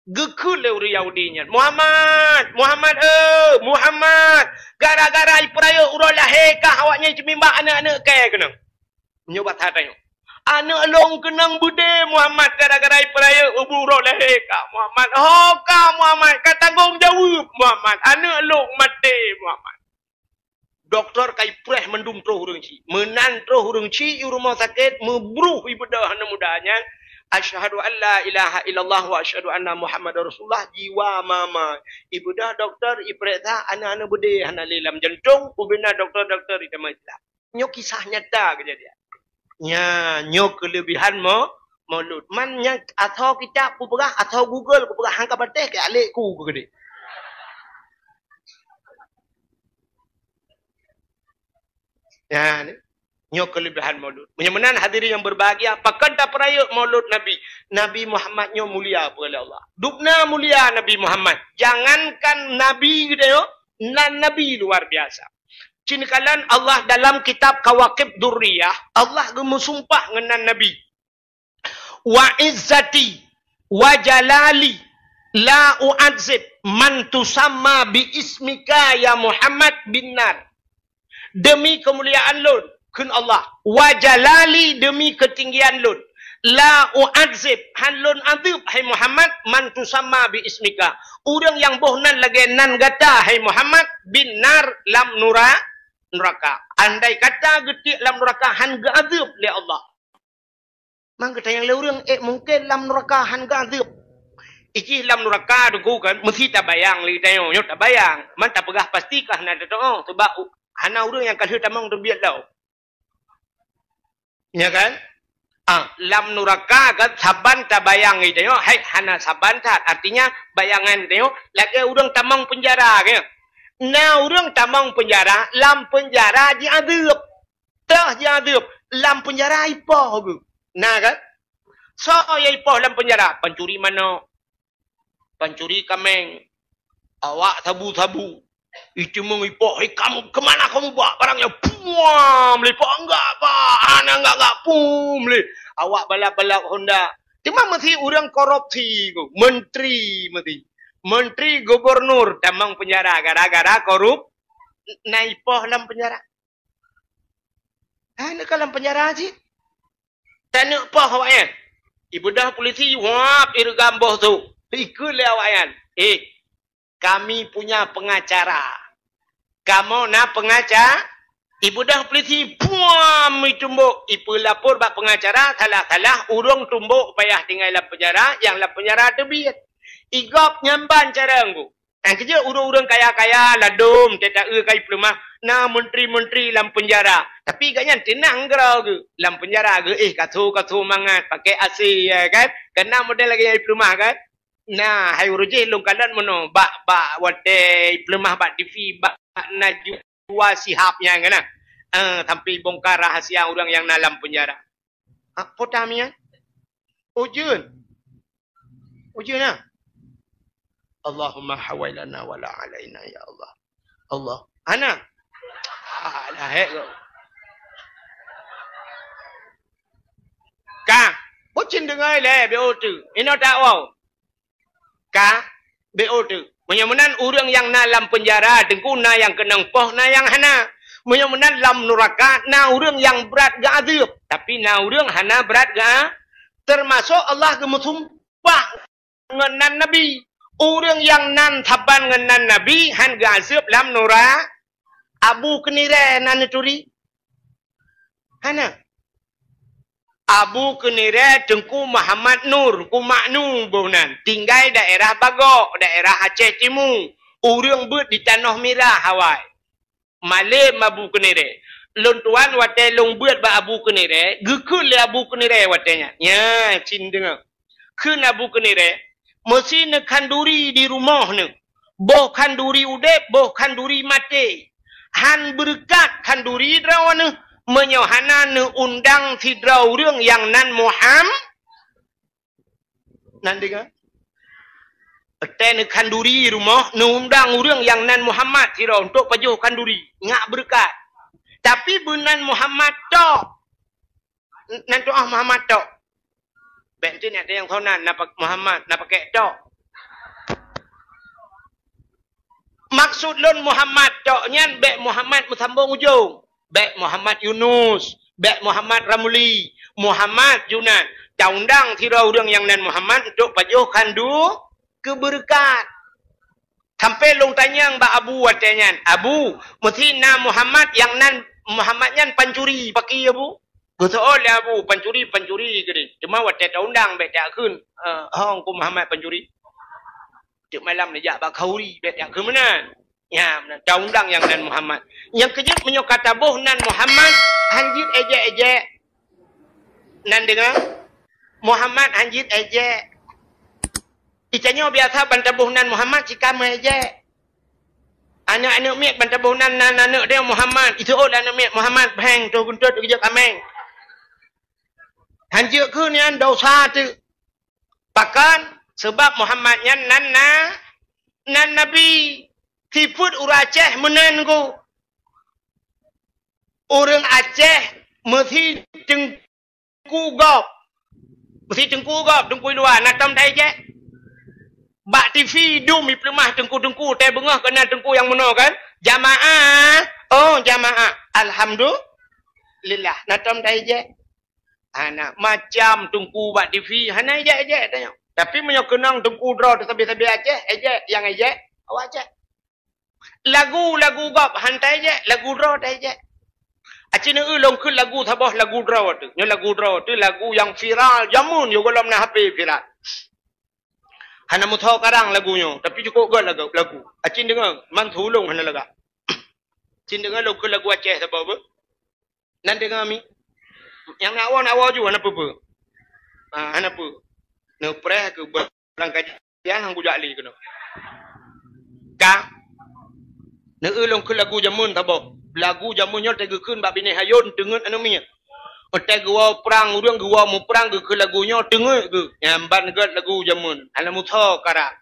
Geukheun lé ureueng Yahudi nyan, "Muhammad, Muhammad, eh, Muhammad! Gara-gara ipeurayeuk uroe lahé kah awak nyan jiteumimbak aneuk-aneuk kèe keunong." Meunyoe bak that tanyoe, "Aneuk lôn keunong beudé Muhammad gara-gara ipeurayeuk uroe lahé kah Muhammad. Ho kah Muhammad, ka tanggong jaweueb Muhammad. Aneuk lôn maté Muhammad." Dokto ka ipreh mandum troh ureueng chik. Meunan troh ureueng chik i rumoh sakét, meubruh ibeudah aneuk muda nyan, "Asyhadu an la ilaha illallah wa asyhadu anna Muhammadar Rasulullah," jiwa mama. Ibeudah dokto, ipeuriksa, aneuk-aneuk beudé hana lé lam jantong, ubena dokto-dokto itamong Islam. Nyoe kisah nyata keujadian. Nya, nyoe keuleubehan mo-, Molot. Man nyang asoe kitab kupeugah, asoe Google kupeugah, han ka patéh keu alek ku keudéh. Nya, ni. Nyoe keuleubehan Molot. Meunyoe meunan hadirin yang berbahagia, pakon tapeurayeuk Molot Nabi? Nabi Muhammad nyoe mulia peue lé Allah. Dubna mulia Nabi Muhammad. Jangankan Nabi geutanyoe, nan Nabi luar biasa. Cit neukalon Allah dalam kitab Kawakib Durriyah, Allah geumeusumpah ngon nan Nabi. "Wa izzati wa jalali la u'adzib man tusamma bi ismika ya Muhammad bin nar." Demi keumuliaan lôn, kheun Allah, "Wa jalali," demi keutinggian lôn, "la u'adzib," han lôn azeueb, hai Muhammad, "man tusamma bi ismika," ureueng nyang boh nan lagèe nan gata, hai Muhammad, "bin nar," lam nura-, nuraka. Andai kata geutiek lam nuraka han geuazeueb lé Allah. Man geutanyoe lé ureueng, eh, mungken lam nuraka han geuazeueb. Ijih lam nuraka Teungku kan, meusti tabayang lé geutanyoe, nyoe tabayang. Man tapeugah pasti ka hana teutu'oh, sebab u-, hana ureueng nyang ka lheueh tamong teubiet lom. Ya kan? Ah, lam nuraka kan saban tabayang geutanyoe, hai hana saban that. Artinya, bayangan geutanyoe, lagèe ureueng tamong peunjara, kan? Na ureueng tamong peunjara, lam peunjara jiazeueb. Teuh jiazeueb, lam peunjara ipoh geuh. Na kan? Soe nyang ipoh lam peunjara? Pancuri manok, pancuri kameng, Awak sabu-sabu. Iceumeung ipoh, "Hei, kamu, kemana kamu bawa barang nyoe?" "Puam lé, Pak, enggak, Pak. Hana enggak-enggak, puam lé." Awak balap-balap Honda. Teuma meusi ureuëng korupsi ku, menteri meusi. Menteri, gubernur, tamong penjara gara-gara korup-, na ipoh lam penjara. Hana ka lam penjara cit. Taneuk poh awaknyan. Ibeudôh polisi, wap, ireugam boh su. Ikheun lé awaknyan, "Eh, kami punya pengacara. Kamoe na pengaca-," Ibeudôh polisi, puam, itumbok. Ipeulapor bak pengacara, salah-salah, ureuëng tumbok payah tinggai lam penjara, nyang lam penjara teubiet. Igob nyan ban cara ngon. Nyang keujeuet ureuëng-ureuëng kaya-kaya, ladôm, teuta-eu ka ipeuleumah, na menteri-menteri lam penjara. Tapi gobnyan teunang keudroe geuh. Lam penjara geuh, eh, kaso-kaso mangat, pakai A C, ya kan? Keunan model lagée nyang ipeuleumah kan? Nah, hai uroe jih lôn kalon meunoe, bak, bak watée ipeuleumah bak T V, bak Najwa Shihab nyan kan, nah. Eh, sampai bongkar rahasia ureuëng nyang na lam penjara. Ha, po tamian? Ujeuen. Ujeuen, nah. Allahumma hawailana wala alaina, ya Allah. Allah. Hana. Ah, dah hek kau. Ka. Bucin dengai lé, B O T. Inoe tak wow. Ka, B O T. Meunyoe meunan ureuëng nyang na lam penjara, teungku na nyang keunong poh, na nyang hana. Meunyoe meunan lam nuraka, na ureuëng nyang brat geuazeueb, tapi na ureuëng hana brat geu-, teumasok Allah geumeusumpah ngon nan Nabi. Ureuëng nyang nan saban ngon nan Nabi han geuazeueb lam nura-, Abu Keunirée na neuturi. Hana. Abu Keunirée Teungku Muhammad Nur, Teungku Maknu boh nan, tinggai daerah Bagok, daerah Aceh Timu. Ureuëng beuet di Tanoh Mirah awai. Malem Abu Keunirée. Lôn tuan watée lôn beuet bak Abu Keunirée, geukheun lé Abu Keunirée watée nyan. Nya, cit deungoe. Kheun Abu Keunirée, meusi neukhanduri di rumoh neuh. Boh khanduri udeb, boh khanduri maté. Han beureukat khanduri droeneuh, meunyoe hana neuundang sidroe ureuëng nyang nan Muham-, nan deungoe. Watée neukhanduri rumoh, neuundang ureuëng nyang nan Muhammad sidroe untuk pajoh khanduri, nyak beureukat. Tapi beunan Muhammad tok. Nan tu'oh Muhammad tok. Bék nyan teunyang sonan na pak-, Muhammad, na pakek tok. Maksud lôn Muhammad tok nyan bék Muhammad meusambong ujong. Bék Muhammad Yunus, bék Muhammad Ramli, Muhammad Junan. Taundang sidroe ureuëng nyang nan Muhammad untuk pajoh khandu keu beureukat. Sampai lôn tanyong bak Abu watée nyan, "Abu, meusi na Muhammad nyang nan Muhammad nyan pancuri, pakri Abu?" Geuseuôt lé Abu, "Pancuri, pancuri," geudeh. Teuma watée taundang bék takheun, eh, "Hong ku Muhammad pancuri." Teuk malam neujak bak khauri bék takheun meunan. Nya, meunan taundang nyang nan Muhammad. Nyang keujeuet meunyoe ka taboh nan Muhammad, han jeuet ejek-ejek. Nan deungoe, Muhammad han jeuet ejek. Itanyoe biasa ban taboh nan Muhammad cit ka meuejek. Aneuk-aneuk miet ban taboh nan, nan aneuk dia Muhammad. Iseuôt lé aneuk miet Muhammad, bheng, toh guntot geujok kaméng. Han jeuet keu nyan dosa teuk. Pakon? Seubab Muhammad nyan nan na, nan nabi. Sifeuet ureuëng Aceh meunan ku. Ureuëng Aceh meusi teung- Teungku gob. Meusi teungku gob, teungku luwa, na tom taejek. Bak T V dum ipeuleumah teungku-teungku, teubeungoh keunan teungku nyang meunoe kan? Jamaah, oh jamaah. Alhamdulillah, na tom taejek. Hana, macam teungku bak T V, hana ejek-ejek tanyoe. Tapi meunyoe keunong teungku droe teusabe-sabe Aceh, ejek, nyang ejek, awak Aceh. Lagu-lagu gob han taejek, lagu droe taejek. Aci neueu lôn kheun lagu saboh lagu droe teuh. Nyoe lagu droe teuh, lagu nyang viral jameun nyoe gohlom na H P viral. Hana meusoe karang lagu nyoe, tapi cukôp göt lagu, lagu. Aci deungoe, man su lôn hana lagak. Aci deungoe lôn kheun lagu Aceh saboh beuh. Nan deungoe mi. Nyang nak woe, nak woe ju, hana peue-peue. Ha, hana peue. Neupreh keu barang kajian hang kujak lé keunoe. Ka. Neueu lôn kheun lagu jameun saboh. Lagu jameun nyoe teugeukheun bak binéh ayôn teungeut aneuk miet. Watée geuwoe prang ureuëng, geuwoe muprang geukheun lagu nyoe teungeut geuh. Nyan ban göt lagu jameun. Hana meusoe karang.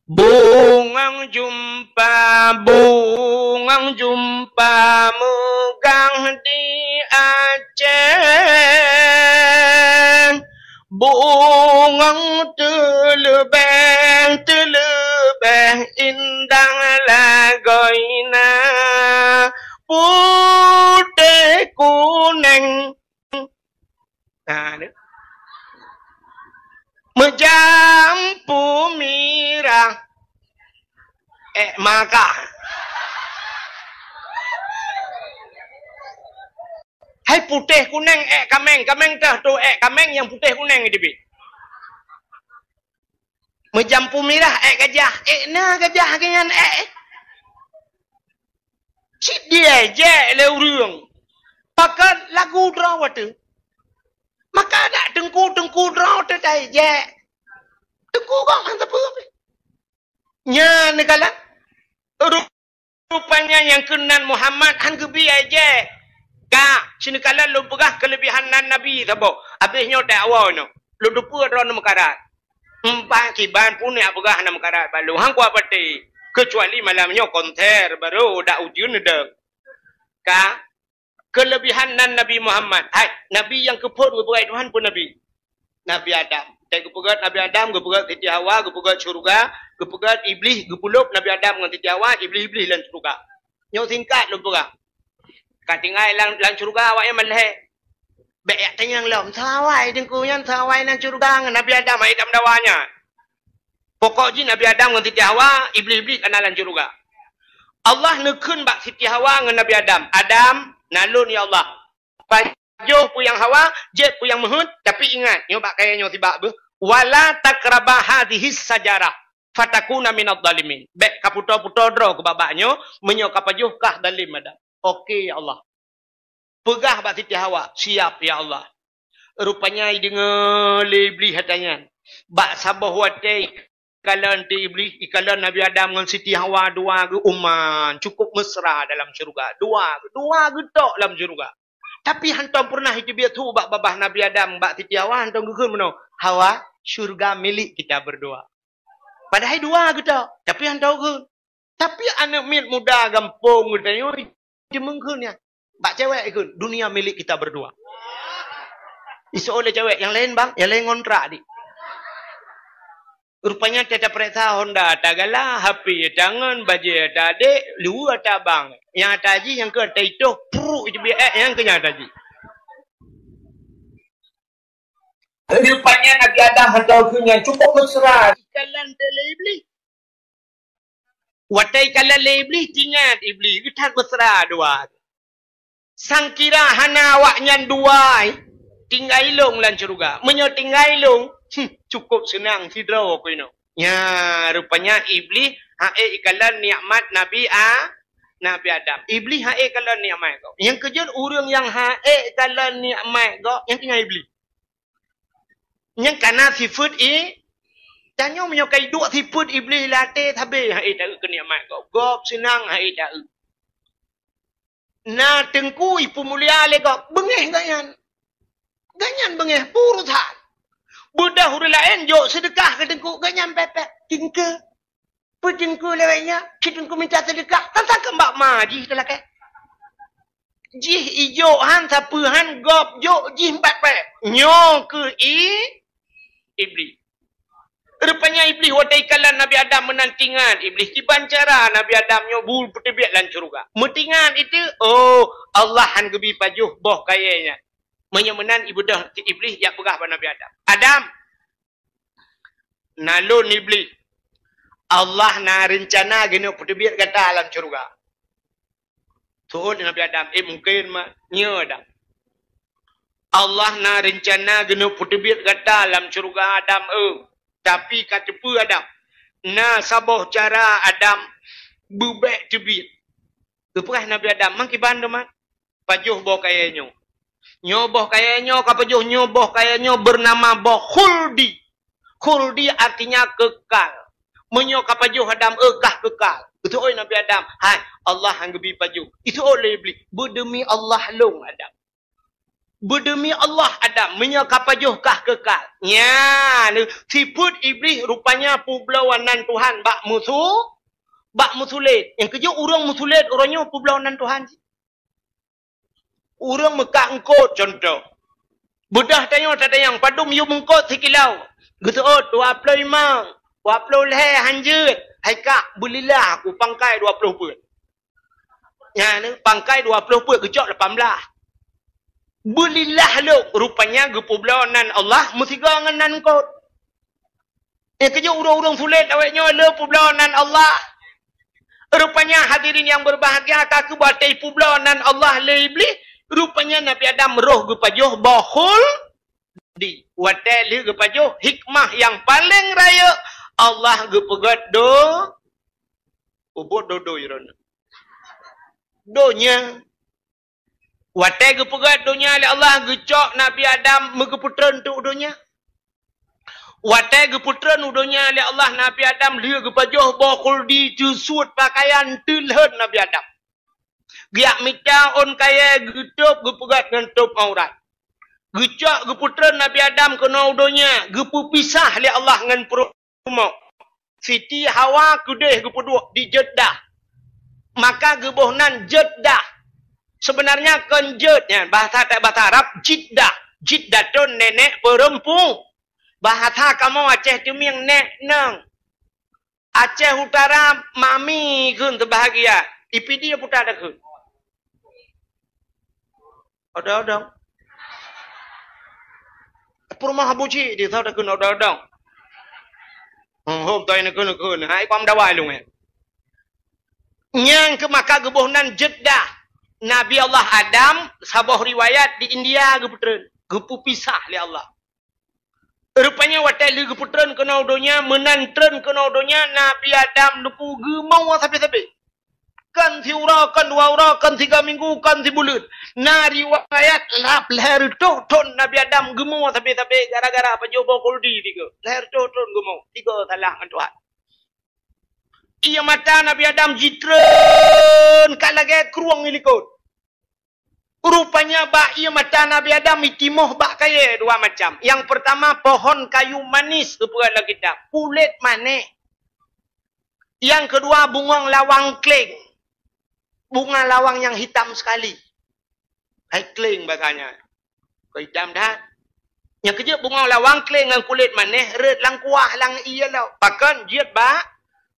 Bungöng jumpa, bungöng jumpa meugah di Aceh. Bungöng teuleubeh, teuleubeh indah lagoina putéh kuneng. Ha, ni. Meujampu mirah. Ék maka. Hai putéh kuneng ék kaméng, kaméng teuh tu ék kaméng nyang putéh kuneng teubiet. Meujampu mirah ék gajah, ék na gajah keu nyan ék. Cit diejek lé ureuëng. Pakon lagu droe watée. Maka dak teungku-teungku droe teuh taejek. Teungku kok han sapeue pih. Nyan neukalon. Rupanya nyang keunan Muhammad han geubi ejek. Ka, seuneukala lôn peugah keuleubihan nan Nabi saboh. Abéh nyoe dakwa nyoe. Lôn teupeue droe meukarat. Empat kiban pun nyang peugah hana meukarat bak lôn. Han kuat patéh. Keucuali malam nyoe konser baru dak ujeuen neudeueng. Ka, keuleubihan nan Nabi Muhammad. Hai, Nabi nyang keuphon geupeugah Tuhan pun Nabi. Nabi Adam. Teuh geupeugah Nabi Adam, geupeugah Siti Hawa, geupeugah syurga, geupeugah Iblih, geupulop Nabi Adam ngon Siti Hawa, Iblih-Iblih lam syurga. Nyoe singkat lôn peugah. Ka tinggai lam, lam syurga awaknyan malhée. Bék jak tanyong lom, sawai teungku nyan, sawai lam syurga ngon Nabi Adam, hai dam dawa nyan. Pokok jih Nabi Adam ngon Siti Hawa, Iblih-Iblih kana lam syurga. Allah neukheun bak Siti Hawa ngon Nabi Adam, "Adam, na lôn ya Allah. Pajoh peue nyang hawa, jép peue nyang meuheuet, tapi ingat, nyoe bak kayée nyoe sibak beuh, wala taqraba hadzihis syajarah, fatakuna minadh dhalimin." Bék kaputôh-putôh droe keu babah nyoe, meunyoe kapajoh kah zalim Adam. Oke ya Allah. Peugah bak Siti Hawa, "Siap ya Allah." Rupanya ideungoe lé Iblih ata nyan. Bak saboh watée ikalon teuh Iblih, ikalon Nabi Adam ngon Siti Hawa dua geuh uman, cukup mesra dalam syurga. Dua geuh, dua geuh tok lam syurga. Tapi hantom pernah iteubiet su bak babah Nabi Adam, bak Siti Hawa hantom geukheun meunoe, "Hawa, syurga milik kita berdua." Padahai dua geuh tok, tapi hantom geukheun. Tapi aneuëk miet muda gampông geutanyoe jimeungkheun nyan. Bak cewek ikheun, "Dunia milik kita berdua." Isok lé cewek, "Nyang laén bang, nyang laén ngontrak di." Rupanya teuh tapareksa honda tagala, H P tangan, bajée tadek, luwa tabang. Nyang ata jih nyang keu ata itoh, pruk ijeubiet ék nyang keu nyang ata jih. Rupanya Nabi Adam atau keu nyan cukup mesra. Ikalon teuh lé Iblih. Watée ikalon lé Iblih, tingat Iblih, geuthat mesra dua. Sangkira hana awaknyan dua, tinggai lôn lam syeuruga. Meunyoe tinggai lôn, hmm, cukup seunang sidroe ku inoe. Nya, rupanya Iblih ha'é ikalon nikmat Nabi A-, Nabi Adam. Iblih ha'é kalon nikmat gob. Nyang keujeuet ureuëng nyang ha'é kalon nikmat gob, nyang tinggai Iblih. Nyang kana sifeuet i, tanyoe meunyoe ka iduek sifeuet Iblih lam até, sabé ha'é taeu keu nikmat gob. Gob seunang ha'é taeu. Na teungku ipeumulia lé gob, beungéh gobnyan. Gobnyan beungéh, peurusan. Beudôh ureuëng laén jok seudeukah keu teungku, gobnyan pépét. Teungku. Peue teungku lewat nyan, si teungku minta seudeukah, tantang keu bak ma jih teulakée. Jih ijok han, sapeue han, gob jok jih empat pèh. Nyoe keuh i-, Iblih. Rupanya Iblih watée ikalon Nabi Adam meunan tingat, Iblih kiban cara Nabi Adam nyoe bu peuteubiet lam syeuruga. Meutingat itu, oh, Allah han geubi pajoh boh kayée nyan. Meunyoe meunan ibeudôh Iblih jak peugah bak Nabi Adam. Adam, na lôn Iblih. Allah na reuncana geuneuk peuteubiet gata lam syeuruga. Seuôt Nabi Adam, "Eh, mungken ma-, nyoe Adam. Allah na reuncana geuneuk peuteubiet gata lam syeuruga Adam, eu. Tapi ka teupeue Adam, na saboh cara Adam beubek teubiet." Geupeugah Nabi Adam, "Mangkiban teuma?" "Pajoh boh kayée nyoe. Nyoe boh kayée nyoe, ka pajoh nyoe boh kayée nyoe beunama boh Khuldi." Khuldi artinya kekal. Meunyoe ka pajoh Adam, eu kah kekal. Geuseuôt Nabi Adam, "Hai, Allah han geubi pajoh." Iseuôt lé Iblih, "Beudeumi Allah lôn Adam." Beudeumi Allah Adam, meunyoe ka pajoh kah keukal. Nyan, sifeuet Iblih rupanya peubloe nan Tuhan bak musu, bak musulét. Nyang keujeuet ureuëng musulét uroe nyoe peubloe nan Tuhan. Ureuëng meukat eungkôt, contoh. Beudôh tanyoe tatanyong, padum yum eungkôt sikilo? Geuseuôt dua ploh limong, dua ploh lhée hanjeuet, hai kak beulilah ku pangkai dua ploh peuet. Nyan, pangkai dua ploh peuet geucok lapan blah. Beulilah lom, rupanya geupeubloe nan Allah meusigoe ngon nan eungkôt. Eh, keujeuet ureuëng-ureuëng sulet awaknyoe le peubloe nan Allah. Rupanya hadirin yang berbahagia, ka keuh watée peubloe nan Allah lé Iblih, rupanya Nabi Adam roh geupajoh boh khuldi. Watée lheueh geupajoh, hikmah nyang paleng rayeuk, Allah geupeugét do, ubot dodo iron. Donya. Watée geupeugét donya lé Allah, geucok Nabi Adam meugeupeutrön teuk u donya. Watée geupeutreun u donya lé Allah Nabi Adam, lheueh geupajoh boh khuldi, teusuet pakaian, teulheuet Nabi Adam. Geujak mita ôn kayée, geutôb, geupeugét ngon tôb aurat. Geucok geupeutreun Nabi Adam keunoe u donya, geupeupisah lé Allah ngon peurumoh. Siti Hawa keudeh geupeuduek di Jeddah. Maka geuboh nan Jeddah. Sebenarnya kon Jed, ya, bahasa, bahasa Arab, Jiddah. Jiddatun, nenek perempu. Bahasa kamoe Aceh Teumieng, nek nong. Aceh Utara, mami kheun teubahagia. I Pidie puta takheun. Odong-odong. Peurumoh Abu Cik di, tho takheun odong-odong. Hmm, hom toi neukheun-neukheun. Hai, kuam dawa lôn, eh. Nyang keu maka geuboh nan Jeddah. Nabi Allah Adam, saboh riwayat di India geupeutreun, geupeupisah lé Allah. Rupanya watée lheueh geupeutreun keunoe u donya, meunan treun keunoe u donya, Nabi Adam neupeu geumoe sabe-sabe. Kon siuroe, kon dua uroe, kon siga minggu, kon sibuleuen. Na riwayat lhab lhée reutôh thon Nabi Adam geumoe sabe-sabe gara-gara pajoh boh khuldi tiga. Lhée reutôh thon geumoe, tiga salah ngon Tuhan. Ié mata Nabi Adam jitreun ka lagée krueng ilikot. Rupanya bak ié mata Nabi Adam itimoh bak kayée dua macam. Nyang peurtama pohon kayu manis, geupeugah lam kitab, kulét manéh. Nyang keudua bungong lawang kleng. Bunga lawang nyang hitam sekali. Hai kleng bahasanya. Keu hitam that. Nyang keujeuet bungong lawang kleng ngon kulét manéh rhot lam kuah lam ié lom. Pakon jeuet bak,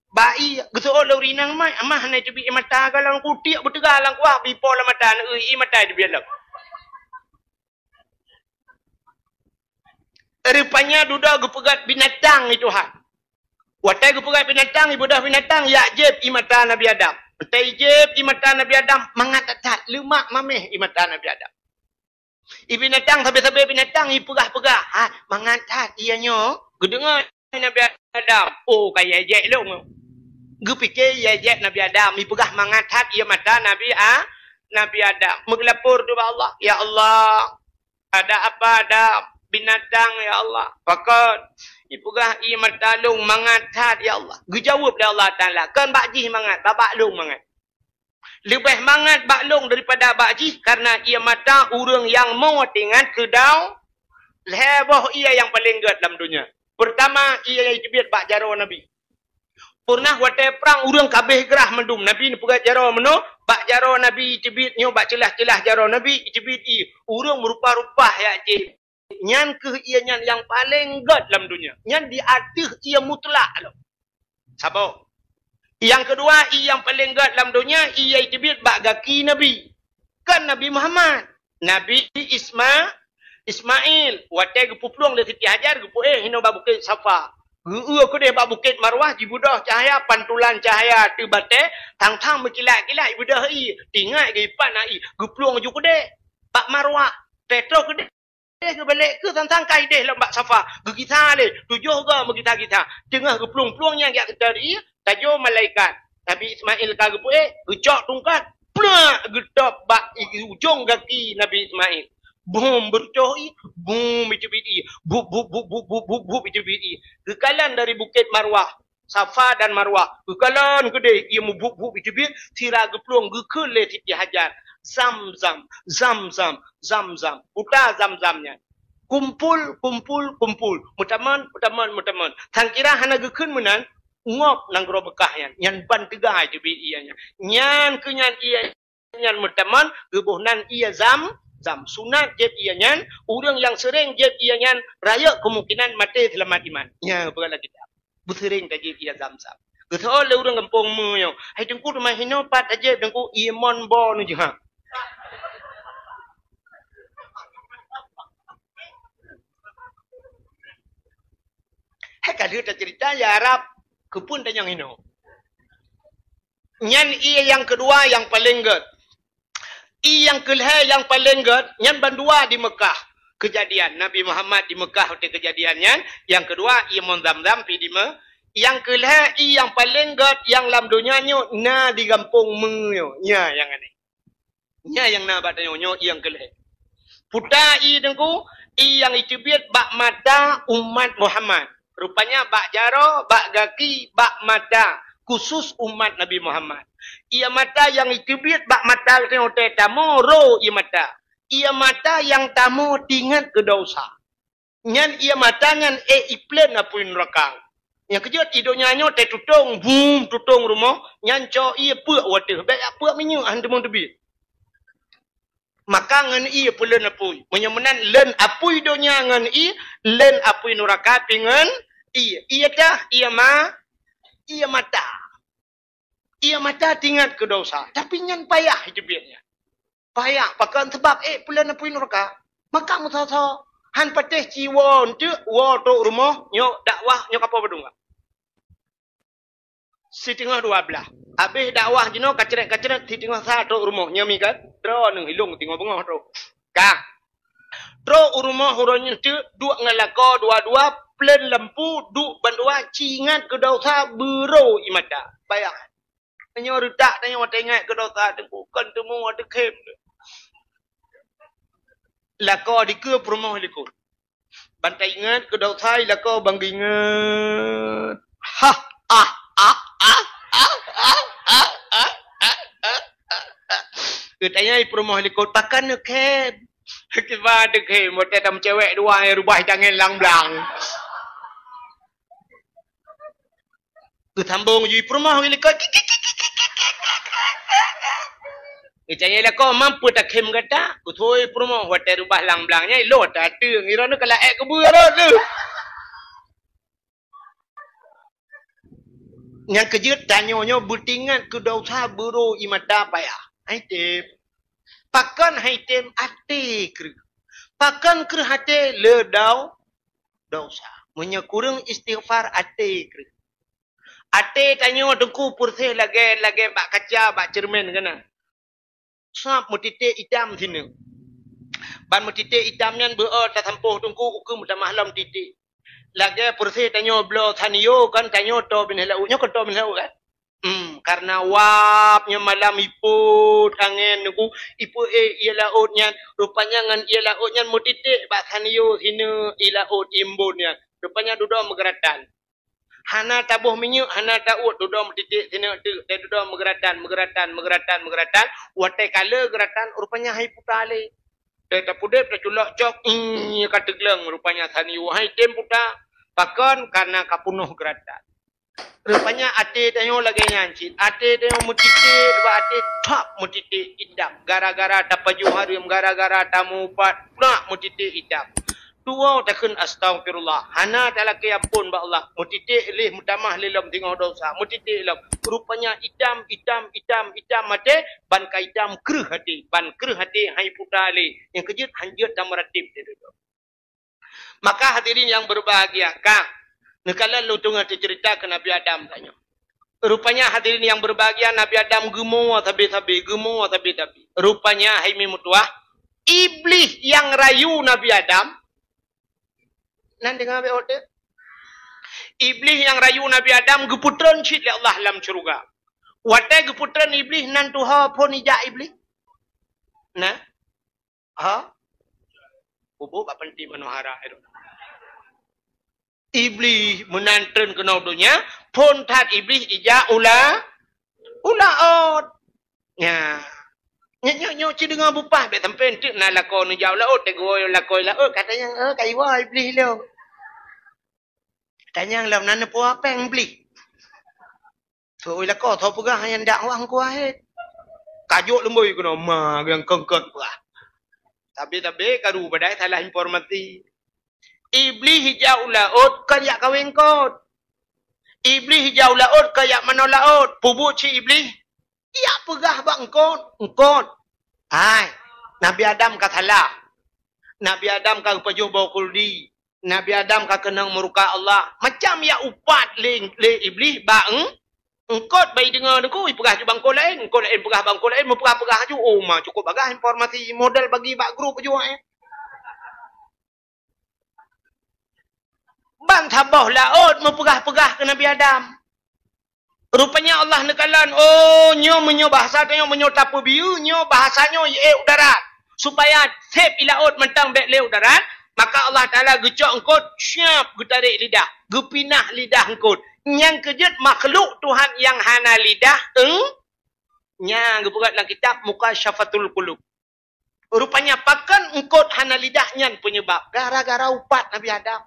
bak ié. Geuseuôt lé ureueng inong mai, amah hana teubiet ié mata goh lam kutiek beuteuga lam kuah, beuipo lam mata, na ié mata teubiet lom. Rupanya dudoe geupeugét binatang i Tuhan. Watée geupeugét binatang, ibeudôh binatang, jak jieb ié mata Nabi Adam. Watée jieb ié mata Nabi Adam, mangat that-that, leumak maméh ié mata Nabi Adam. Ié binatang, sabe-sabe binatang, ipeugah-peugah, "Ha, mangat that ié nyoe." Geudeungoe Nabi Adam, "Oh, ka ié jek lôn." Geupike ié jek Nabi Adam, ipeugah mangat that ié mata Nabi A-, Nabi Adam. Meugeulapor keu Allah, "Ya Allah, ada apa ada binatang, ya Allah?" "Pakon?" "Ipeugah ié mata lôn mangat that, ya Allah." Geujaweueb lé Allah Taala, "Kon bak jih mangat, bak, bak lôn mangat. Leubeh mangat bak lôn daripada bak jih, karena ié mata ureueng nyang mo teuingat keu dau lhée boh ié nyang paleng gét lam donya. Peurtama, ié nyang iteubiet bak jaroe Nabi. Pernah watée prang ureueng ka abéh grah mandum, Nabi neupeugét jaroe meunoe, bak jaroe Nabi iteubiet nyoe, bak ceulah-ceulah jaroe Nabi iteubiet ié. Ureueng meurupa-rupa jak jieb. Nyan kheueh ié nyan nyang paleng gét lam donya. Nyan di ateueh ié mutlak lom. Saboh. Nyang keudua, ié nyang paleng gét lam donya, ié iteubiet bak gaki Nabi. Kon Nabi Muhammad. Nabi Isma-, Ismail. Watée geupeuplueng lé Siti Hajar, geupeuéh inoe bak Bukét Safa. Geu-eu keudeh bak Bukét Marwah, jibeudôh cahya, pantulan cahya ateueh batée, thang-thang meukilat-kilat, ibeudôh ié. Teuingat geuipat na ié, geuplueng laju keudeh bak Marwah. Teutroh keudeh Deh geubalek keu sang-sang ka ideh lom bak Safa, geugisa lé, tujoh goe meugisa-gisa. Teungoh geuplueng-plueng nyan jak keudari, tajô malaikat. Nabi Ismail ka geupeuék, geucok tungkat, plak geutôb bak i-, ujong gaki Nabi Ismail. Bum, beurucoh ié, bum, iteubiet ié. Bup, bup, bup, bup, bup, bup, bup, iteubiet ié. Geukalon dari Bukét Marwah, Safa dan Marwah. Geukalon keudeh ié meubup-bup iteubiet, sira geuplueng geukheun lé Siti Hajar. Zam-zam, zam-zam, zam-zam. Puta zam-zam nyan. Kumpul, kumpul, kumpul. Meutamon, meutamon, meutamon. Sangkira hana geukheun meunan, ngop nanggroe Meukah nyan. Nyan ban teuga teubiet ié nyan. Nyan keuh nyan ié nyan meutamon, geuboh nan ié zam-zam. Sunat jieb ié nyan, ureuëng nyang seuréng jieb ié nyan, rayeuk keumungkinan maté seulamat iman. Nya, peugah lagée nyan. Beuseuréng tajieb ié zam-zam. Geuseuôt lé ureuëng gampông meunyoe, "Hai Teungku, teuma hinoe pat tajieb Teungku, ié mon bo neujeuha." Hai ka lheueh taceurita ya Arab, keupeue tanyong hinoe. Nyan ié nyang keudua nyang paleng gét. Ié nyang keulhée nyang paleng gét, nyan bandua di Meukah. Keujadian Nabi Muhammad di Meukah watée keujadian nyan, nyang keudua ié mon zam-zam pi di Me-, nyang keulhée ié nyang paleng gét nyang lam donya nyoe na di gampông meunyoe. Nya nyang aneh. Nya nyang na bak tanyoe nyoe ié nyang keulhée. Puta ié Teungku, ié nyang iteubiet bak mata umat Muhammad. Rupanya bak jaroe, bak gaki, bak mata, khusus umat Nabi Muhammad. Ié mata nyang iteubiet bak mata geutanyoe watée tamoe ro ié mata. Ié mata nyang tamoe tingat keu desya. Nyan ié mata nyan ék ipleun apui neuraka. Nyang keujeuet i donya nyoe tée tutong, bum, tutong rumoh, nyan cok ié peuek u ateueh, bék jak peuek minyeuk han teumon teubiet. Maka ngon ié peuleuen apui. Meunyoe meunan leuen apui donya ngon ié, leuen apui neuraka pi ngon ié. Ié tah, ié ma-, ié mata. Ié mata tingat keu desya, tapi nyan payah iteubiet nyan. Payah, pakon? Sabab ék peuleuen apui neuraka. Maka meusoe-soe, han patéh ci woe eunteuk, woe trok rumoh, nyoe dakwah, nyoe kapoe padum ka. Siteungoh dua blaih. Abéh dakwah jinoe kacrét-kacrét, siteungoh sa trok rumoh, nyoe mi ka, droeneuh ilong singoh beungoh trok. Ka. Trok u rumoh uroe nyan teuk, duek ngon lakoe dua-dua, plen lampu, duek bandua, ci ingat keu desya, beuro ié mata. Payah. Meunyoe reutak tanyoe teuingat keu desya, Teungku, kon teumeuwoe teukhém. Lakoe dikeue, peurumoh likot. Ban taingat keu desya, lakoe ban geuingat. Hah, ah, ah. Geutanyong peurumoh likot, pakon neukhém? Kiban teukhém, watée tameucewek dua, rubah tangen lang blang. Geusambong jih peurumoh ngon likot. Geucaya lakoe, mampu takhém gata? Geutôi peurumoh watée rubah lang blang nyan, ilong ata ateueng, iroe nyoe ka laék keubeue rot lé. Nyang keujeuet tanyoe nyoe beutingat keu desya, beuro ié mata payah. Hai tem. Pakon hai tem? Até kreueh. Pakon kreueh até? Lé dau-, desya. Meunyoe kureueng istighfar, até kreueh. Até tanyoe Teungku peureuseh lagée, lagée bak kaca, bak ceureumen keunan. Sab meutiték itam sineuk. Ban meutiték itam nyan beu-o tasampôh Teungku ukeue meutamah lom titék. Lagée peureuseh tanyoe bloe sanio kan, tanyoe toe binéh laôt. Nyoe kan toe binéh laôt kan? Hmm, kareuna wab nyoe malam ipot angén Teungku, ipot ék ié laôt nyan. Rupanya ngon ié laôt nyan meutiték bak sanio sineuk ié laôt ié embon nyan. Rupanya dudoe meugeuratan. Hana taboh minyeuk, hana ta-uet, dudoe meutiték sineuk teuk, teuh dudoe meugeuratan, meugeuratan, meugeuratan, meugeuratan. Watée ka lé geuratan, rupanya hai puta lé. Teuh tapeudeb, taculok cok, ih, ka teugleng, rupanya sanio hai tem puta. Pakon? Kareuna ka peunoh geuratan. Rupanya até tanyoe lagée nyan cit. Até tanyoe meutiték, bak até thap meutiték itam. Gara-gara tapajoh hareuem, gara-gara tamupat, plak meutiték itam. Tuwoe takheun astaghfirullah. Hana talakée ampôn bak Allah. Meutiték lé meutamah lé lom singoh desya. Meutiték lom. Rupanya itam, itam, itam, itam até, ban ka itam kreueh até. Ban kreueh até hai puta lé. Nyang keujeuet han jeuet tameuratéb lé dudoe. Maka hadirin yang berbahagia, ka neukalon lôn teungoh teuceurita keu Nabi Adam tanyoe. Rupanya hadirin yang berbahagia, Nabi Adam geumoe sabe-sabe, geumoe sabe-sabe. Rupanya hai mi meutuwah, Iblih nyang rayu Nabi Adam, nan deungoe bék ote. Iblih nyang rayu Nabi Adam geupeutreun cit lé Allah lam syeuruga. Watée geupeutreun Iblih nan tuha phon ijak Iblih. Nah, Ha? Bubuk bak panti manohara itu. Iblih meunan treun keunoe donya, phon that Iblih ijak ula, ula ot. Nya. Nyoe, nyoe, nyoe ci deungoe bupah, bèk sampoe enteuk na lakoe neujak u laôt, teugôi lakoe laôt, ka tanyong, "Oh, ka iwoe Iblih lôn." Tanyong lom na neupeuwoe péng Iblih. Soe lakoe, soe peugah nyang dak wah ngku akhé. Ka jok leumbôi keunoe, ma nyang keungkot peugah. Tapi, tapi karu padahai salah informasi. Iblih ijak u laôt kon yak kawé eungkot. Iblih ijak u laôt kon yak manoe laôt. Peubuet cit Iblih, yak peugah bak eungkot, "Eungkot, hai, Nabi Adam ka salah. Nabi Adam ka geupajoh boh khuldi. Nabi Adam ka keunong murka Allah." Macam yak upat lé, lé Iblih bak eung-, eungkot, bak ideungoe Teungku, ipeugah ju bak eungkot laén, eungkot laén peugah bak eungkot laén, meupeugah-peugah ju. Oh, ma, cukup bagaih informasi model bagi bak grup ju, eh. Ban saboh laôt meupeugah-peugah keu Nabi Adam. Rupanya Allah neukalon, oh, nyoe meunyoe bahasa tanyoe meunyoe tapeubiyeu, nyoe bahasa nyoe ié u darat. Supaya sép i laôt mantong bèk lé u darat, maka Allah Taala geucok eungkot, syap geutarek lidah, geupinah lidah eungkot. Nyang keujeuet makhluk Tuhan nyang hana lidah, eung-, nyang geupeugah lam kitab Mukasyafatul Qulub. Rupanya pakon eungkot hana lidah nyan peunyeubab? Gara-gara upat Nabi Adam.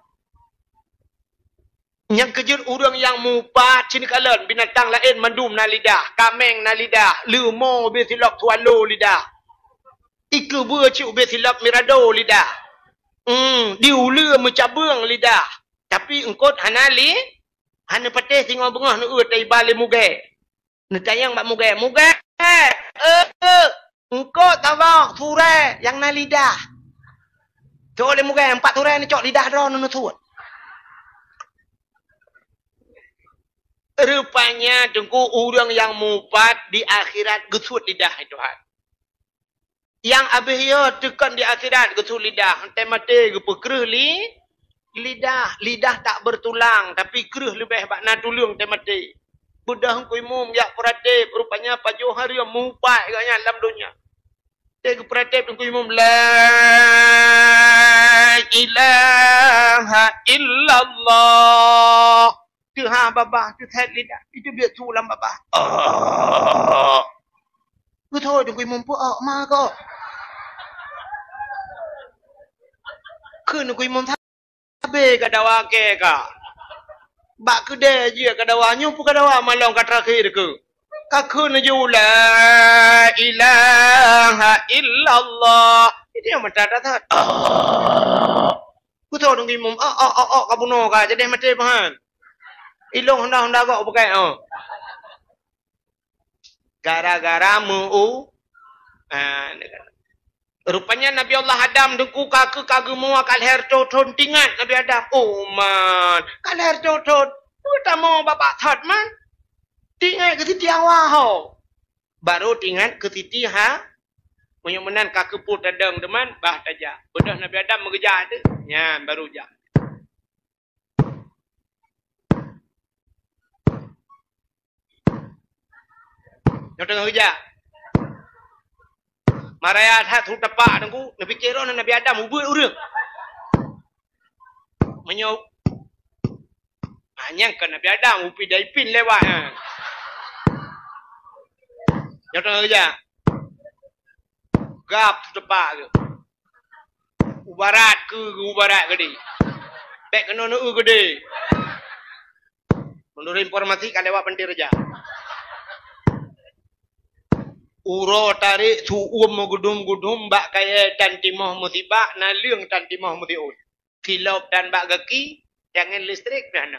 Nyang keujeuet ureueng nyang mupat, ci neukalon, binatang laén mandum na lidah, kaméng na lidah, leumo ubé silop swallow lidah. Ikeubeue cit ubé silop mirado lidah. Hmm, di uleue meucabeueng lidah. Tapi eungkot hana li-, hana patéh singoh beungoh neueu taiba lé mugée. Neutanyong bak mugée, "Mugée, eh, eh, eungkot saboh surée nyang na lidah." Cok lé mugée, "Empat surée neucok lidah droe neusuet." Rupanya Teungku, ureueng nyang mupat di akhirat geusuet lidah, hai Tuhan. Nyang abéh yo teukon di akhirat geusuet lidah, teumaté geupeukreueh li-, lidah. Lidah tak bertulang, tapi kreueh leubeh bak na tuleueng teumaté. Beudôh Teungku Imum jak peuratéb, rupanya pajoh hareuem mupat gobnyan lam donya. Teugeupeurateb Teungku Imum, "La ilaha illallah." Teuha babah, teusét lidah, itu biet su lam babah. Oh. Beutôi Teungku Imum, peue ma ko? Kheun Teungku Imum, sabe ka dawa kée ka. Bak keudée jih ka dawa, nyoe peue ka dawa malong ka terakhir keu. Ka kheun laju, "La ilaha illallah." Itu nyang mata that-that. Ah. Beutôi Teungku Imum, "Oh, oh, oh, oh, ka bunoe ka, jadi maté pahan." Ilong honda-honda gok bukai, oh. Gara-gara meu-, ah, Rupanya Nabi Allah Adam Teungku ka keu ka geumua ka lhèe reutôh thon teuingat Nabi Adam. Oh man, ka lhèe reutôh thon. Peue tamong babah that man. Teuingat keu Siti Hawa ho. Baru teuingat keu Siti Ha-, meunyoe meunan ka keupeue tadong teuma, bah tajak. Beudôh Nabi Adam meugeujak teuh. Nyan baru jak. Nyoe teungoh geujak. Maraya that su tapak Teungku, neupike droeneuh Nabi Adam ubeuet ureueng. Meunyoe, ah, nyang kon Nabi Adam, upi daipin lewat, ha. Nyoe teungoh geujak. Gab su tapak geuh. U barat keu, u barat keudeh. Bèk keunoe neu-eu keudeh. Meunurot informasi ka lewat Pantai Raja. Uroe tarek su-uem meugudum-gudum bak kayèe tan timoh meusibak, naleueng tan timoh meusiôn. Silop tan bak gaki, tangen listrik pih hana.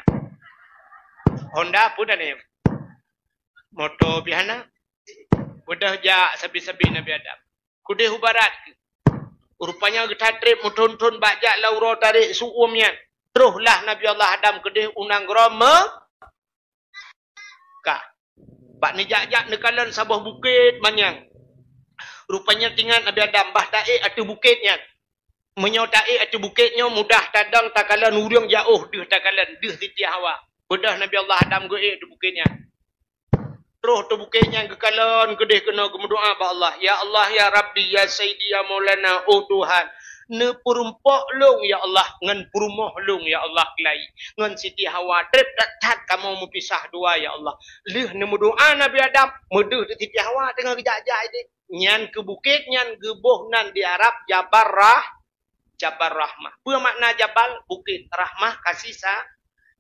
Honda pun hana. Moto pih hana. Beudôh jak sabe-sabe Nabi Adam. Keudeh u barat. Rupanya geutat treb meuthon-thon bak jak lam uroe tarek su-uem nyan. Troh lah Nabi Allah Adam keudeh u nanggroe Mekah. Bak neujak-jak neukalon saboh bukét manyang. Rupanya teuingat Nabi Adam bah taék ateueh bukét nyan. Meunyoe taék ateueh bukét nyoe mudah tadong takalon ureueng jiôh deuh takalon deuh Siti Hawa. Beudôh Nabi Allah Adam geuék ateueh bukét nyan. Troh ateueh bukét nyan geukalon keudeh keunoe geumeudoá bak Allah, "Ya Allah, ya Rabbi, ya Sayyidi, ya Maulana, oh Tuhan, Neupeurumpok lôn, ya Allah, ngon peurumoh lôn, ya Allah, keulayi. Ngon Siti Hawa, treb that-that kamoe meupisah dua, ya Allah. Lheueh neumeudoa Nabi Adam, meudeuh di Siti Hawa teungoh geujak-jak idéh. Nyan keu bukét nyan geuboh nan di Arab Jabal Rah-, Jabal Rahmah. Peue makna jabal? Bukét. Rahmah, kasih sa-,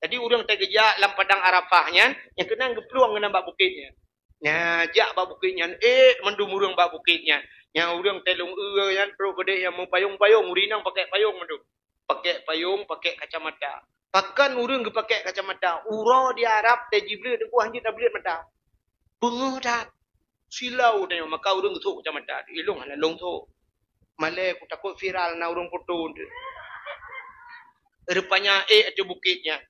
jadi ureuëng teugeujak lam padang Arafah nyan, nyang keunan geuplueng keunan bak bukét nyan. Nya, jak bak bukét nyan, ék mandum ureuëng bak bukét nyan. Nya, ureuëng teuh lông eu nyan, trok keudeh nyang meupayong-payong, ureuëng inong pakai payong mandum. Pakai payong, pakai kacamata. Pakon ureuëng geupakai kacamata? Uroe di Arab teuh jibleuet, teungku, hanjeuet tableuet mata. Beungéh that. Silau tanyoe, maka ureuëng geuthok kacamata. Ilông hana lông thok. Malée kutakot viral na ureuëng foto tu. Rupanya ék ateueh bukét nyan.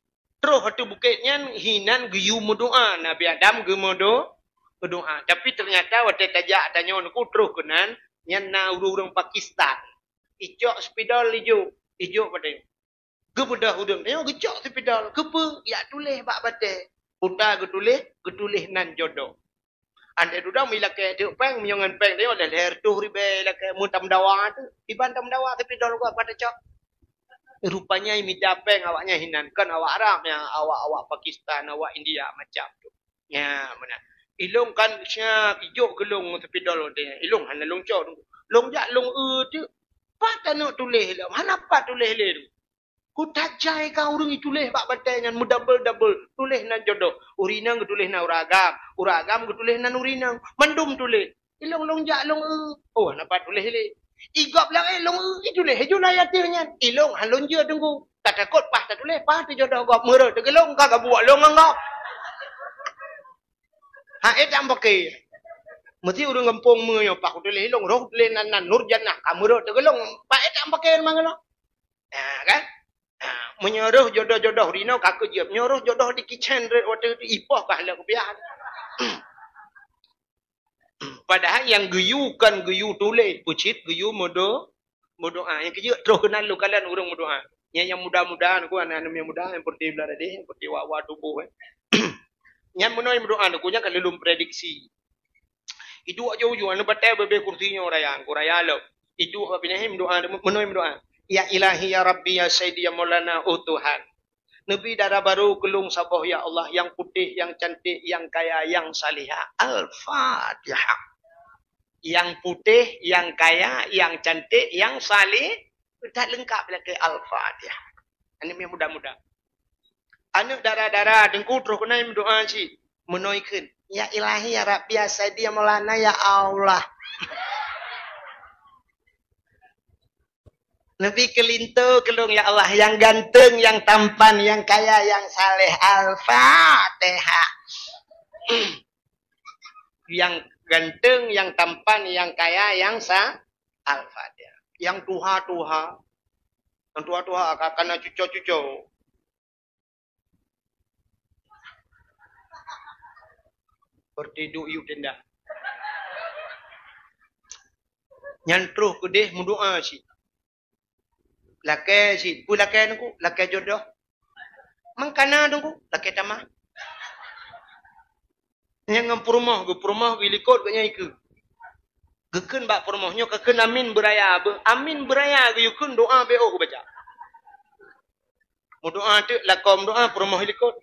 Troh ateueh bukét nyan, hinan geuyue meudoa. Nabi Adam geumeudo-, meudoa. Tapi ternyata watée tajak tanyoe neukeu troh keunan, nyan na ureuëng-ureuëng Pakistan. Icok spidol ijok, ijok batée. Geubeudôh ureuëng tanyoe geucok spidol. Keupeue? Jak tuléh bak batée. Peue geutuléh, geutuléh nan jodoh. Andai dudoe meulakée teuk péng, meunyoe ngon péng tanyoe lhée-lhée reutôh ribée lakée meutameudawa teuk. Iban tameudawa spidol gop ka tacok. Rupanya imita péng awaknyan hinan, kon awak Arab nyan, awak-awak Pakistan, awak India macam tu. Nya, meunan. Ilông kan siap ijok keu lông spidol watée nyan. Ilông hana lông cok. Lông jak lông eu teuk. Pat taneuk tuléh lom. Hana pat tuléh lé tu. Kutajai ka ureuëng ituléh bak batée nyan meudabel-dabel. Tuléh nan jodoh. Ureuëng inong geutuléh nan ureuëng agam. Ureuëng agam geutuléh nan ureuëng inong. Mandum tuléh. Ilông lông jak lông eu. Oh, hana pat tuléh lé. Igop lagée lông eu, ituléh aju na ateueh nyan. Ilông han lôn jeuet teungku. Tatakot paih tatuléh, paih teujodoh gop meureuek teugeulông ka gabuek lông ngon gop. Ha, ék tam paké. Meusti ureuëng gampông meunyoe paih kutuléh ilông, roh tuléh nan, nan Nurjannah, ka meureuek teugeulông, paih ék tam paké mangkeunoe. Ha, kan? Ha, meunyoe roh jodoh-jodoh rinoe ka keu jeuet, nyoe roh jodoh di kitchen rot watée ipoh ka lheueh kupiah. Padahai nyang geuyue kon geuyue tuléh, peucit geuyue meudo-, meudoa. Nyang keujeuet troh keunan lôn kalon ureuëng meudoa. Nyang, nyang muda-muda, nyoe aneuk-aneuk nyang muda, nyang peureulée blah dadeh, nyang peureulée wa-wa tuboh, eh. Nyan meunoe meudoa, nyoe nyan ka lôn prediksi. Iduek aju-aju, aneuk batée bebe kursi nyoe raya, nyoe raya lom. Iduek bak binéh meudoa, meunoe meudoa. Ya Ilahi, ya Rabbi, ya Sayyidi, ya Maulana, oh Tuhan. Neubi dara barô keu lôn saboh, ya Allah, nyang putéh, nyang canték, nyang kaya, nyang salihah. Al-Fatihah. Nyang putéh, nyang kaya, nyang canték, nyang salih-, that leungkap lakée Al-Fatihah. Aneuk miet muda-muda. Aneuk dara-dara, teungku troh keunan meudoa cit. Meunoe kheun. Ya Ilahi, ya Rabbi, ya Sayyidi, ya Maulana, ya Allah. Neubi keu linto keu lôn, ya Allah, nyang ganteng, nyang tampan, nyang kaya, nyang saleh. Al-Fatihah. Nyang ganteng, nyang tampan, nyang kaya, nyang sa-, Al-Fatihah. Nyang tuha-tuha. Nyang tuha-tuha ka kana cuco-cuco. Seperti duek yub tenda. Nyan troh keudeh meudoa cit. Lakée cit, peue lakée teungku? Lakée jodoh. Mangkana teungku, lakée tamah. Nyang ngon peurumoh, geupeurumoh, geulikot geuh nyan ikeue. Geukheun bak peurumoh nyoe ka kheun amin beuraya, beu-, amin beuraya geuyue kheun doa beu geubaca. Meudoa teuk lakoe meudoa peurumoh likot.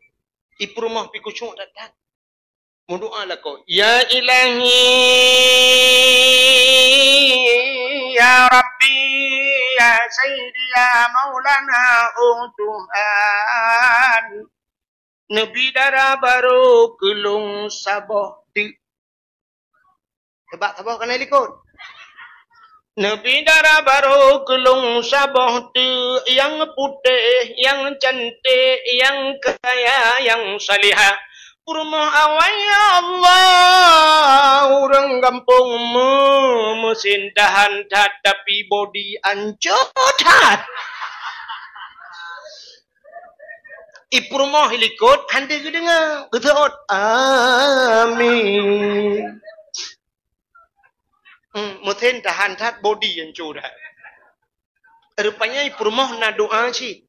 I peurumoh pi khusyuk that-that. Meudoa lakoe, "Ya Ilahi, ya Rabbi, ya Sayyidi, ya Maulana, oh Tuhan. Neubi dara barô keu lôn saboh teuk." Sabab saboh kana likot. "Neubi dara barô keu lôn saboh teuk, nyang putéh, nyang canték, nyang kaya, nyang salihah." Peurumoh awai, ya Allah, ureuëng gampông meu-, meusin tahan that, tapi bodi ancô that. I peurumoh i likot hana geudeungoe, geuseuôt, "Amin." Hmm, meusen tahan that bodi nyang curah. Rupanya i peurumoh na doa cit.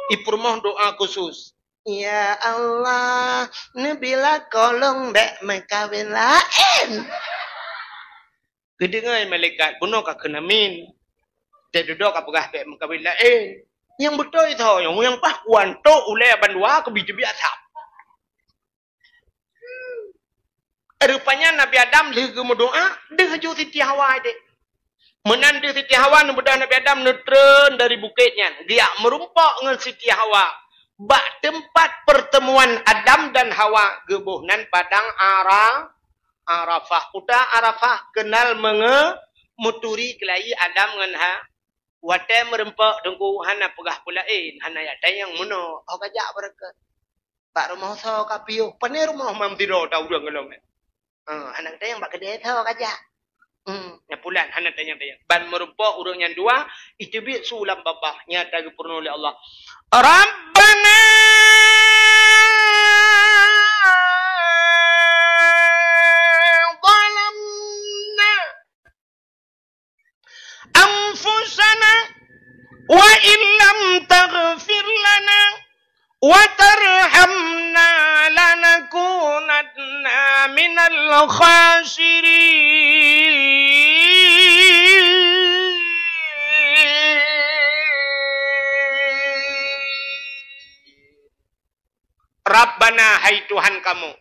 I peurumoh doa khusus. "Ya Allah, neubi lakoe lôn bék meukawen laén." Geudeungoe malaikat, bunoe ka kheun amin. Teududoe ka peugah bèk meukawen laén. Nyang beutôi tho, nyang, nyang paih kuantok ulèe bandua keubi teubiet asam. Rupanya Nabi Adam lheueh geumeudoa, deuh ju Siti Hawa deh. Meunan deuh Siti Hawa neubeudôh Nabi Adam neutreun dari bukét nyan, geujak meurumpok ngon Siti Hawa bak teumpat pertemuan Adam dan Hawa, geuboh nan padang Ara-, Arafah. Kuta Arafah keunal meungeue meuturi keulayi Adam ngon Ha-, watèe meurumpok teungku hana peugah peulaén, hana jak tanyong meunoe, oh ka jak beureukat. Bak rumoh soe ka piôh, pane rumoh mam sidroe ta ureueng golom nyan. Ha, hana tanyong bak keudè soe ka jak. Hmm, nyan pulan hana tanyong-tanyong. Ban meurumpok ureueng nyan dua, iteubiet su lam babah, nyata geupeurunoe lé Allah. Rabbana zalamna anfusana wa illam taghfir lana wa tarhamna lanakunanna minal khasirin. Rabbana, hai Tuhan kamoe,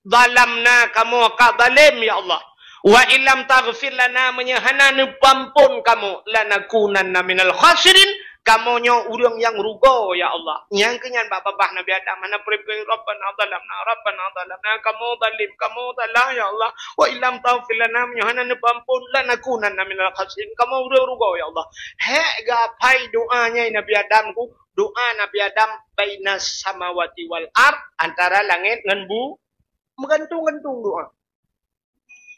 zalamna, kamoe ka zalém, ya Allah. Wa illam taghfir lana, meunyoe hana neupeuamphon kamoe, lanakunanna minal khasirin, kamoe nyoe ureueng nyang rugoe, ya Allah. Nyang keunyan bak babah Nabi Adam, hana peureubeuen, Rabbana zalamna, Rabbana zalamna, kamoe zalém, kamoe salah, ya Allah. Wa illam taghfir lana, meunyoe hana neupeuamphon, lanakunanna minal khasirin, kamoe ureueng rugoe, ya Allah. Hék geuaphai doa nyan Nabi Adam ku, doa Nabi Adam bainas samawati wal ard, antara langét ngon bu-, meugantung-gantung doa.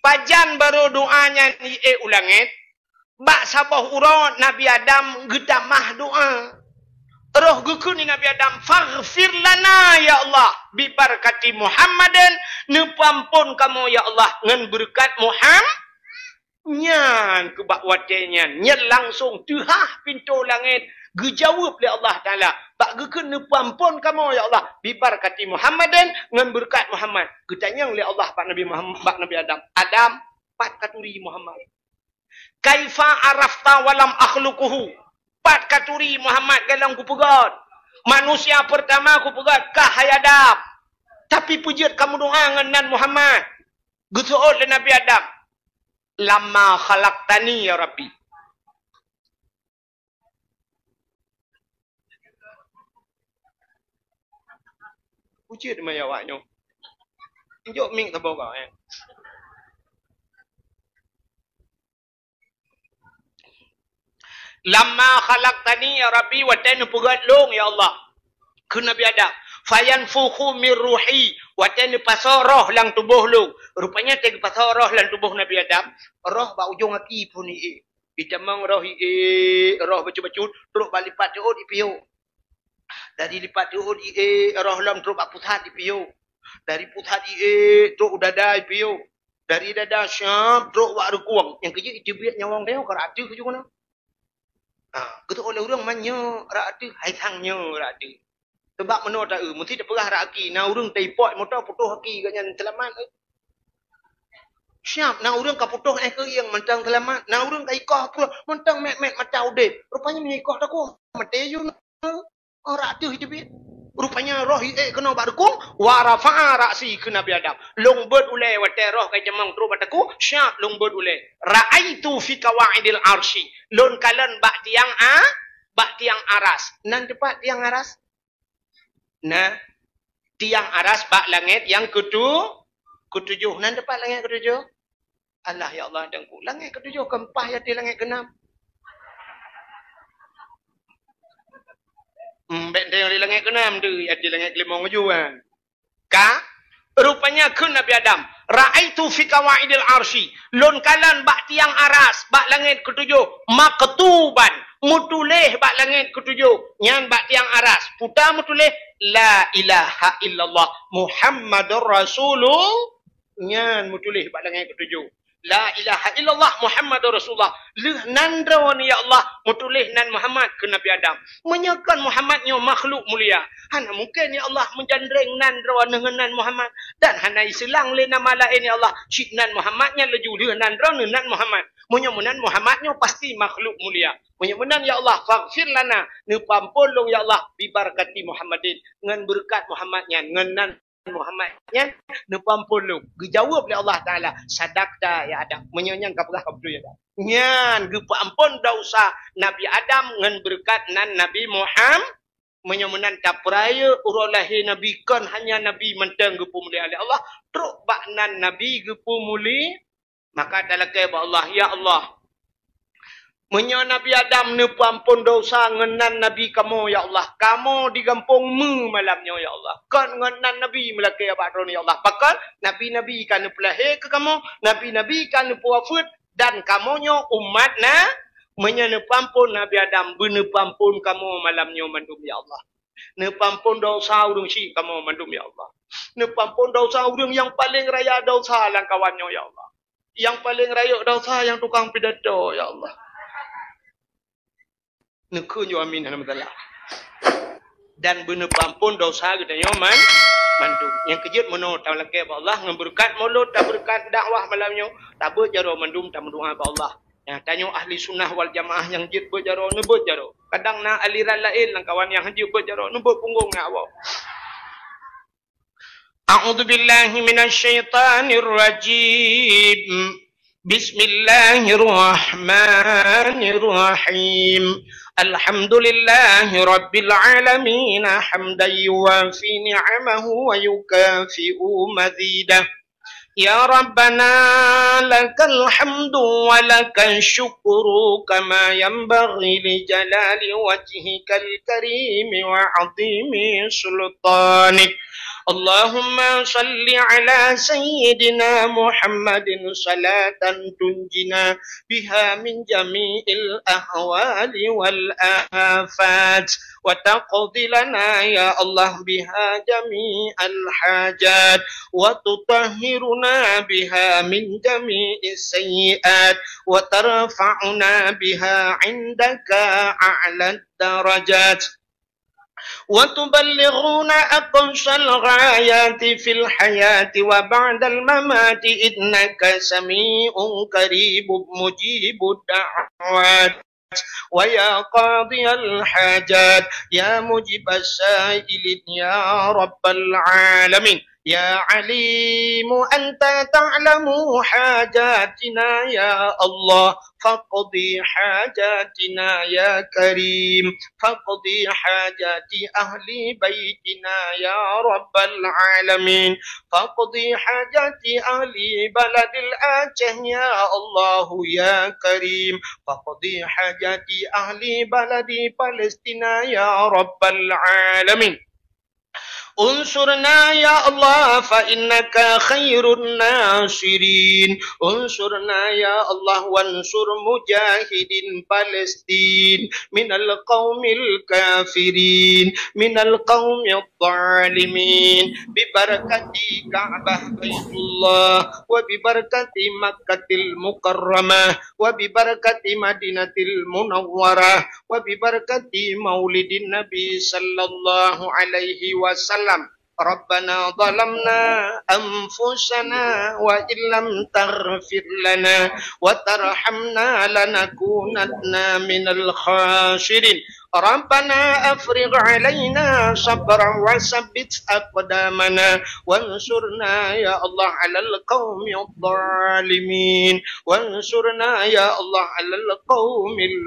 Pajan barô doa nyan jiék u langét, bak saboh uroe Nabi Adam geutamah doa. Roh geukheun lé Nabi Adam, "Faghfir lana, ya Allah, bibarakati Muhammadin, neupeuamphon kamoe, ya Allah, ngon beureukat Muham-." Nyan keuh bak watèe nyan, nyan langsông teuhah pintoe langét, geujaweueb lé Allah Taala. Bak geukheun, "Neupeuamphon kamoe, ya Allah, bibarakati Muhammadin, ngon beureukat Muhammad." Geutanyong lé Allah bak Nabi Muhammad, bak Nabi Adam, "Adam, pat katuri Muhammad? Kaifa arafta wa lam akhluquhu? Pat katuri Muhammad golom kupeugöt? Manusia peurtama kupeugöt kah, hai Adam. Tapi peue jeuet kameudoa ngon nan Muhammad?" Geuseuôt lé Nabi Adam, "Lamma khalaqtani, ya Rabbi." Ucit maya awak nyoe. Jok mik saboh kau, eh. "Lamma khalaqtani, ya Rabbi, watèe neupeugöt lôn, ya Allah," kheun Nabi Adam. "Fayanfukhu mir ruhi, watèe neupasoe roh lam tuboh lôn." Rupanya teuh geupasoe roh lam tuboh Nabi Adam, roh bak ujong aki phon ié. Itamong roh ié, roh bacut-bacut, trok bak lipat teuôt ipiôh. Dari lipat teuôt ié, roh lom trok bak pusat ipiôh. Dari pusat ié, trok u dada ipiôh. Dari dada siap trok bak reukong. Nyang keujeuet iteubiet nyawöng tanyoe ka rata ateueh ju keunoe. Ha, geuteuôt lé ureueng man nyoe rata ateueh, hai sang nyoe rata ateueh. Sabab meunoe ta-eu, meusti tapeugah raki, na ureueng taipok moto putôh aki gobnyan seulamat. Siap, na ureueng ka putôh éh keuieng mantong seulamat, na ureueng ka ikoh pruet mantong mét-mét mata udeb. Rupanya meunyoe ikoh takue, maté ju na. Oh, rata ateueh iteubiet. Rupanya roh ié keunoe bak reukong, wa rafa'a ra'si kheun Nabi Adam. Lôn beuet ulèe watèe roh ka itamong trok bak takue, siap lôn beuet ulèe. Ra'aitu fi qawaidil arsy. Lôn kalon bak tiang a-, bak tiang aras. Nan teupat tiang aras? Na tiang aras bak langét nyang keutu-, keutujoh. Nan teupat langét keutujoh? Alah, ya Allah, Teungku. Langét keutujoh, keumpak ya di langét keunam. Hmm, bèk teuh di langét keunam tu, ya di langét keulimong ju, kan. Ka, rupanya kheun Nabi Adam, "Ra'aitu fi qawaidil arsy," lôn kalon bak tiang aras, bak langét keutujoh, "maktuban," meutuléh bak langét keutujoh, nyan bak tiang aras, peue ta meutuléh, "La ilaha illallah Muhammadur Rasulullah," nyan meutuléh bak langét keutujoh. "La ilaha illallah Muhammadur Rasulullah." Lheueh nan droeneuh, ya Allah, meutuléh nan Muhammad keu Nabi Adam. Meunyoe kon Muhammad nyoe makhluk mulia, hana mungken, ya Allah, meujandreng nan droeneuh ngon nan Muhammad. Dan hana iseulang lé nama laén, ya Allah, cit nan Muhammad nyan laju lheueh nan droeneuh nan Muhammad. Meunyoe meunan Muhammad nyoe pasti makhluk mulia. Meunyoe meunan, ya Allah, faghfir lana, neupeuampôn lôn, ya Allah, bi barakati Muhammadin, ngon beureukat Muhammad nyan, ngon nan Muhammad nyan, neupeuampôn lôn. Geujaweueb lé Allah Taala, "Sadaqta ya Adam." Meunyoe nyan ka peugah ka beutôi ya Adam. Nyan geupeuampôn desya Nabi Adam ngon beureukat nan Nabi Muham-, meunyoe meunan tapeurayeuk uroe lahé Nabi, kon hanya Nabi mantong geupeumulia lé Allah, trok bak nan Nabi geupeumulia, maka talakée bak Allah, "Ya Allah, meunyoe Nabi Adam neupeuampôn desya ngon nan Nabi kamoe, ya Allah, kamoe di gampông meu malam nyoe, ya Allah, kon ngon nan Nabi meulakée bak droeneuh, ya Allah. Pakon? Nabi-nabi ka neupeulahé keu kamoe, nabi-nabi ka neupeuwafeuet, dan kamoe nyoe umat na, meunyoe neupeuampôn Nabi Adam, beuneupeuampôn kamoe malam nyoe mandum, ya Allah. Neupeuampôn desya ureuëng syiek kamoe mandum, ya Allah. Neupeuampôn desya ureuëng nyang paleng raya desya lam kawan nyoe, ya Allah. Nyang paleng rayeuk desya nyang tukang pidato, ya Allah." Neukheun ju amin hana masalah. Dan beuneupeuampôn desya geutanyoe man-, mandum. Nyang keujeuet meunoe talakée bak Allah ngon beureukat mulod, tabeureukat dakwah malam nyoe, tabeuet jaroe mandum tameudoá bak Allah. Nyang tanyoe ahli sunnah wal jamaah nyang jeuet beuet jaroe, neubeuet jaroe. Kadang na aliran laén lam kawan nyang hanjeuet beuet jaroe, neubeuet punggong ngon awak. A'udzubillahi minasyaitanirrajim. Bismillahirrahmanirrahim. Alhamdulillahi rabbil alamin, hamdan yuwafi ni'amahu wa yukafi'u mazidah. Ya Rabbana, lakal hamdu wa lakal syukru kama yanbaghi li jalali wajhikal karimi wa azimi sultanik. Allahumma salli ala sayyidina Muhammadin salatan tunjina biha min jami'il ahwali wal afat, wa taqdi lana, ya Allah, biha jami'al hajat, wa tutahhiruna biha min jami'is sayyi'at, wa tarfa'una biha 'indaka a'lad darajat, wa tuballighuna aqsal ghayati fil hayati wa ba'dal mamati, innaka sami'un qaribun mujibud da'wat. Wa ya qadiyal hajat, ya mujibas sa'ilin, ya rabbal alamin, ya alimu anta ta'lamu hajatina, ya Allah, faqdi hajatina, ya karim, faqdi hajati ahli baitina, ya rabbal alamin, faqdi hajati ahli baladil Aceh, ya Allah, ya karim, faqdi hajati ahli baladi Palestina, ya rabbal alamin. Unsurna ya Allah, fa innaka khairun nasirin. Unsurna ya Allah, wansur mujahidin Palestin minal qaumil kafirin, minal qaumil zalimin. Bi barakati Ka'bah Baitullah, wa bi barakati Makkatil Mukarramah, wa bi barakati Madinatil Munawwarah, wa bi barakati Maulidin Nabi sallallahu alaihi wasallam. Rabbana zalamna anfusana wa illam taghfir lana wa tarhamna lanakunanna minal khasirin. Rabbana afrigh alaina sabran wa sabbit aqdamana wansurna ya Allah alal qaumidh dhalimin. Wansurna ya Allah alal qaumil